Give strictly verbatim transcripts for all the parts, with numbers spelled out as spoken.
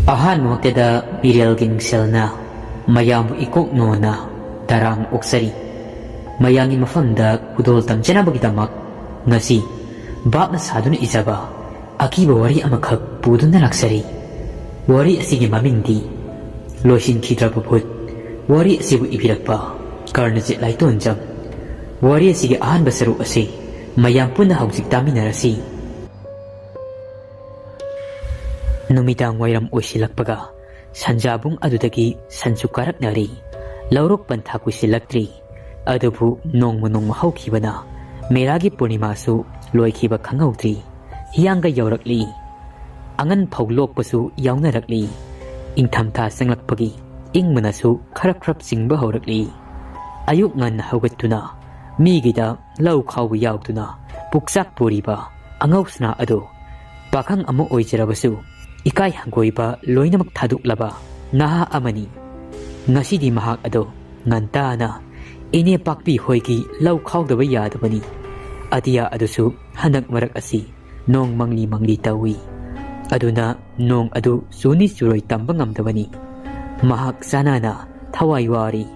ꯑꯍꯥꯟꯕꯃꯛꯇꯗ ꯃꯤꯔꯦꯜꯒꯤ ꯃꯤꯡꯁꯦꯜꯅ ꯃꯌꯥꯝꯕꯨ ꯏꯀꯣꯛ ꯅꯣꯟꯅ ꯇꯔꯥꯝꯅ ꯑꯣꯛꯆꯔꯤ꯫ ꯃꯌꯥꯝꯒꯤ ꯃꯐꯝꯗ ꯈꯨꯗꯣꯜ ꯇꯝꯖꯅꯕꯒꯤꯗꯃꯛ ꯉꯁꯤ ꯚꯥꯞꯅ ꯁꯥꯗꯨꯅ ꯏꯖꯕ ꯑꯀꯤꯕ ꯋꯥꯔꯤ ꯑꯃꯈꯛ ꯄꯨꯗꯨꯅ ꯂꯥꯛꯆꯔꯤ꯫ ꯋꯥꯔꯤ ꯑꯁꯤꯒꯤ ꯃꯃꯤꯡꯗꯤ ꯂꯣꯏꯁꯤꯟꯈꯤꯗ꯭ꯔꯕ ꯚꯨꯠ꯫ ꯋꯥꯔꯤ ꯑꯁꯤꯕꯨ ꯏꯕꯤꯔꯛꯄ ꯀꯔꯅꯖꯤꯠ ꯂꯥꯏꯇꯣꯟꯖꯝ꯫ ꯋꯥꯔꯤ ꯑꯁꯤꯒꯤ ꯑꯍꯥꯟꯕ ꯁꯔꯨꯛ ꯑꯁꯤ ꯃꯌꯥꯝ ꯄꯨꯟꯅ ꯍꯧꯖꯤꯛ ꯇꯥꯃꯤꯟꯅꯔꯁꯤ꯫ ꯅꯨꯃꯤꯗꯥꯡ ꯋꯥꯏꯔꯝ ꯑꯣꯏꯁꯤꯜꯂꯛꯄꯒ ꯁꯟꯖꯥꯕꯨꯡ ꯑꯗꯨꯗꯒꯤ ꯁꯟꯁꯨ ꯀꯥꯔꯛꯅꯔꯤ꯫ ꯂꯧꯔꯣꯛ ꯄꯟꯊꯥ ꯀꯨꯏꯁꯤꯜꯂꯛꯇ꯭ꯔꯤ꯫ ꯑꯗꯨꯕꯨ ꯅꯣꯡꯃ ꯅꯣꯡꯃ ꯍꯧꯈꯤꯕꯅ ꯃꯦꯔꯥꯒꯤ ꯄꯨꯔꯅꯤꯃꯥꯁꯨ ꯂꯣꯏꯈꯤꯕ ꯈꯪꯍꯧꯗ꯭ꯔꯤ꯫ ꯍꯤꯌꯥꯡꯒ ꯌꯧꯔꯛꯂꯤ꯫ ꯑꯉꯟ ꯐꯧ ꯂꯣꯛꯄꯁꯨ ꯌꯥꯎꯅꯔꯛꯂꯤ꯫ ꯏꯪꯊꯝꯊꯥ ꯆꯪꯂꯛꯄꯒꯤ ꯏꯪꯕꯅꯁꯨ ꯈꯔꯞ ꯈꯔꯞ ꯆꯤꯡꯕ ꯍꯧꯔꯛꯂꯤ꯫ ꯑꯌꯨꯛ ꯉꯟꯅ ꯍꯧꯒꯠꯇꯨꯅ ꯃꯤꯒꯤꯗ ꯂꯧ ꯈꯥꯎꯕ ꯌꯥꯎꯗꯨꯅ ꯄꯨꯛꯆꯥꯛ ꯄꯨꯔꯤꯕ ꯑꯉꯧꯁꯅꯥ ꯑꯗꯨ ꯄꯥꯈꯪ ꯑꯃ ꯑꯣꯏꯖꯔꯕꯁꯨ ꯏꯀꯥꯏ ꯍꯪꯒꯣꯏꯕ ꯂꯣꯏꯅꯃꯛ ꯊꯥꯗꯣꯛꯂꯕ ꯅꯍꯥ ꯑꯃꯅꯤ꯫ ꯉꯁꯤꯗꯤ ꯃꯍꯥꯛ ꯑꯗꯨ ꯉꯟꯇꯥꯅ ꯏꯅꯦ ꯄꯥꯛꯄꯤ ꯍꯣꯏꯒꯤ ꯂꯧ ꯈꯥꯎꯗꯕ ꯌꯥꯗꯕꯅꯤ꯫ ꯑꯇꯤꯌꯥ ꯑꯗꯨꯁꯨ ꯍꯟꯗꯛ ꯃꯔꯛ ꯑꯁꯤ ꯅꯣꯡ ꯃꯪꯂꯤ ꯃꯪꯂꯤ ꯇꯧꯏ꯫ ꯑꯗꯨꯅ ꯅꯣꯡ ꯑꯗꯨ ꯆꯨꯅꯤ ꯆꯨꯔꯣꯏ ꯇꯝꯕ ꯉꯝꯗꯕꯅꯤ꯫ ꯃꯍꯥꯛ ꯆꯥꯅꯅ ꯊꯋꯥꯏ ꯋꯥꯔꯤ꯫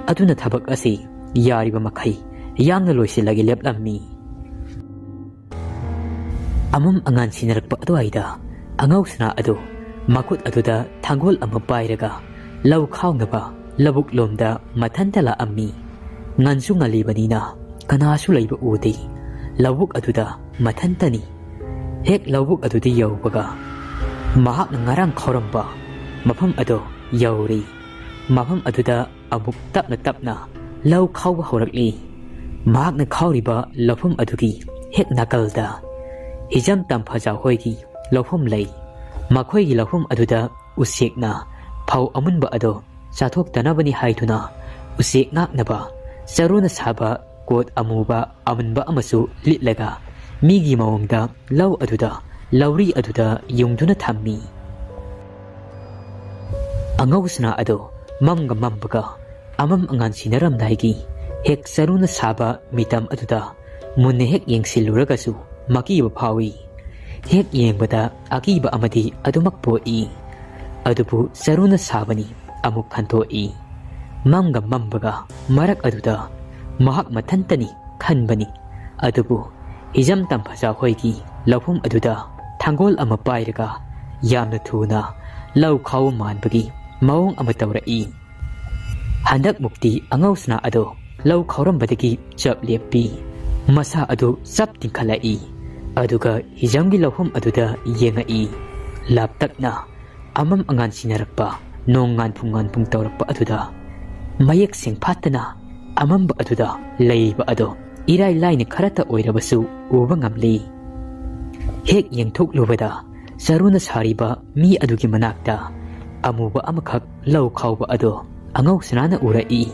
ꯑꯗꯨꯅ ꯊꯕꯛ ꯑꯁꯤ ꯌꯥꯔꯤꯕ ꯃꯈꯩ ꯌꯥꯡꯅ ꯂꯣꯏꯁꯤꯜꯂꯒꯦ ꯂꯦꯞꯂꯝꯃꯤ꯫ ꯑꯃꯝ ꯑꯉꯥꯟ ꯁꯤꯟꯅꯔꯛꯄ ꯑꯗꯨꯋꯥꯏꯗ ꯑꯉꯧꯁꯅꯥ ꯑꯗꯨ ꯃꯈꯨꯠ ꯑꯗꯨꯗ ꯊꯥꯡꯒꯣꯜ ꯑꯃ ꯄꯥꯏꯔꯒ ꯂꯧ ꯈꯥꯎꯅꯕ ꯂꯧꯕꯨꯛ ꯂꯣꯝꯗ ꯃꯊꯟꯇ ꯂꯥꯛꯑꯝꯃꯤ꯫ ꯉꯟꯁꯨ ꯉꯜꯂꯤꯕꯅꯤꯅ ꯀꯅꯥꯁꯨ ꯂꯩꯕ ꯎꯗꯦ꯫ ꯂꯧꯕꯨꯛ ꯑꯗꯨꯗ ꯃꯊꯟꯇꯅꯤ꯫ ꯍꯦꯛ ꯂꯧꯕꯨꯛ ꯑꯗꯨꯗ ꯌꯧꯕꯒ ꯃꯍꯥꯛꯅ ꯉꯔꯥꯡ ꯈꯥꯎꯔꯝꯕ ꯃꯐꯝ ꯑꯗꯨ ꯌꯧꯔꯦ꯫ ꯃꯐꯝ ꯑꯗꯨꯗ ꯑꯃꯨꯛ ꯇꯞꯅ ꯇꯞꯅ ꯂꯧ ꯈꯥꯎꯕ ꯍꯧꯔꯛꯂꯤ꯫ ꯃꯍꯥꯛꯅ ꯈꯥꯎꯔꯤꯕ ꯂꯧꯐꯝ ꯑꯗꯨꯒꯤ ꯍꯦꯛ ꯅꯥꯀꯜꯗ ꯍꯤꯖꯝ ꯇꯝꯐꯥꯖꯥ ꯍꯣꯏꯒꯤ ꯂꯧꯐꯝ ꯂꯩ꯫ ꯃꯈꯣꯏꯒꯤ ꯂꯧꯐꯝ ꯑꯗꯨꯗ ꯎꯆꯦꯛꯅ ꯐꯧ ꯑꯃꯨꯟꯕ ꯑꯗꯨ ꯆꯥꯊꯣꯛꯇꯅꯕꯅꯤ ꯍꯥꯏꯗꯨꯅ ꯎꯆꯦꯛ ꯉꯥꯛꯅꯕ ꯆꯔꯨꯅ ꯁꯥꯕ ꯀꯣꯠ ꯑꯃꯨꯕ ꯑꯃꯨꯟꯕ ꯑꯃꯁꯨ ꯂꯤꯠꯂꯒ ꯃꯤꯒꯤ ꯃꯑꯣꯡꯗ ꯂꯧ ꯑꯗꯨꯗ, ꯂꯧꯔꯤ ꯑꯗꯨꯗ ꯌꯨꯡꯗꯨꯅ ꯊꯝꯃꯤ꯫ ꯑꯉꯧꯁꯅꯥ ꯑꯗꯨ ꯃꯝꯒ ꯃꯝꯕꯒ ꯑꯃꯝ ꯑꯉꯥꯟ ꯁꯤꯟꯅꯔꯝꯗꯥꯏꯒꯤ ꯍꯦꯛ ꯆꯔꯨꯅ ꯁꯥꯕ ꯃꯤꯇꯝ ꯑꯗꯨꯗ ꯃꯨꯟꯅ ꯍꯦꯛ ꯌꯦꯡꯁꯤꯜꯂꯨꯔꯒꯁꯨ ꯃꯀꯤꯕ ꯐꯥꯎꯏ꯫ ꯍꯦꯛ ꯌꯦꯡꯕꯗ ꯑꯀꯤꯕ ꯑꯃꯗꯤ ꯑꯗꯨꯃꯛ ꯄꯣꯛꯏ꯫ ꯑꯗꯨꯕꯨ ꯆꯔꯨꯅ ꯁꯥꯕꯅꯤ ꯑꯃꯨꯛ ꯈꯟꯗꯣꯛꯏ꯫ ꯃꯝꯒ ꯃꯝꯕꯒ ꯃꯔꯛ ꯑꯗꯨꯗ ꯃꯍꯥꯛ ꯃꯊꯟꯇꯅꯤ ꯈꯟꯕꯅꯤ꯫ ꯑꯗꯨꯕꯨ ꯍꯤꯖꯝ ꯇꯝꯐꯖꯥ ꯍꯣꯏꯒꯤ ꯂꯧꯐꯝ ꯑꯗꯨꯗ ꯊꯥꯡꯒꯣꯜ ꯑꯃ ꯄꯥꯏꯔꯒ ꯌꯥꯝꯅ ꯊꯨꯅ ꯂꯧ ꯈꯥꯎꯕ ꯃꯥꯟꯕꯒꯤ ꯃꯑꯣꯡ ꯑꯃ ꯇꯧꯔꯛꯏ꯫ ꯍꯟꯗꯛꯃꯨꯛꯇꯤ ꯑꯉꯧꯁꯅꯥ ꯑꯗꯣ ꯂꯧ ꯈꯥꯎꯔꯝꯕꯗꯒꯤ ꯆꯞ ꯂꯦꯞꯄꯤ꯫ ꯃꯁꯥ ꯑꯗꯨ ꯆꯞ ꯇꯤꯡꯈꯠꯂꯛꯏ꯫ ꯑꯗꯨꯒ ꯍꯤꯖꯝꯒꯤ ꯂꯧꯐꯝ ꯑꯗꯨꯗ ꯌꯦꯡꯉꯛꯏ꯫ ꯂꯥꯞꯇꯛꯅ ꯑꯃꯝ ꯑꯉꯥꯟ ꯁꯤꯟꯅꯔꯛꯄ, ꯅꯣꯡ ꯉꯥꯟꯐꯨꯡ ꯉꯥꯟꯐꯨꯡ ꯇꯧꯔꯛꯄ ꯑꯗꯨꯗ ꯃꯌꯦꯛ ꯁꯦꯡꯐꯥꯠꯇꯅ ꯑꯃꯝꯕ ꯑꯗꯨꯗ ꯂꯩꯔꯤꯕ ꯑꯗꯣ ꯏꯔꯥꯏ ꯂꯥꯏꯅ ꯈꯔꯇ ꯑꯣꯏꯔꯕꯁꯨ ꯎꯕ ꯉꯝꯂꯤ꯫ ꯍꯦꯛ ꯌꯦꯡꯊꯣꯛꯂꯨꯕꯗ ꯆꯔꯨꯅ ꯁꯥꯔꯤꯕ ꯃꯤ ꯑꯗꯨꯒꯤ ꯃꯅꯥꯛꯇ ꯑꯃꯨꯕ ꯑꯃꯈꯛ ꯂꯧ ꯈꯥꯎꯕ ꯑꯗꯣ ꯑꯉꯧꯁꯅꯥꯅ ꯎꯔꯛꯏ꯫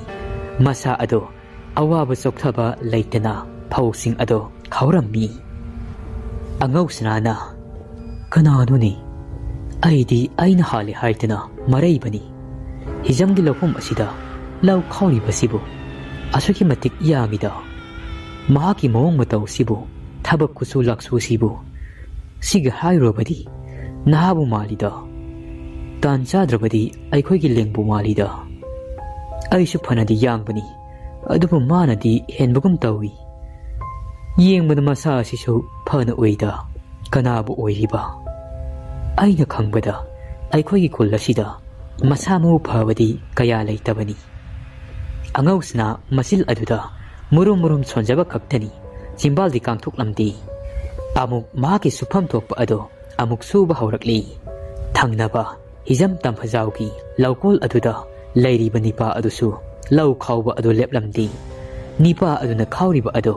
ꯃꯁꯥ ꯑꯗꯣ ꯑꯋꯥꯕ ꯆꯣꯛꯊꯕ ꯂꯩꯇꯅ ꯐꯧꯁꯤꯡ ꯑꯗꯣ ꯈꯥꯎꯔꯝꯃꯤ꯫ ꯑꯉꯧꯁꯅꯥꯅ, "ꯀꯅꯥꯅꯣꯅꯦ? ꯑꯩꯗꯤ ꯑꯩꯅ ꯍꯥꯜꯂꯦ ꯍꯥꯏꯗꯅ ꯃꯔꯩꯕꯅꯤ꯫ ꯍꯤꯖꯝꯒꯤ ꯂꯧꯐꯝ ꯑꯁꯤꯗ ꯂꯧ ꯈꯥꯎꯔꯤꯕꯁꯤꯕꯨ ꯑꯁꯨꯛꯀꯤ ꯃꯇꯤꯛ ꯌꯥꯝꯃꯤꯗ꯫ ꯃꯍꯥꯛꯀꯤ ꯃꯑꯣꯡ ꯃꯇꯧꯁꯤꯕꯨ, ꯊꯕꯛ ꯈꯨꯠꯁꯨ ꯂꯥꯛꯁꯨꯁꯤꯕꯨ꯫ ꯁꯤꯒ ꯍꯥꯏꯔꯨꯔꯕꯗꯤ ꯅꯍꯥꯕꯨ ꯃꯥꯜꯂꯤꯗ꯫ ꯇꯥꯟ ꯆꯥꯗ꯭ꯔꯕꯗꯤ ꯑꯩꯈꯣꯏꯒꯤ ꯂꯦꯡꯕꯨ ꯃꯥꯜꯂꯤꯗ꯫ ꯑꯩꯁꯨ ꯐꯅꯗꯤ ꯌꯥꯡꯕꯅꯤ, ꯑꯗꯨꯕꯨ ꯃꯥꯅꯗꯤ ꯍꯦꯟꯕꯒꯨꯝ ꯇꯧꯏ꯫ ꯌꯦꯡꯕꯗ ꯃꯁꯥ ꯑꯁꯤꯁꯨ ꯐꯅ ꯎꯏꯗ꯫ ꯀꯅꯥꯕꯨ ꯑꯣꯏꯔꯤꯕ? ꯑꯩꯅ ꯈꯪꯕꯗ ꯑꯩꯈꯣꯏꯒꯤ ꯈꯨꯜ ꯑꯁꯤꯗ ꯃꯁꯥ ꯃꯎ ꯐꯕꯗꯤ ꯀꯌꯥ ꯂꯩꯇꯕꯅꯤ꯫" ꯑꯉꯧꯁꯅꯥ ꯃꯆꯤꯜ ꯑꯗꯨꯗ ꯃꯨꯔꯨꯝ ꯃꯨꯔꯨꯝ ꯁꯣꯟꯖꯕ ꯈꯛꯇꯅꯤ, ꯆꯤꯝꯕꯥꯜꯗꯤ ꯀꯥꯡꯊꯣꯛꯂꯝꯗꯦ꯫ ꯑꯃꯨꯛ ꯃꯍꯥꯛꯀꯤ ꯁꯨꯐꯝ ꯊꯣꯛꯄ ꯑꯗꯣ ꯑꯃꯨꯛ ꯁꯨꯕ ꯍꯧꯔꯛꯂꯤ꯫ ꯊꯪꯅꯕ ꯍꯤꯖꯝ ꯇꯝꯐꯖꯥꯎꯒꯤ ꯂꯧꯀꯣꯜ ꯑꯗꯨꯗ ꯂꯩꯔꯤꯕ ꯅꯤꯄꯥ ꯑꯗꯨꯁꯨ ꯂꯧ ꯈꯥꯎꯕ ꯑꯗꯨ ꯂꯦꯞꯂꯝꯗꯦ꯫ ꯅꯤꯄꯥ ꯑꯗꯨꯅ ꯈꯥꯎꯔꯤꯕ ꯑꯗꯣ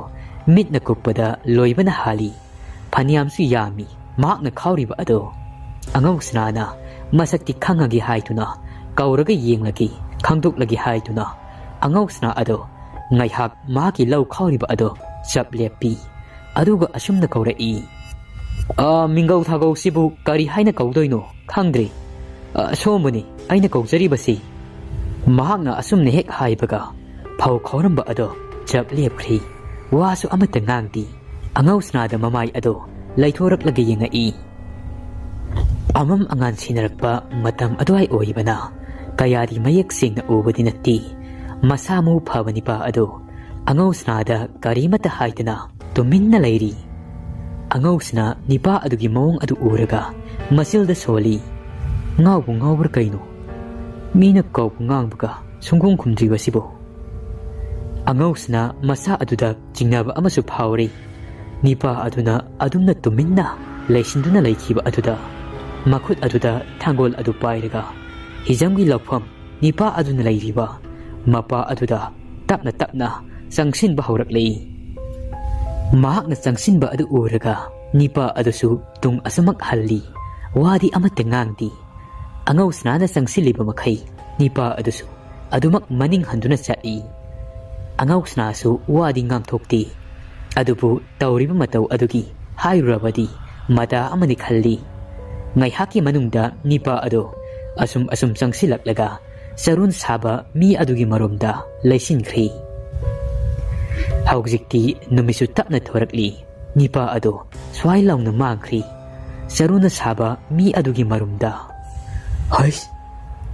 ꯃꯤꯠꯅ ꯀꯨꯞꯄꯗ ꯂꯣꯏꯕꯅ ꯍꯥꯜꯂꯤ꯫ ꯐꯅꯌꯥꯝꯁꯨ ꯌꯥꯝꯃꯤ ꯃꯍꯥꯛꯅ ꯈꯥꯎꯔꯤꯕ ꯑꯗꯣ꯫ ꯑꯉꯧꯁꯅꯥꯅ ꯃꯁꯛꯇꯤ ꯈꯪꯉꯒꯦ ꯍꯥꯏꯗꯨꯅ ꯀꯧꯔꯒ ꯌꯦꯡꯂꯒꯦ, ꯈꯪꯗꯣꯛꯂꯒꯦ ꯍꯥꯏꯗꯨꯅ ꯑꯉꯧꯁꯅꯥ ꯑꯗꯣ ꯉꯥꯏꯍꯥꯛ ꯃꯍꯥꯛꯀꯤ ꯂꯧ ꯈꯥꯎꯔꯤꯕ ꯑꯗꯣ ꯆꯞ ꯂꯦꯞꯄꯤ꯫ ꯑꯗꯨꯒ ꯑꯁꯨꯝꯅ ꯀꯧꯔꯛꯏ, "ꯑ, ꯃꯤꯡꯒꯧ ꯊꯥꯒꯧꯁꯤꯕꯨ ꯀꯔꯤ ꯍꯥꯏꯅ ꯀꯧꯗꯣꯏꯅꯣ ꯈꯪꯗ꯭ꯔꯦ꯫ ꯑ, ꯁꯣꯝꯕꯨꯅꯤ ꯑꯩꯅ ꯀꯧꯖꯔꯤꯕꯁꯤ꯫" ꯃꯍꯥꯛꯅ ꯑꯁꯨꯝꯅ ꯍꯦꯛ ꯍꯥꯏꯕꯒ ꯐꯧ ꯈꯥꯎꯔꯝꯕ ꯑꯗꯣ ꯆꯞ ꯂꯦꯞꯈ꯭ꯔꯦ꯫ ꯋꯥꯁꯨ ꯑꯃꯠꯇ ꯉꯥꯡꯗꯦ꯫ ꯑꯉꯧꯁꯅꯥꯗ ꯃꯃꯥꯏ ꯑꯗꯣ ꯂꯩꯊꯣꯔꯛꯂꯒ ꯌꯦꯡꯉꯛꯏ꯫ ꯑꯃꯝ ꯑꯉꯥꯟ ꯁꯤꯟꯅꯔꯛꯄ ꯃꯇꯝ ꯑꯗꯨꯋꯥꯏ ꯑꯣꯏꯕꯅ ꯀꯌꯥꯗꯤ ꯃꯌꯦꯛ ꯁꯦꯡꯅ ꯎꯕꯗꯤ ꯅꯠꯇꯦ꯫ ꯃꯁꯥ ꯃꯎ ꯐꯕ ꯅꯤꯄꯥ ꯑꯗꯨ ꯑꯉꯧ ꯁꯅꯥꯗ ꯀꯔꯤꯃꯠꯇ ꯍꯥꯏꯗꯅ ꯇꯨꯃꯤꯟꯅ ꯂꯩꯔꯤ꯫ ꯑꯉꯧꯁꯤꯅ ꯅꯤꯄꯥ ꯑꯗꯨꯒꯤ ꯃꯑꯣꯡ ꯑꯗꯨ ꯎꯔꯒ ꯃꯆꯤꯜꯗ ꯁꯣꯜꯂꯤ꯫ "ꯉꯥꯎꯕꯨ ꯉꯥꯎꯕ꯭ꯔꯥ ꯀꯩꯅꯣ? ꯃꯤꯅ ꯀꯧꯕ ꯉꯥꯡꯕꯒ ꯁꯨꯡꯈꯨꯝ ꯈꯨꯝꯗ꯭ꯔꯤꯕꯁꯤꯕꯨ?" ꯑꯉꯧꯁꯤꯅ ꯃꯁꯥ ꯑꯗꯨꯗ ꯆꯤꯡꯅꯕ ꯑꯃꯁꯨ ꯐꯥꯎꯔꯤ꯫ ꯅꯤꯄꯥ ꯑꯗꯨꯅ ꯑꯗꯨꯝꯅ ꯇꯨꯃꯤꯟꯅ ꯂꯩꯁꯤꯟꯗꯨꯅ ꯂꯩꯈꯤꯕ ꯑꯗꯨꯗ ꯃꯈꯨꯠ ꯑꯗꯨꯗ ꯊꯥꯡꯒꯣꯜ ꯑꯗꯨ ꯄꯥꯏꯔꯒ ꯍꯤꯖꯝꯒꯤ ꯂꯧꯐꯝ ꯅꯤꯄꯥ ꯑꯗꯨꯅ ꯂꯩꯔꯤꯕ ꯃꯄꯥ ꯑꯗꯨꯗ ꯇꯞꯅ ꯇꯞꯅ ꯆꯪꯁꯤꯟꯕ ꯍꯧꯔꯛꯂꯤ꯫ ꯃꯍꯥꯛꯅ ꯆꯪꯁꯤꯟꯕ ꯑꯗꯨ ꯎꯔꯒ ꯅꯤꯄꯥ ꯑꯗꯨꯁꯨ ꯇꯨꯡ ꯑꯁꯨꯃꯛ ꯍꯜꯂꯤ꯫ ꯋꯥꯗꯤ ꯑꯃꯠꯇ ꯉꯥꯡꯗꯦ꯫ ꯑꯉꯧ ꯁꯅꯥꯅ ꯆꯪꯁꯤꯜꯂꯤꯕ ꯃꯈꯩ ꯅꯤꯄꯥ ꯑꯗꯨꯁꯨ ꯑꯗꯨꯃꯛ ꯃꯅꯤꯡ ꯍꯟꯗꯨꯅ ꯆꯠꯂꯤ꯫ ꯑꯉꯧ ꯁꯅꯥꯁꯨ ꯋꯥꯗꯤ ꯉꯥꯡꯊꯣꯛꯇꯦ꯫ ꯑꯗꯨꯕꯨ ꯇꯧꯔꯤꯕ ꯃꯇꯧ ꯑꯗꯨꯒꯤ ꯍꯥꯏꯔꯨꯔꯕꯗꯤ ꯃꯇꯥ ꯑꯃꯅꯤ ꯈꯜꯂꯤ꯫ ꯉꯥꯏꯍꯥꯛꯀꯤ ꯃꯅꯨꯡꯗ ꯅꯤꯄꯥ ꯑꯗꯨ ꯑꯁꯨꯝ ꯑꯁꯨꯝ ꯆꯪꯁꯤꯜꯂꯛꯂꯒ ꯆꯔꯨꯅ ꯁꯥꯕ ꯃꯤ ꯑꯗꯨꯒꯤ ꯃꯔꯨꯝꯗ ꯂꯩꯁꯤꯟꯈ꯭ꯔꯤ꯫ ꯍꯧꯖꯤꯛꯇꯤ ꯅꯨꯃꯤꯠꯁꯨ ꯇꯞꯅ ꯊꯣꯔꯛꯂꯤ꯫ ꯅꯤꯄꯥ ꯑꯗꯨ ꯁ꯭ꯋꯥꯏ ꯂꯥꯎꯅ ꯃꯥꯡꯈ꯭ꯔꯤ꯫ ꯆꯔꯨꯅ ꯁꯥꯕ ꯃꯤ ꯑꯗꯨꯒꯤ ꯃꯔꯨꯝꯗ꯫ "ꯍꯩꯁ!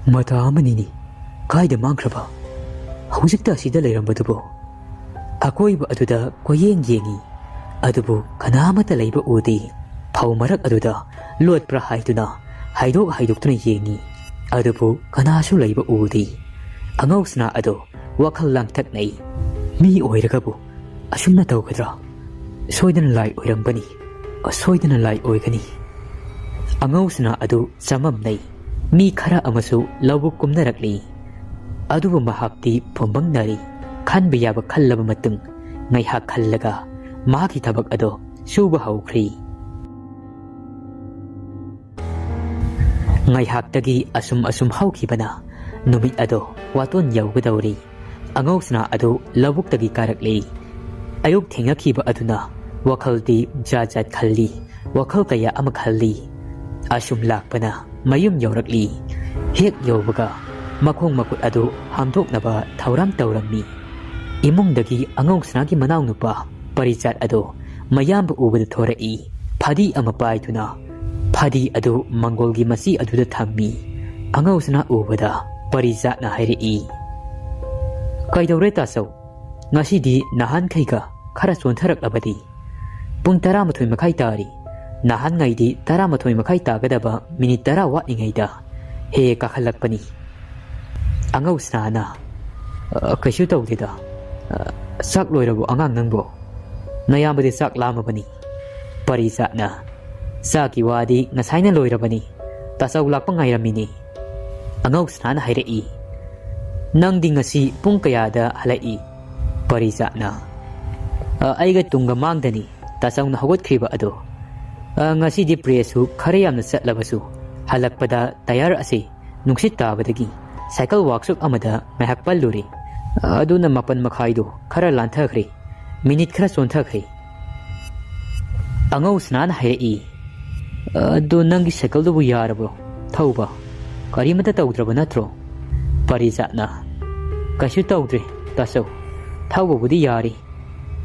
ꯃꯇꯥ ꯑꯃꯅꯤꯅꯤ꯫ ꯀꯥꯏꯗ ꯃꯥꯡꯈ꯭ꯔꯕ? ꯍꯧꯖꯤꯛꯇ ꯑꯁꯤꯗ ꯂꯩꯔꯝꯕꯗꯨꯕꯨ?" ꯑꯀꯣꯏꯕ ꯑꯗꯨꯗ ꯀꯣꯏꯌꯦꯡ ꯌꯦꯡꯉꯤ꯫ ꯑꯗꯨꯕꯨ ꯀꯅꯥ ꯑꯃꯠꯇ ꯂꯩꯕ ꯎꯗꯦ꯫ ꯐꯧ ꯃꯔꯛ ꯑꯗꯨꯗ ꯂꯣꯠꯄ꯭ꯔꯥ ꯍꯥꯏꯗꯨꯅ ꯍꯥꯏꯗꯣꯛ ꯍꯥꯏꯗꯣꯛꯇꯨꯅ ꯌꯦꯡꯉꯤ꯫ ꯑꯗꯨꯕꯨ ꯀꯅꯥꯁꯨ ꯂꯩꯕ ꯎꯗꯦ꯫ ꯑꯉꯧ ꯁꯅꯥ ꯑꯗꯨ ꯋꯥꯈꯜ ꯂꯥꯡꯇꯛꯅꯩ꯫ "ꯃꯤ ꯑꯣꯏꯔꯒꯕꯨ ꯑꯁꯨꯝꯅ ꯇꯧꯒꯗ꯭ꯔꯥ? ꯁꯣꯏꯗꯅ ꯂꯥꯏ ꯑꯣꯏꯔꯝꯒꯅꯤ꯫ ꯁꯣꯏꯗꯅ ꯂꯥꯏ ꯑꯣꯏꯒꯅꯤ꯫" ꯑꯉꯧ ꯁꯅꯥ ꯑꯗꯨ ꯆꯃꯝꯅꯩ꯫ ꯃꯤ ꯈꯔ ꯑꯃꯁꯨ ꯂꯧꯕꯨꯛ ꯀꯨꯝꯅꯔꯛꯂꯤ꯫ ꯑꯗꯨꯕꯨ ꯃꯍꯥꯛꯇꯤ ꯐꯨꯝꯕꯪꯅꯔꯤ꯫ ꯈꯟꯕ ꯌꯥꯕ ꯈꯜꯂꯕ ꯃꯇꯨꯡ ꯉꯥꯏꯍꯥꯛ ꯈꯜꯂꯒ ꯃꯍꯥꯛꯀꯤ ꯊꯕꯛ ꯑꯗꯨ ꯁꯨꯕ ꯍꯧꯈ꯭ꯔꯤ꯫ ꯉꯥꯏꯍꯥꯛꯇꯒꯤ ꯑꯁꯨꯝ ꯑꯁꯨꯝ ꯍꯧꯈꯤꯕꯅ ꯅꯨꯃꯤꯠ ꯑꯗꯨ ꯋꯥꯇꯣꯟ ꯌꯧꯒꯗꯧꯔꯤ꯫ ꯑꯉꯧꯁꯅꯥ ꯑꯗꯨ ꯂꯧꯕꯨꯛꯇꯒꯤ ꯀꯥꯔꯛꯂꯤ꯫ ꯑꯌꯨꯛ ꯊꯦꯡꯅꯈꯤꯕ ꯑꯗꯨꯅ ꯋꯥꯈꯜꯗꯤ ꯖꯥꯠ ꯖꯥꯠ ꯈꯜꯂꯤ꯫ ꯋꯥꯈꯜ ꯀꯌꯥ ꯑꯃ ꯈꯜꯂꯤ꯫ ꯑꯁꯨꯝ ꯂꯥꯛꯄꯅ ꯃꯌꯨꯝ ꯌꯧꯔꯛꯂꯤ꯫ ꯍꯦꯛ ꯌꯧꯕꯒ ꯃꯈꯣꯡ ꯃꯈꯨꯠ ꯑꯗꯨ ꯍꯥꯝꯗꯣꯛꯅꯕ ꯊꯧꯔꯥꯡ ꯇꯧꯔꯝꯃꯤ꯫ ꯏꯃꯨꯡꯗꯒꯤ ꯑꯉꯧꯁꯅꯥꯒꯤ ꯃꯅꯥꯎꯅꯨꯄꯥ ꯄꯔꯤꯆꯥꯠ ꯑꯗꯨ ꯃꯌꯥꯝꯕ ꯎꯕꯗ ꯊꯣꯔꯛꯏ꯫ ꯐꯗꯤ ꯑꯃ ꯄꯥꯏꯗꯨꯅ ꯐꯗꯤ ꯑꯗꯨ ꯃꯪꯒꯣꯜꯒꯤ ꯃꯆꯤ ꯑꯗꯨꯗ ꯊꯝꯃꯤ꯫ ꯑꯉꯧꯁꯅꯥ ꯎꯕꯗ ꯄꯔꯤꯖꯥꯠꯅ ꯍꯥꯏꯔꯛꯏ, "ꯀꯩꯗꯧꯔꯦ ꯇꯥꯆꯧ? ꯉꯁꯤꯗꯤ ꯅꯍꯥꯟꯈꯩꯒ ꯈꯔ ꯆꯣꯟꯊꯔꯛꯂꯕꯗꯤ? ꯄꯨꯡ ꯇꯔꯥꯃꯥꯊꯣꯏ ꯃꯈꯥꯏ ꯇꯥꯔꯤ꯫ ꯅꯍꯥꯟꯉꯩꯗꯤ ꯇꯔꯥꯃꯥꯊꯣꯏ ꯃꯈꯥꯏ ꯇꯥꯒꯗꯕ ꯃꯤꯅꯤꯠ ꯇꯔꯥ ꯋꯥꯠꯂꯤꯉꯩꯗ ꯍꯦꯛ ꯍꯦꯛ ꯀꯥꯈꯠꯂꯛꯄꯅꯤ꯫" ꯑꯉꯧꯁꯅꯥꯅ, "ꯑ, ꯀꯩꯁꯨ ꯇꯧꯗꯦꯗ꯫ ꯑ, ꯆꯥꯛ ꯂꯣꯏꯔꯕꯣ ꯑꯉꯥꯡ ꯅꯪꯕꯣ? ꯅꯌꯥꯝꯕꯗꯤ ꯆꯥꯛ ꯂꯥꯝꯃꯕꯅꯤ꯫" ꯄꯔꯤꯖꯥꯠꯅ, "ꯆꯥꯛꯀꯤ ꯋꯥꯗꯤ ꯉꯁꯥꯏꯅ ꯂꯣꯏꯔꯕꯅꯤ꯫ ꯇꯥꯆꯧ ꯂꯥꯛꯄ ꯉꯥꯏꯔꯝꯃꯤꯅꯤ꯫" ꯑꯉꯧꯁꯅꯥꯅ ꯍꯥꯏꯔꯛꯏ, "ꯅꯪꯗꯤ ꯉꯁꯤ ꯄꯨꯡ ꯀꯌꯥꯗ ꯍꯜꯂꯛꯏ?" ꯄꯔꯤꯖꯥꯠꯅ, "ꯑ, ꯑꯩꯒ ꯇꯨꯡꯒ ꯃꯥꯡꯗꯅꯤ ꯇꯥꯆꯧꯅ ꯍꯧꯒꯠꯈ꯭ꯔꯤꯕ ꯑꯗꯣ꯫ ꯑ, ꯉꯁꯤꯗꯤ ꯄ꯭ꯔꯦꯁꯁꯨ ꯈꯔ ꯌꯥꯝꯅ ꯆꯠꯂꯕꯁꯨ ꯍꯜꯂꯛꯄꯗ ꯇꯌꯥꯔ ꯑꯁꯤ ꯅꯨꯡꯁꯤꯠ ꯇꯥꯕꯗꯒꯤ ꯁꯥꯏꯀꯜ ꯋꯥꯛꯁꯣꯞ ꯑꯃꯗ ꯉꯥꯏꯍꯥꯛ ꯄꯜꯂꯨꯔꯦ꯫ ꯑꯗꯨꯅ ꯃꯥꯄꯟ ꯃꯈꯥꯏꯗꯣ ꯈꯔ ꯂꯥꯟꯊꯈ꯭ꯔꯦ, ꯃꯤꯅꯤꯠ ꯈꯔ ꯆꯣꯟꯊꯈ꯭ꯔꯦ꯫" ꯑꯉꯧꯁꯅꯥꯅ ꯍꯥꯏꯔꯛꯏ, "ꯑꯗꯣ ꯅꯪꯒꯤ ꯁꯥꯏꯀꯜꯗꯨꯕꯨ ꯌꯥꯔꯕ꯭ꯔꯣ ꯊꯧꯕ? ꯀꯔꯤꯃꯇ ꯇꯧꯗ꯭ꯔꯕ ꯅꯠꯇ꯭ꯔꯣ?" ꯄꯔꯤꯖꯥꯠꯅ, "ꯀꯩꯁꯨ ꯇꯧꯗ꯭ꯔꯦ ꯇꯥꯆꯧ, ꯊꯧꯕꯕꯨꯗꯤ ꯌꯥꯔꯤ꯫"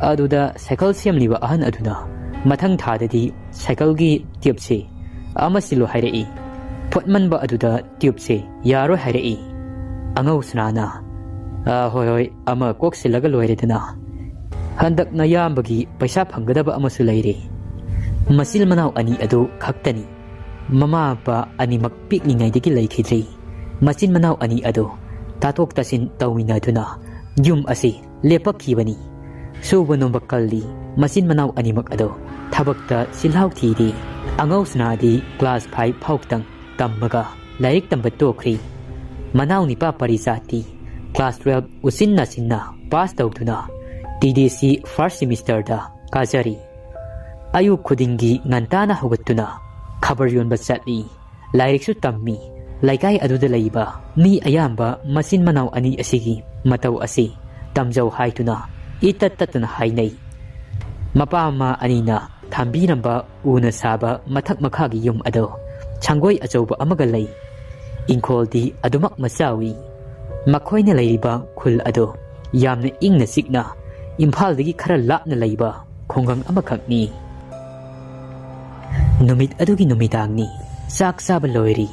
ꯑꯗꯨꯗ ꯁꯥꯏꯀꯜ ꯁꯦꯝꯂꯤꯕ ꯑꯍꯟ ꯑꯗꯨꯅ ꯃꯊꯪ ꯊꯥꯗꯗꯤ ꯁꯥꯏꯀꯜꯒꯤ ꯇ꯭ꯌꯨꯕꯁꯦ ꯑꯃ ꯁꯤꯜꯂꯨ ꯍꯥꯏꯔꯛꯏ꯫ ꯐꯣꯠꯃꯟꯕ ꯑꯗꯨꯗ ꯇ꯭ꯌꯨꯕꯁꯦ ꯌꯥꯔꯣꯏ ꯍꯥꯏꯔꯛꯏ꯫ ꯑꯉꯧꯁꯅꯥꯅ, "ꯑ, ꯍꯣꯏ, ꯍꯣꯏ, ꯑꯃ ꯀꯣꯛ ꯁꯤꯜꯂꯒ ꯂꯣꯏꯔꯦꯗꯅ꯫ ꯍꯟꯗꯛ ꯅꯌꯥꯝꯕꯒꯤ ꯄꯩꯁꯥ ꯐꯪꯒꯗꯕ ꯑꯃꯁꯨ ꯂꯩꯔꯦ꯫ ꯃꯆꯤꯟ ꯃꯅꯥꯎ ꯑꯅꯤ ꯑꯗꯨ ꯈꯛꯇꯅꯤ꯫ ꯃꯃꯥ ꯃꯄꯥ ꯑꯅꯤꯃꯛ ꯄꯤꯛꯂꯤꯉꯩꯗꯒꯤ ꯂꯩꯈꯤꯗ꯭ꯔꯤ꯫ ꯃꯆꯤꯟ ꯃꯅꯥꯎ ꯑꯅꯤ ꯑꯗꯨ ꯇꯥꯊꯣꯛ ꯇꯥꯁꯤꯟ ꯇꯧꯃꯤꯟꯅꯗꯨꯅ ꯌꯨꯝ ꯑꯁꯤ ꯂꯦꯞꯄꯛꯈꯤꯕꯅꯤ꯫ ꯁꯨꯕ ꯅꯣꯝꯕ ꯀꯜꯂꯤ꯫ ꯃꯆꯤꯟ ꯃꯅꯥꯎ ꯑꯅꯤꯃꯛ ꯑꯗꯨ ꯊꯕꯛꯇ ꯆꯤꯜꯍꯥꯎ ꯊꯤꯔꯤ꯫" ꯑꯉꯧꯁꯅꯥꯗꯤ ꯀ꯭ꯂꯥꯁ ꯐꯥꯏꯚ ꯐꯥꯎꯇꯪ ꯇꯝꯃꯒ ꯂꯥꯏꯔꯤꯛ ꯇꯝꯕ ꯇꯣꯛꯈ꯭ꯔꯤ꯫ ꯃꯅꯥꯎꯅꯤꯄꯥ ꯄꯔꯤꯖꯥꯠꯇꯤ ꯀ꯭ꯂꯥꯁ ꯇꯨꯋꯦꯜꯐ ꯎꯆꯤꯟ ꯅꯥꯆꯤꯟꯅ ꯄꯥꯁ ꯇꯧꯗꯨꯅ ꯇꯤ ꯗꯤ ꯁꯤ ꯐꯥꯔꯁ ꯁꯦꯃꯤꯁꯇꯔꯗ ꯀꯥꯖꯔꯤ꯫ ꯑꯌꯨꯛ ꯈꯨꯗꯤꯡꯒꯤ ꯉꯟꯇꯥꯅ ꯍꯧꯒꯠꯇꯨꯅ ꯈꯕꯔ ꯌꯣꯟꯕ ꯆꯠꯂꯤ꯫ ꯂꯥꯏꯔꯤꯛꯁꯨ ꯇꯝꯃꯤ꯫ ꯂꯩꯀꯥꯏ ꯑꯗꯨꯗ ꯂꯩꯕ ꯃꯤ ꯑꯌꯥꯝꯕ ꯃꯆꯤꯟ ꯃꯅꯥꯎ ꯑꯅꯤ ꯑꯁꯤꯒꯤ ꯃꯇꯧ ꯑꯁꯤ ꯇꯝꯖꯧ ꯍꯥꯏꯗꯨꯅ ꯏꯇꯠ ꯇꯠꯇꯅ ꯍꯥꯏꯅꯩ꯫ ꯃꯄꯥ ꯃꯃꯥ ꯑꯅꯤꯅ ꯊꯝꯕꯤꯔꯝꯕ ꯎꯅ ꯁꯥꯕ ꯃꯊꯛ ꯃꯈꯥꯒꯤ ꯌꯨꯝ ꯑꯗꯨ ꯁꯪꯒꯣꯏ ꯑꯆꯧꯕ ꯑꯃꯒ ꯂꯩ꯫ ꯏꯪꯈꯣꯜꯗꯤ ꯑꯗꯨꯃꯛ ꯃꯆꯥꯎꯏ꯫ ꯃꯈꯣꯏꯅ ꯂꯩꯔꯤꯕ ꯈꯨꯜ ꯑꯗꯨ ꯌꯥꯝꯅ ꯏꯪꯅ ꯆꯤꯛꯅ ꯏꯝꯐꯥꯜꯗꯒꯤ ꯈꯔ ꯂꯥꯞꯅ ꯂꯩꯕ ꯈꯨꯡꯒꯪ ꯑꯃꯈꯛꯅꯤ꯫ ꯅꯨꯃꯤꯠ ꯑꯗꯨꯒꯤ ꯅꯨꯃꯤꯗꯥꯡꯅꯤ꯫ ꯆꯥꯛ ꯆꯥꯕ ꯂꯣꯏꯔꯤ꯫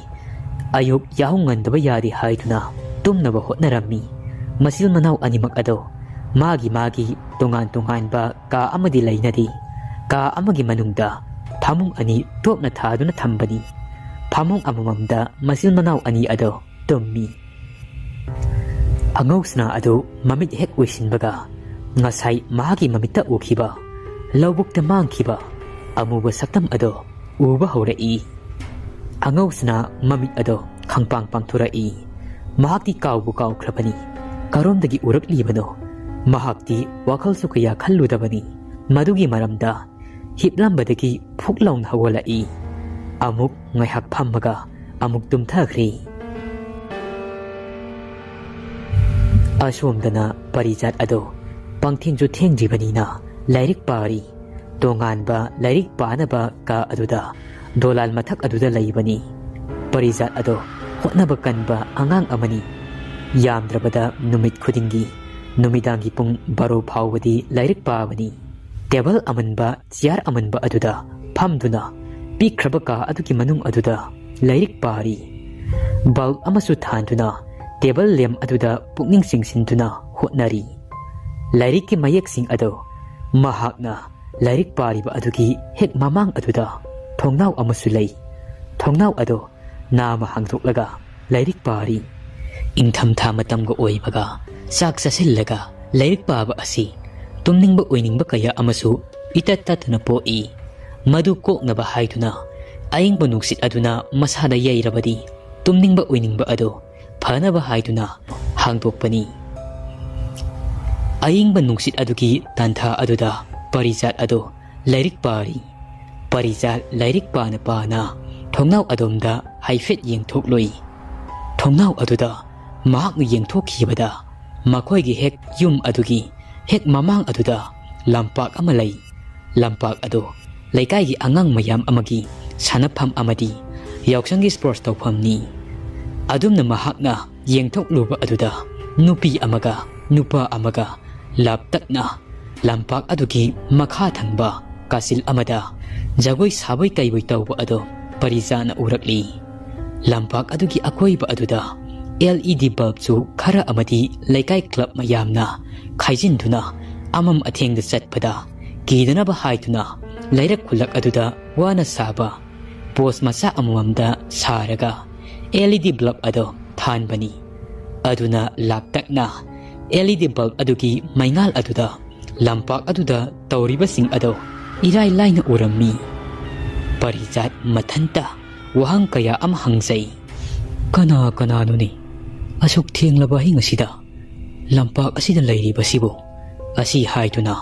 ꯑꯌꯨꯛ ꯌꯥꯍꯧ ꯉꯟꯗꯕ ꯌꯥꯗꯦ ꯍꯥꯏꯗꯨꯅ ꯇꯨꯝꯅꯕ ꯍꯣꯠꯅꯔꯝꯃꯤ꯫ ꯃꯆꯤꯜ ꯃꯅꯥꯎ ꯑꯅꯤꯃꯛ ꯑꯗꯣ ꯃꯥꯒꯤ ꯃꯥꯒꯤ ꯇꯣꯉꯥꯟ ꯇꯣꯉꯥꯟꯕ ꯀꯥ ꯑꯃꯗꯤ ꯂꯩꯅꯔꯤ꯫ ꯀꯥ ꯑꯃꯒꯤ ꯃꯅꯨꯡꯗ ꯐꯃꯨꯡ ꯑꯅꯤ ꯇꯣꯞꯅ ꯊꯥꯗꯨꯅ ꯊꯝꯕꯅꯤ꯫ ꯐꯃꯨꯡ ꯑꯃꯃꯝꯗ ꯃꯆꯤꯜ ꯃꯅꯥꯎ ꯑꯅꯤ ꯑꯗꯣ ꯇꯨꯝꯃꯤ꯫ ꯑꯉꯧꯁꯅꯥ ꯑꯗꯨ ꯃꯃꯤꯠ ꯍꯦꯛ ꯎꯏꯁꯤꯟꯕꯒ ꯉꯁꯥꯏ ꯃꯍꯥꯛꯀꯤ ꯃꯃꯤꯠꯇ ꯎꯈꯤꯕ, ꯂꯧꯕꯨꯛꯇ ꯃꯥꯡꯈꯤꯕ ꯑꯃꯨꯕ ꯁꯛꯇꯝ ꯑꯗꯣ ꯎꯕ ꯍꯧꯔꯛꯏ꯫ ꯑꯉꯧꯁꯅꯥ ꯃꯃꯤꯠ ꯑꯗꯣ ꯈꯪꯄꯥꯡ ꯄꯥꯡꯊꯣꯔꯛꯏ꯫ ꯃꯍꯥꯛꯇꯤ ꯀꯥꯎꯕꯨ ꯀꯥꯎꯈ꯭ꯔꯕꯅꯤ꯫ ꯀꯔꯣꯝꯗꯒꯤ ꯎꯔꯛꯂꯤꯕꯅꯣ? ꯃꯍꯥꯛꯇꯤ ꯋꯥꯈꯜꯁꯨ ꯀꯌꯥ ꯈꯜꯂꯨꯗꯕꯅꯤ꯫ ꯃꯗꯨꯒꯤ ꯃꯔꯝꯗ ꯍꯤꯞꯂꯝꯕꯗꯒꯤ ꯐꯨꯛ ꯂꯥꯎꯅ ꯍꯧꯒꯠꯂꯛꯏ꯫ ꯑꯃꯨꯛ ꯉꯥꯏꯍꯥꯛ ꯐꯝꯃꯒ ꯑꯃꯨꯛ ꯇꯨꯝꯊꯈ꯭ꯔꯦ꯫ ꯑꯁꯣꯝꯗꯅ ꯄꯔꯤꯖꯥꯠ ꯑꯗꯣ ꯄꯪꯊꯦꯡꯁꯨ ꯊꯦꯡꯗ꯭ꯔꯤꯕꯅꯤꯅ ꯂꯥꯏꯔꯤꯛ ꯄꯥꯔꯤ꯫ ꯇꯣꯉꯥꯟꯕ ꯂꯥꯏꯔꯤꯛ ꯄꯥꯅꯕ ꯀꯥ ꯑꯗꯨꯗ ꯗꯣꯂꯥꯜ ꯃꯊꯛ ꯑꯗꯨꯗ ꯂꯩꯕꯅꯤ꯫ ꯄꯔꯤꯖꯥꯠ ꯑꯗꯣ ꯍꯣꯠꯅꯕ ꯀꯟꯕ ꯑꯉꯥꯡ ꯑꯃꯅꯤ꯫ ꯌꯥꯝꯗ꯭ꯔꯕꯗ ꯅꯨꯃꯤꯠ ꯈꯨꯗꯤꯡꯒꯤ ꯅꯨꯃꯤꯗꯥꯡꯒꯤ ꯄꯨꯡ ꯕꯥꯔꯣ ꯐꯥꯎꯕꯗꯤ ꯂꯥꯏꯔꯤꯛ ꯄꯥꯕꯅꯤ꯫ ꯇꯦꯕꯜ ꯑꯃꯟꯕ, ꯆꯤꯌꯥꯔ ꯑꯃꯟꯕ ꯑꯗꯨꯗ ꯐꯝꯗꯨꯅ ꯄꯤꯛꯈ꯭ꯔꯕ ꯀꯥ ꯑꯗꯨꯒꯤ ꯃꯅꯨꯡ ꯑꯗꯨꯗ ꯂꯥꯏꯔꯤꯛ ꯄꯥꯔꯤ꯫ ꯕꯜꯕ ꯑꯃꯁꯨ ꯊꯥꯟꯗꯨꯅ ꯇꯦꯕꯜ ꯂꯦꯝ ꯑꯗꯨꯗ ꯄꯨꯛꯅꯤꯡ ꯆꯤꯡꯁꯤꯟꯗꯨꯅ ꯍꯣꯠꯅꯔꯤ꯫ ꯂꯥꯏꯔꯤꯛꯀꯤ ꯃꯌꯦꯛꯁꯤꯡ ꯑꯗꯨ ꯃꯍꯥꯛꯅ ꯂꯥꯏꯔꯤꯛ ꯄꯥꯔꯤꯕ ꯑꯗꯨꯒꯤ ꯍꯦꯛ ꯃꯃꯥꯡ ꯑꯗꯨꯗ ꯊꯣꯡꯅꯥꯎ ꯑꯃꯁꯨ ꯂꯩ꯫ ꯊꯣꯡꯅꯥꯎ ꯑꯗꯨ ꯅꯥꯝꯃ ꯍꯥꯡꯗꯣꯛꯂꯒ ꯂꯥꯏꯔꯤꯛ ꯄꯥꯔꯤ꯫ ꯏꯪꯊꯝꯊꯥ ꯃꯇꯝꯒ ꯑꯣꯏꯕꯒ ꯆꯥꯛ ꯆꯥꯁꯤꯜꯂꯒ ꯂꯥꯏꯔꯤꯛ ꯄꯥꯕ ꯑꯁꯤ ꯇꯨꯝꯅꯤꯡꯕ ꯑꯣꯏꯅꯤꯡꯕ ꯀꯌꯥ ꯑꯃꯁꯨ ꯏꯇꯠ ꯇꯠꯇꯅ ꯄꯣꯛꯏ꯫ ꯃꯗꯨ ꯀꯣꯛꯅꯕ ꯍꯥꯏꯗꯨꯅ ꯑꯏꯪꯕ ꯅꯨꯡꯁꯤꯠ ꯑꯗꯨꯅ ꯃꯁꯥꯗ ꯌꯩꯔꯕꯗꯤ ꯇꯨꯝꯅꯤꯡꯕ ꯑꯣꯏꯅꯤꯡꯕ ꯑꯗꯨ ꯐꯅꯕ ꯍꯥꯏꯗꯨꯅ ꯍꯥꯡꯗꯣꯛꯄꯅꯤ꯫ ꯑꯏꯪꯕ ꯅꯨꯡꯁꯤꯠ ꯑꯗꯨꯒꯤ ꯇꯥꯟꯊꯥ ꯑꯗꯨꯗ ꯄꯔꯤꯖꯥꯠ ꯑꯗꯨ ꯂꯥꯏꯔꯤꯛ ꯄꯥꯔꯤ꯫ ꯄꯔꯤꯖꯥꯠ ꯂꯥꯏꯔꯤꯛ ꯄꯥꯅ ꯄꯥꯅ ꯊꯣꯡꯅꯥꯎ ꯑꯗꯣꯝꯗ ꯍꯥꯏꯐꯦꯠ ꯌꯦꯡꯊꯣꯛꯂꯨꯏ꯫ ꯊꯣꯡꯅꯥꯎ ꯑꯗꯨꯗ ꯃꯍꯥꯛꯅ ꯌꯦꯡꯊꯣꯛꯈꯤꯕꯗ ꯃꯈꯣꯏꯒꯤ ꯍꯦꯛ ꯌꯨꯝ ꯑꯗꯨꯒꯤ ꯍꯦꯛ ꯃꯃꯥꯡ ꯑꯗꯨꯗ ꯂꯝꯄꯥꯛ ꯑꯃ ꯂꯩ꯫ ꯂꯝꯄꯥꯛ ꯑꯗꯨ ꯂꯩꯀꯥꯏꯒꯤ ꯑꯉꯥꯡ ꯃꯌꯥꯝ ꯑꯃꯒꯤ ꯁꯥꯟꯅꯐꯝ ꯑꯃꯗꯤ ꯌꯥꯎꯁꯪꯒꯤ ꯁ꯭ꯄꯣꯔꯠꯁ ꯇꯧꯐꯝꯅꯤ꯫ ꯑꯗꯨꯝꯅ ꯃꯍꯥꯛꯅ ꯌꯦꯡꯊꯣꯛꯂꯨꯕ ꯑꯗꯨꯗ ꯅꯨꯄꯤ ꯑꯃꯒ ꯅꯨꯄꯥ ꯑꯃꯒ ꯂꯥꯞꯇꯛꯅ ꯂꯝꯄꯥꯛ ꯑꯗꯨꯒꯤ ꯃꯈꯥ ꯊꯪꯕ ꯀꯥꯆꯤꯜ ꯑꯃꯗ ꯖꯒꯣꯏ ꯁꯥꯕꯣꯏ ꯀꯩꯕꯣꯏ ꯇꯧꯕ ꯑꯗꯣ ꯄꯔꯤꯖꯥꯠꯅ ꯎꯔꯛꯂꯤ꯫ ꯂꯝꯄꯥꯛ ꯑꯗꯨꯒꯤ ꯑꯀꯣꯏꯕ ꯑꯗꯨꯗ ꯑꯦꯜ ꯏ ꯗꯤ ꯕꯜꯕꯁꯨ ꯈꯔ ꯑꯃꯗꯤ ꯂꯩꯀꯥꯏ ꯀ꯭ꯂꯕ ꯃꯌꯥꯝꯅ ꯈꯥꯏꯖꯤꯟꯗꯨꯅ ꯑꯃꯝ ꯑꯊꯦꯡꯗ ꯆꯠꯄꯗ ꯀꯤꯗꯅꯕ ꯍꯥꯏꯗꯨꯅ ꯂꯩꯔꯛ ꯈꯨꯜꯂꯛ ꯑꯗꯨꯗ ꯋꯥꯅ ꯁꯥꯕ ꯄꯣꯁ ꯃꯆꯥ ꯑꯃꯃꯝꯗ ꯁꯥꯔꯒ ꯑꯦꯜ ꯏ ꯗꯤ ꯕꯜꯕ ꯑꯗꯨ ꯊꯥꯟꯕꯅꯤ꯫ ꯑꯗꯨꯅ ꯂꯥꯞꯇꯛꯅ ꯑꯦꯜ ꯏ ꯗꯤ ꯕꯜꯕ ꯑꯗꯨꯒꯤ ꯃꯩꯉꯥꯜ ꯑꯗꯨꯗ ꯂꯝꯄꯥꯛ ꯑꯗꯨꯗ ꯇꯧꯔꯤꯕꯁꯤꯡ ꯑꯗꯨ ꯏꯔꯥꯏ ꯂꯥꯏꯅ ꯎꯔꯝꯃꯤ꯫ ꯄꯔꯤꯖꯥꯠ ꯃꯊꯟꯇ ꯋꯥꯍꯪ ꯀꯌꯥ ꯑꯃ ꯍꯪꯖꯩ꯫ "ꯀꯅꯥ ꯀꯅꯥꯅꯣꯅꯦ ꯑꯁꯨꯛ ꯊꯦꯡꯂꯕ ꯑꯍꯤꯡ ꯑꯁꯤꯗ ꯂꯝꯄꯥꯛ ꯑꯁꯤꯗ ꯂꯩꯔꯤꯕꯁꯤꯕꯨ?" ꯑꯁꯤ ꯍꯥꯏꯗꯨꯅ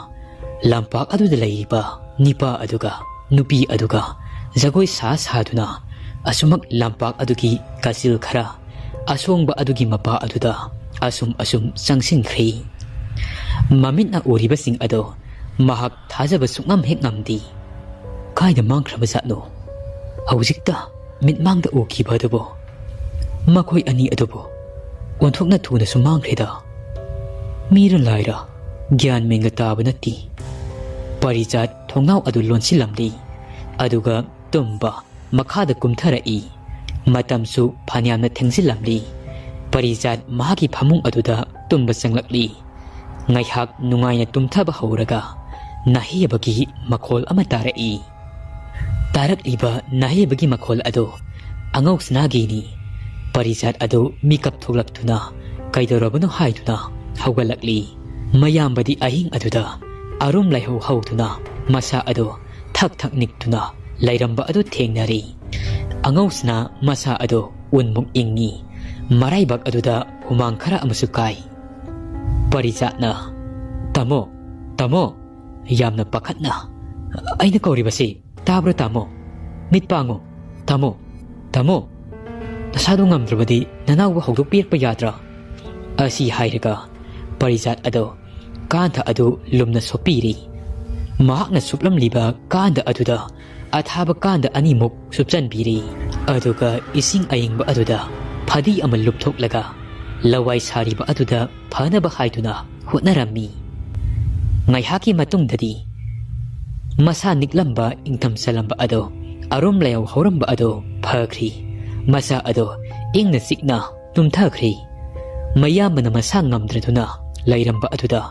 ꯂꯝꯄꯥꯛ ꯑꯗꯨꯗ ꯂꯩꯔꯤꯕ ꯅꯤꯄꯥ ꯑꯗꯨꯒ ꯅꯨꯄꯤ ꯑꯗꯨꯒ ꯖꯒꯣꯏ ꯁꯥ ꯁꯥꯗꯨꯅ ꯑꯁꯨꯃꯛ ꯂꯝꯄꯥꯛ ꯑꯗꯨꯒꯤ ꯀꯥꯆꯤꯜ ꯈꯔ ꯑꯁꯣꯡꯕ ꯑꯗꯨꯒꯤ ꯃꯄꯥ ꯑꯗꯨꯗ ꯑꯁꯨꯝ ꯑꯁꯨꯝ ꯆꯪꯁꯤꯟꯈ꯭ꯔꯦ꯫ ꯃꯃꯤꯠꯅ ꯎꯔꯤꯕꯁꯤꯡ ꯑꯗꯣ ꯃꯍꯥꯛ ꯊꯥꯖꯕ ꯁꯨꯡꯉꯝ ꯍꯦꯛ ꯉꯝꯗꯦ꯫ "ꯀꯥꯏꯗ ꯃꯥꯡꯈ꯭ꯔꯕ ꯖꯥꯠꯅꯣ? ꯍꯧꯖꯤꯛꯇ ꯃꯤꯠꯃꯥꯡꯗ ꯎꯈꯤꯕ ꯑꯗꯨꯕꯨ? ꯃꯈꯣꯏ ꯑꯅꯤ ꯑꯗꯨꯕꯨ ꯑꯣꯟꯊꯣꯛꯅ ꯊꯨꯅꯁꯨ ꯃꯥꯡꯈ꯭ꯔꯦꯗ꯫ ꯃꯤꯔ ꯂꯥꯏꯔ ꯒ꯭ꯌꯥꯟ ꯃꯦꯟꯒ ꯇꯥꯕ ꯅꯠꯇꯦ꯫" ꯄꯔꯤꯖꯥꯠ ꯊꯣꯡꯅꯥꯎ ꯑꯗꯨ ꯂꯣꯟꯁꯤꯜꯂꯝꯂꯤ꯫ ꯑꯗꯨꯒ ꯇꯨꯝꯕ ꯃꯈꯥꯗ ꯀꯨꯝꯊꯔꯛꯏ꯫ ꯃꯇꯝꯁꯨ ꯐꯅꯌꯥꯝꯅ ꯊꯦꯡꯖꯤꯜꯂꯝꯂꯤ꯫ ꯄꯔꯤꯖꯥꯠ ꯃꯍꯥꯛꯀꯤ ꯐꯃꯨꯡ ꯑꯗꯨꯗ ꯇꯨꯝꯕ ꯆꯪꯂꯛꯂꯤ꯫ ꯉꯥꯏꯍꯥꯛ ꯅꯨꯡꯉꯥꯏꯅ ꯇꯨꯝꯊꯕ ꯍꯧꯔꯒ ꯅꯥꯍꯦꯕꯒꯤ ꯃꯈꯣꯜ ꯑꯃ ꯇꯥꯔꯛꯏ꯫ ꯇꯥꯔꯛꯂꯤꯕ ꯅꯥꯍꯦꯕꯒꯤ ꯃꯈꯣꯜ ꯑꯗꯨ ꯑꯉꯧꯁꯅꯥꯒꯤꯅꯤ꯫ ꯄꯔꯤꯖꯥꯠ ꯑꯗꯨ ꯃꯤꯀꯞ ꯊꯣꯛꯂꯛꯇꯨꯅ ꯀꯩꯗꯧꯔꯕꯅꯣ ꯍꯥꯏꯗꯨꯅ ꯍꯧꯒꯠꯂꯛꯂꯤ꯫ ꯃꯌꯥꯝꯕꯗꯤ ꯑꯍꯤꯡ ꯑꯗꯨꯗ ꯑꯔꯨꯝ ꯂꯥꯏꯍꯧ ꯍꯧꯗꯨꯅ ꯃꯁꯥ ꯑꯗꯨ ꯊꯛ ꯊꯛ ꯅꯤꯛꯇꯨꯅ ꯂꯩꯔꯝꯕ ꯑꯗꯨ ꯊꯦꯡꯅꯔꯤ꯫ ꯑꯉꯧꯁꯅꯥ ꯃꯁꯥ ꯑꯗꯨ ꯎꯟꯃꯨꯛ ꯏꯪꯉꯤ꯫ ꯃꯔꯥꯏꯕꯛ ꯑꯗꯨꯗ ꯍꯨꯃꯥꯡ ꯈꯔ ꯑꯃꯁꯨ ꯀꯥꯏ꯫ ꯄꯔꯤꯖꯥꯠꯅ, "ꯇꯥꯃꯣ, ꯇꯥꯃꯣ!" ꯌꯥꯝꯅ ꯄꯥꯈꯠꯅ, "ꯑꯩꯅ ꯀꯧꯔꯤꯕꯁꯤ ꯇꯥꯕ꯭ꯔꯥ ꯇꯥꯃꯣ? ꯃꯤꯠ ꯄꯥꯡꯉꯨ, ꯇꯥꯃꯣ, ꯇꯥꯃꯣ! ꯅꯁꯥꯗꯣ ꯉꯝꯗ꯭ꯔꯕꯗꯤ ꯅꯅꯥꯎꯕꯨ ꯍꯧꯗꯣꯛꯄꯤꯔꯛꯄ ꯌꯥꯗ꯭ꯔꯥ?" ꯑꯁꯤ ꯍꯥꯏꯔꯒ ꯄꯔꯤꯖꯥꯠ ꯑꯗꯨ ꯀꯥꯟꯊ ꯑꯗꯨ ꯂꯨꯝꯅ ꯁꯣꯛꯄꯤꯔꯤ꯫ ꯃꯍꯥꯛꯅ ꯁꯨꯞꯂꯝꯂꯤꯕ ꯀꯥꯟꯗ ꯑꯗꯨꯗ ꯑꯊꯥꯕ ꯀꯥꯟꯗ ꯑꯅꯤꯃꯨꯛ ꯁꯨꯞꯆꯟꯕꯤꯔꯤ꯫ ꯑꯗꯨꯒ ꯏꯁꯤꯡ ꯑꯏꯪꯕ ꯑꯗꯨꯗ ꯐꯗꯤ ꯑꯃ ꯂꯨꯞꯊꯣꯛꯂꯒ ꯂꯋꯥꯏ ꯁꯥꯔꯤꯕ ꯑꯗꯨꯗ ꯐꯅꯕ ꯍꯥꯏꯗꯨꯅ ꯍꯣꯠꯅꯔꯝꯃꯤ꯫ ꯉꯥꯏꯍꯥꯛꯀꯤ ꯃꯇꯨꯡꯗꯗꯤ ꯃꯁꯥ ꯅꯤꯛꯂꯝꯕ, ꯏꯪꯊꯝ ꯆꯜꯂꯝꯕ ꯑꯗꯣ, ꯑꯔꯨꯝ ꯂꯥꯏꯍꯧ ꯍꯧꯔꯝꯕ ꯑꯗꯣ ꯐꯈ꯭ꯔꯤ꯫ ꯃꯁꯥ ꯑꯗꯣ ꯏꯪꯅ ꯆꯤꯛꯅ ꯇꯨꯝꯊꯈ꯭ꯔꯤ꯫ ꯃꯌꯥꯝꯕꯅ ꯃꯁꯥ ꯉꯝꯗ꯭ꯔꯗꯨꯅ ꯂꯩꯔꯝꯕ ꯑꯗꯨꯗ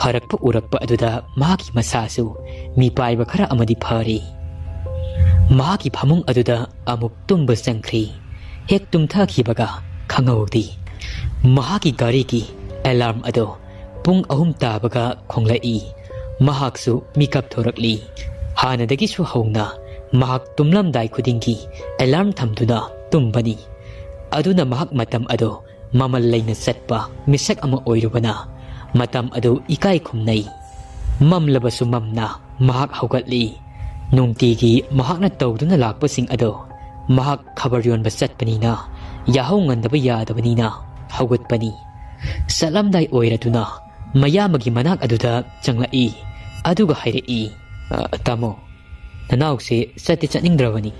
ꯐꯔꯛꯄ ꯎꯔꯛꯄ ꯑꯗꯨꯗ ꯃꯍꯥꯛꯀꯤ ꯃꯁꯥꯁꯨ ꯃꯤꯄꯥꯏꯕ ꯈꯔ ꯑꯃꯗꯤ ꯐꯔꯤ꯫ ꯃꯍꯥꯛꯀꯤ ꯐꯃꯨꯡ ꯑꯗꯨꯗ ꯑꯃꯨꯛ ꯇꯨꯝꯕ ꯆꯪꯈ꯭ꯔꯤ꯫ ꯍꯦꯛ ꯇꯨꯝꯊꯈꯤꯕꯒ ꯈꯪꯍꯧꯗꯦ꯫ ꯃꯍꯥꯛꯀꯤ ꯒꯥꯔꯤꯒꯤ ꯑꯦꯂꯥꯔꯝ ꯑꯗꯣ ꯄꯨꯡ ꯑꯍꯨꯝ ꯇꯥꯕꯒ ꯈꯣꯡꯂꯛꯏ꯫ ꯃꯍꯥꯛꯁꯨ ꯃꯤꯀꯞ ꯊꯣꯔꯛꯂꯤ꯫ ꯍꯥꯟꯅꯗꯒꯤꯁꯨ ꯍꯧꯅ ꯃꯍꯥꯛ ꯇꯨꯝꯂꯝꯗꯥꯏ ꯈꯨꯗꯤꯡꯒꯤ ꯑꯦꯂꯥꯔꯝ ꯊꯝꯗꯨꯅ ꯇꯨꯝꯕꯅꯤ꯫ ꯑꯗꯨꯅ ꯃꯍꯥꯛ ꯃꯇꯝ ꯑꯗꯣ ꯃꯃꯜ ꯂꯩꯅ ꯆꯠꯄ ꯃꯤꯁꯛ ꯑꯃ ꯑꯣꯏꯔꯨꯕꯅ ꯃꯇꯝ ꯑꯗꯨ ꯏꯀꯥꯏ ꯈꯨꯝꯅꯩ꯫ ꯃꯝꯂꯕꯁꯨ ꯃꯝꯅ ꯃꯍꯥꯛ ꯍꯧꯒꯠꯂꯤ꯫ ꯅꯨꯡꯇꯤꯒꯤ ꯃꯍꯥꯛꯅ ꯇꯧꯗꯨꯅ ꯂꯥꯛꯄꯁꯤꯡ ꯑꯗꯣ ꯃꯍꯥꯛ ꯈꯕꯔ ꯌꯣꯟꯕ ꯆꯠꯄꯅꯤꯅ ꯌꯥꯍꯧ ꯉꯟꯗꯕ ꯌꯥꯗꯕꯅꯤꯅ ꯍꯧꯒꯠꯄꯅꯤ꯫ ꯆꯠꯂꯝꯗꯥꯏ ꯑꯣꯏꯔꯗꯨꯅ ꯃꯌꯥꯝꯕꯒꯤ ꯃꯅꯥꯛ ꯑꯗꯨꯗ ꯆꯪꯂꯛꯏ꯫ ꯑꯗꯨꯒ ꯍꯥꯏꯔꯛꯏ, "ꯑ, ꯇꯥꯃꯣ, ꯅꯅꯥꯎꯁꯦ ꯆꯠꯇꯤ ꯆꯠꯅꯤꯡꯗ꯭ꯔꯕꯅꯤ꯫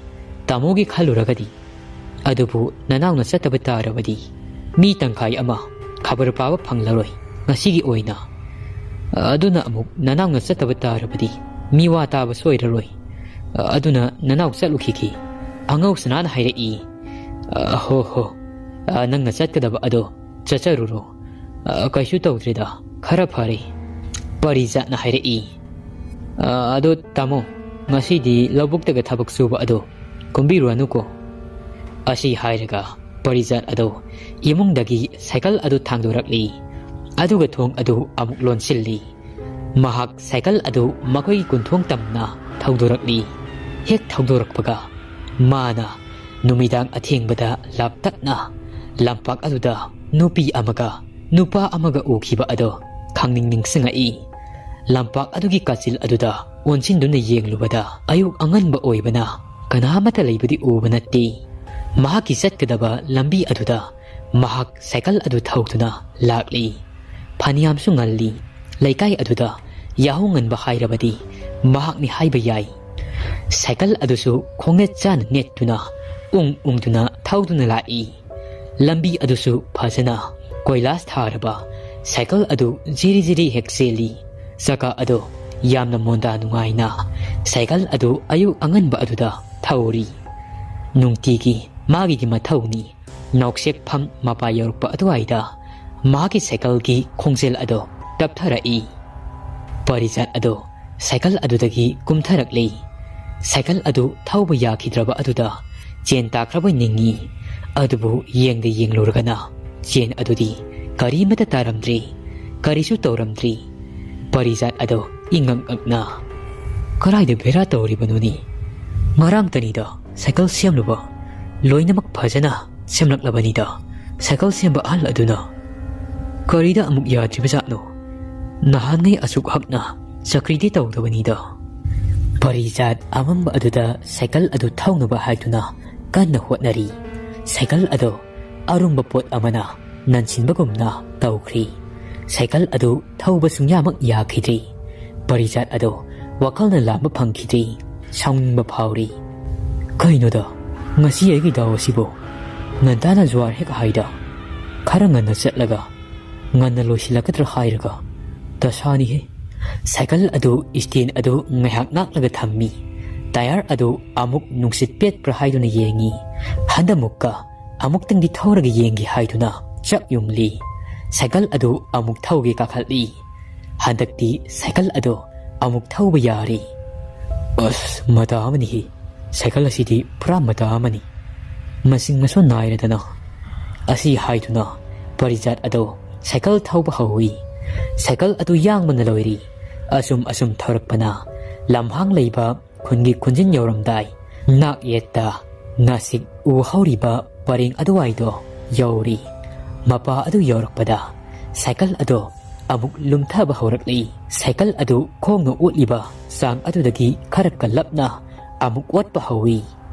ꯇꯥꯃꯣꯒꯤ ꯈꯜꯂꯨꯔꯒꯗꯤ꯫ ꯑꯗꯨꯕꯨ ꯅꯅꯥꯎꯅ ꯆꯠꯇꯕ ꯇꯥꯔꯕꯗꯤ ꯃꯤ ꯇꯪꯈꯥꯏ ꯑꯃ ꯈꯕꯔ ꯄꯥꯕ ꯐꯪꯂꯔꯣꯏ ꯉꯁꯤꯒꯤ ꯑꯣꯏꯅ꯫ ꯑꯗꯨꯅ ꯑꯃꯨꯛ ꯅꯅꯥꯎꯅ ꯆꯠꯇꯕ ꯇꯥꯔꯕꯗꯤ ꯃꯤ ꯋꯥ ꯇꯥꯕ ꯁꯣꯏꯔꯔꯣꯏ꯫ ꯑꯗꯨꯅ ꯅꯅꯥꯎ ꯆꯠꯂꯨꯈꯤꯒꯦ꯫" ꯑꯉꯧꯁꯅꯥꯅ ꯍꯥꯏꯔꯛꯏ, "ꯑ, ꯍꯣ ꯍꯣ, ꯑ, ꯅꯪꯅ ꯆꯠꯀꯗꯕ ꯑꯗꯣ ꯆꯠꯆꯔꯨꯔꯣ꯫ ꯑ, ꯀꯩꯁꯨ ꯇꯧꯗ꯭ꯔꯤꯗ, ꯈꯔ ꯐꯔꯦ꯫" ꯄꯔꯤꯖꯥꯠꯅ ꯍꯥꯏꯔꯛꯏ, "ꯑ, ꯑꯗꯣ ꯇꯥꯃꯣ, ꯉꯁꯤꯗꯤ ꯂꯧꯕꯨꯛꯇꯒ ꯊꯕꯛ ꯁꯨꯕ ꯑꯗꯣ ꯀꯨꯝꯕꯤꯔꯨꯔꯅꯨꯀꯣ꯫" ꯑꯁꯤ ꯍꯥꯏꯔꯒ ꯄꯔꯤꯖꯥꯠ ꯑꯗꯣ ꯏꯃꯨꯡꯗꯒꯤ ꯁꯥꯏꯀꯜ ꯑꯗꯨ ꯊꯥꯡꯗꯣꯔꯛꯂꯤ꯫ ꯑꯗꯨꯒ ꯊꯣꯡ ꯑꯗꯨ ꯑꯃꯨꯛ ꯂꯣꯟꯁꯤꯜꯂꯤ꯫ ꯃꯍꯥꯛ ꯁꯥꯏꯀꯜ ꯑꯗꯨ ꯃꯈꯣꯏꯒꯤ ꯀꯨꯟꯊꯣꯡ ꯇꯝꯅ ꯊꯧꯗꯣꯔꯛꯂꯤ꯫ ꯍꯦꯛ ꯊꯧꯗꯣꯔꯛꯄꯒ ꯃꯥꯅ ꯅꯨꯃꯤꯗꯥꯡ ꯑꯊꯦꯡꯕꯗ ꯂꯥꯞꯇꯛꯅ ꯂꯝꯄꯥꯛ ꯑꯗꯨꯗ ꯅꯨꯄꯤ ꯑꯃꯒ ꯅꯨꯄꯥ ꯑꯃꯒ ꯎꯈꯤꯕ ꯑꯗꯣ ꯈꯪꯅꯤꯡ ꯅꯤꯡꯁꯤꯡꯉꯛꯏ꯫ ꯂꯝꯄꯥꯛ ꯑꯗꯨꯒꯤ ꯀꯥꯆꯤꯜ ꯑꯗꯨꯗ ꯑꯣꯟꯁꯤꯟꯗꯨꯅ ꯌꯦꯡꯂꯨꯕꯗ ꯑꯌꯨꯛ ꯑꯉꯟꯕ ꯑꯣꯏꯕꯅ ꯀꯅꯥꯃꯠꯇ ꯂꯩꯕꯗꯤ ꯎꯕ ꯅꯠꯇꯦ꯫ ꯃꯍꯥꯛꯀꯤ ꯆꯠꯀꯗꯕ ꯂꯝꯕꯤ ꯑꯗꯨꯗ ꯃꯍꯥꯛ ꯁꯥꯏꯀꯜ ꯑꯗꯨ ꯊꯧꯗꯨꯅ ꯂꯥꯛꯂꯤ꯫ ꯐꯅꯌꯥꯝꯁꯨ ꯉꯜꯂꯤ꯫ ꯂꯩꯀꯥꯏ ꯑꯗꯨꯗ ꯌꯥꯍꯧ ꯉꯟꯕ ꯍꯥꯏꯔꯕꯗꯤ ꯃꯍꯥꯛꯅꯤ ꯍꯥꯏꯕ ꯌꯥꯏ꯫ ꯁꯥꯏꯀꯜ ꯑꯗꯨꯁꯨ ꯈꯣꯡꯅꯦꯠ ꯆꯥꯅ ꯅꯦꯠꯇꯨꯅ ꯎꯪ ꯎꯪꯗꯨꯅ ꯊꯧꯗꯨꯅ ꯂꯥꯛꯏ꯫ ꯂꯝꯕꯤ ꯑꯗꯨꯁꯨ ꯐꯖꯅ ꯀꯣꯏꯂꯥꯁ ꯊꯥꯔꯕ꯫ ꯁꯥꯏꯀꯜ ꯑꯗꯨ ꯖꯤꯔꯤ ꯖꯤꯔꯤ ꯍꯦꯛ ꯆꯦꯜꯂꯤ꯫ ꯆꯀꯥ ꯑꯗꯨ ꯌꯥꯝꯅ ꯃꯣꯟꯗꯥ ꯅꯨꯡꯉꯥꯏꯅ ꯁꯥꯏꯀꯜ ꯑꯗꯨ ꯑꯌꯨꯛ ꯑꯉꯟꯕ ꯑꯗꯨꯗ ꯊꯧꯔꯤ꯫ ꯅꯨꯡꯇꯤꯒꯤ ꯃꯥꯒꯤꯗꯤ ꯃꯊꯧꯅꯤ꯫ ꯅꯥꯎꯁꯦꯛꯐꯝ ꯃꯄꯥ ꯌꯧꯔꯛꯄ ꯑꯗꯨꯋꯥꯏꯗ ꯃꯍꯥꯛꯀꯤ ꯁꯥꯏꯀꯜꯒꯤ ꯈꯣꯡꯖꯦꯜ ꯑꯗꯨ ꯇꯞꯊꯔꯛꯏ꯫ ꯄꯔꯤꯖꯥꯠ ꯑꯗꯨ ꯁꯥꯏꯀꯜ ꯑꯗꯨꯗꯒꯤ ꯀꯨꯝꯊꯔꯛꯂꯤ꯫ ꯁꯥꯏꯀꯜ ꯑꯗꯨ ꯊꯧꯕ ꯌꯥꯈꯤꯗ꯭ꯔꯕ ꯑꯗꯨꯗ ꯆꯦꯟ ꯇꯥꯈ꯭ꯔꯕꯣꯏ ꯅꯤꯡꯏ꯫ ꯑꯗꯨꯕꯨ ꯌꯦꯡꯗ ꯌꯦꯡꯂꯨꯔꯒꯅ ꯆꯦꯟ ꯑꯗꯨꯗꯤ ꯀꯔꯤꯃꯠꯇ ꯇꯥꯔꯝꯗ꯭ꯔꯤ, ꯀꯔꯤꯁꯨ ꯇꯧꯔꯝꯗ꯭ꯔꯤ꯫ ꯄꯔꯤꯖꯥꯠ ꯑꯗꯨ ꯏꯉꯛ ꯉꯛꯅ, "ꯀꯔꯥꯏꯗ ꯕꯦꯔꯥ ꯇꯧꯔꯤꯕꯅꯣꯅꯦ? ꯉꯔꯥꯡꯇꯅꯤꯗ ꯁꯥꯏꯀꯜ ꯁꯦꯝꯂꯨꯕ, ꯂꯣꯏꯅꯃꯛ ꯐꯖꯅ ꯁꯦꯝꯂꯛꯂꯕꯅꯤꯗ ꯁꯥꯏꯀꯜ ꯁꯦꯝꯕ ꯑꯍꯜ ꯑꯗꯨꯅ꯫ ꯀꯔꯤꯗ ꯑꯃꯨꯛ ꯌꯥꯗ꯭ꯔꯤꯕꯖꯥꯠꯅꯣ? ꯅꯍꯥꯟꯉꯩ ꯑꯁꯨꯛ ꯍꯛꯅ ꯆꯀ꯭ꯔꯤꯗꯤ ꯇꯧꯗꯕꯅꯤꯗ"꯫ ꯄꯔꯤꯖꯥꯠ ꯑꯃꯝꯕ ꯑꯗꯨꯗ ꯁꯥꯏꯀꯜ ꯑꯗꯨ ꯊꯧꯅꯕ ꯍꯥꯏꯗꯨꯅ ꯀꯟꯅ ꯍꯣꯠꯅꯔꯤ꯫ ꯁꯥꯏꯀꯜ ꯑꯗꯨ ꯑꯔꯨꯝꯕ ꯄꯣꯠ ꯑꯃꯅ ꯅꯟꯁꯤꯟꯕꯒꯨꯝꯅ ꯇꯧꯈ꯭ꯔꯤ꯫ ꯁꯥꯏꯀꯜ ꯑꯗꯨ ꯊꯧꯕ ꯁꯨꯡꯌꯥꯃꯛ ꯌꯥꯈꯤꯗ꯭ꯔꯤ꯫ ꯄꯔꯤꯖꯥꯠ ꯑꯗꯨ ꯋꯥꯈꯜꯅ ꯂꯥꯝꯕ ꯐꯪꯈꯤꯗ꯭ꯔꯤ꯫ ꯁꯥꯎꯅꯤꯡꯕ ꯐꯥꯎꯔꯤ꯫ "ꯀꯩꯅꯣꯗ, ꯉꯁꯤ ꯑꯩꯒꯤ ꯗꯥꯎ ꯑꯁꯤꯕꯨ? ꯉꯟꯇꯥꯅ ꯖꯨꯋꯥꯔ ꯍꯦꯛ ꯍꯥꯏꯗ, ꯈꯔ ꯉꯟꯅ ꯆꯠꯂꯒ ꯉꯟꯅ ꯂꯣꯏꯁꯤꯜꯂꯛꯀꯗ꯭ꯔꯥ ꯍꯥꯏꯔꯒ ꯗꯁꯥꯅꯤꯍꯦ"꯫ ꯁꯥꯏꯀꯜ ꯑꯗꯨ ꯏꯁꯇꯦꯟ ꯑꯗꯨ ꯉꯥꯏꯍꯥꯛ ꯉꯥꯛꯂꯒ ꯊꯝꯃꯤ꯫ ꯇꯥꯌꯔ ꯑꯗꯨ ꯑꯃꯨꯛ ꯅꯨꯡꯁꯤꯠ ꯄꯦꯠꯄ꯭ꯔꯥ ꯍꯥꯏꯗꯨꯅ ꯌꯦꯡꯉꯤ꯫ ꯍꯟꯗꯃꯨꯛꯀ ꯑꯃꯨꯛꯇꯪꯗꯤ ꯊꯧꯔꯒ ꯌꯦꯡꯒꯦ ꯍꯥꯏꯗꯨꯅ ꯆꯥꯛ ꯌꯨꯡꯂꯤ꯫ ꯁꯥꯏꯀꯜ ꯑꯗꯨ ꯑꯃꯨꯛ ꯊꯧꯒꯦ ꯀꯥꯈꯠꯂꯤ꯫ ꯍꯟꯗꯛꯇꯤ ꯁꯥꯏꯀꯜ ꯑꯗꯨ ꯑꯃꯨꯛ ꯊꯧꯕ ꯌꯥꯔꯦ꯫ "ꯑꯁ, ꯃꯇꯥ ꯑꯃꯅꯤꯍꯦ꯫ ꯁꯥꯏꯀꯜ ꯑꯁꯤꯗꯤ ꯄꯨꯔꯥ ꯃꯇꯥ ꯑꯃꯅꯤ꯫ ꯃꯁꯤꯡ ꯃꯁꯣꯟ ꯅꯥꯏꯔꯗꯅ"꯫ ꯑꯁꯤ ꯍꯥꯏꯗꯨꯅ ꯄꯔꯤꯖꯥꯠ ꯑꯗꯨ ꯁꯥꯏꯀꯜ ꯊꯧꯕ ꯍꯧꯏ꯫ ꯁꯥꯏꯀꯜ ꯑꯗꯨ ꯌꯥꯡꯕꯅ ꯂꯣꯏꯔꯤ꯫ ꯑꯁꯨꯝ ꯑꯁꯨꯝ ꯊꯧꯔꯛꯄꯅ ꯂꯝꯍꯥꯡ ꯂꯩꯕ ꯈꯨꯟꯒꯤ ꯈꯨꯟꯖꯤꯟ ꯌꯧꯔꯝꯗꯥꯏ, ꯅꯥꯛ ꯌꯦꯠꯇ ꯅꯥꯁꯤꯛ ꯎ ꯍꯧꯔꯤꯕ ꯄꯔꯦꯡ ꯑꯗꯨꯋꯥꯏꯗꯣ ꯌꯧꯔꯤ꯫ ꯃꯄꯥ ꯑꯗꯨ ꯌꯧꯔꯛꯄꯗ ꯁꯥꯏꯀꯜ ꯑꯗꯨ ꯑꯃꯨꯛ ꯂꯨꯝꯊꯕ ꯍꯧꯔꯛꯂꯤ꯫ ꯁꯥꯏꯀꯜ ꯑꯗꯨ ꯈꯣꯡꯅ ꯑꯣꯠꯂꯤꯕ ꯆꯥꯡ ꯑꯗꯨꯗꯒꯤ ꯈꯔ ꯀꯜꯂꯞꯅ ꯑꯃꯨꯛ ꯑꯣꯠꯄ ꯍꯧꯏ꯫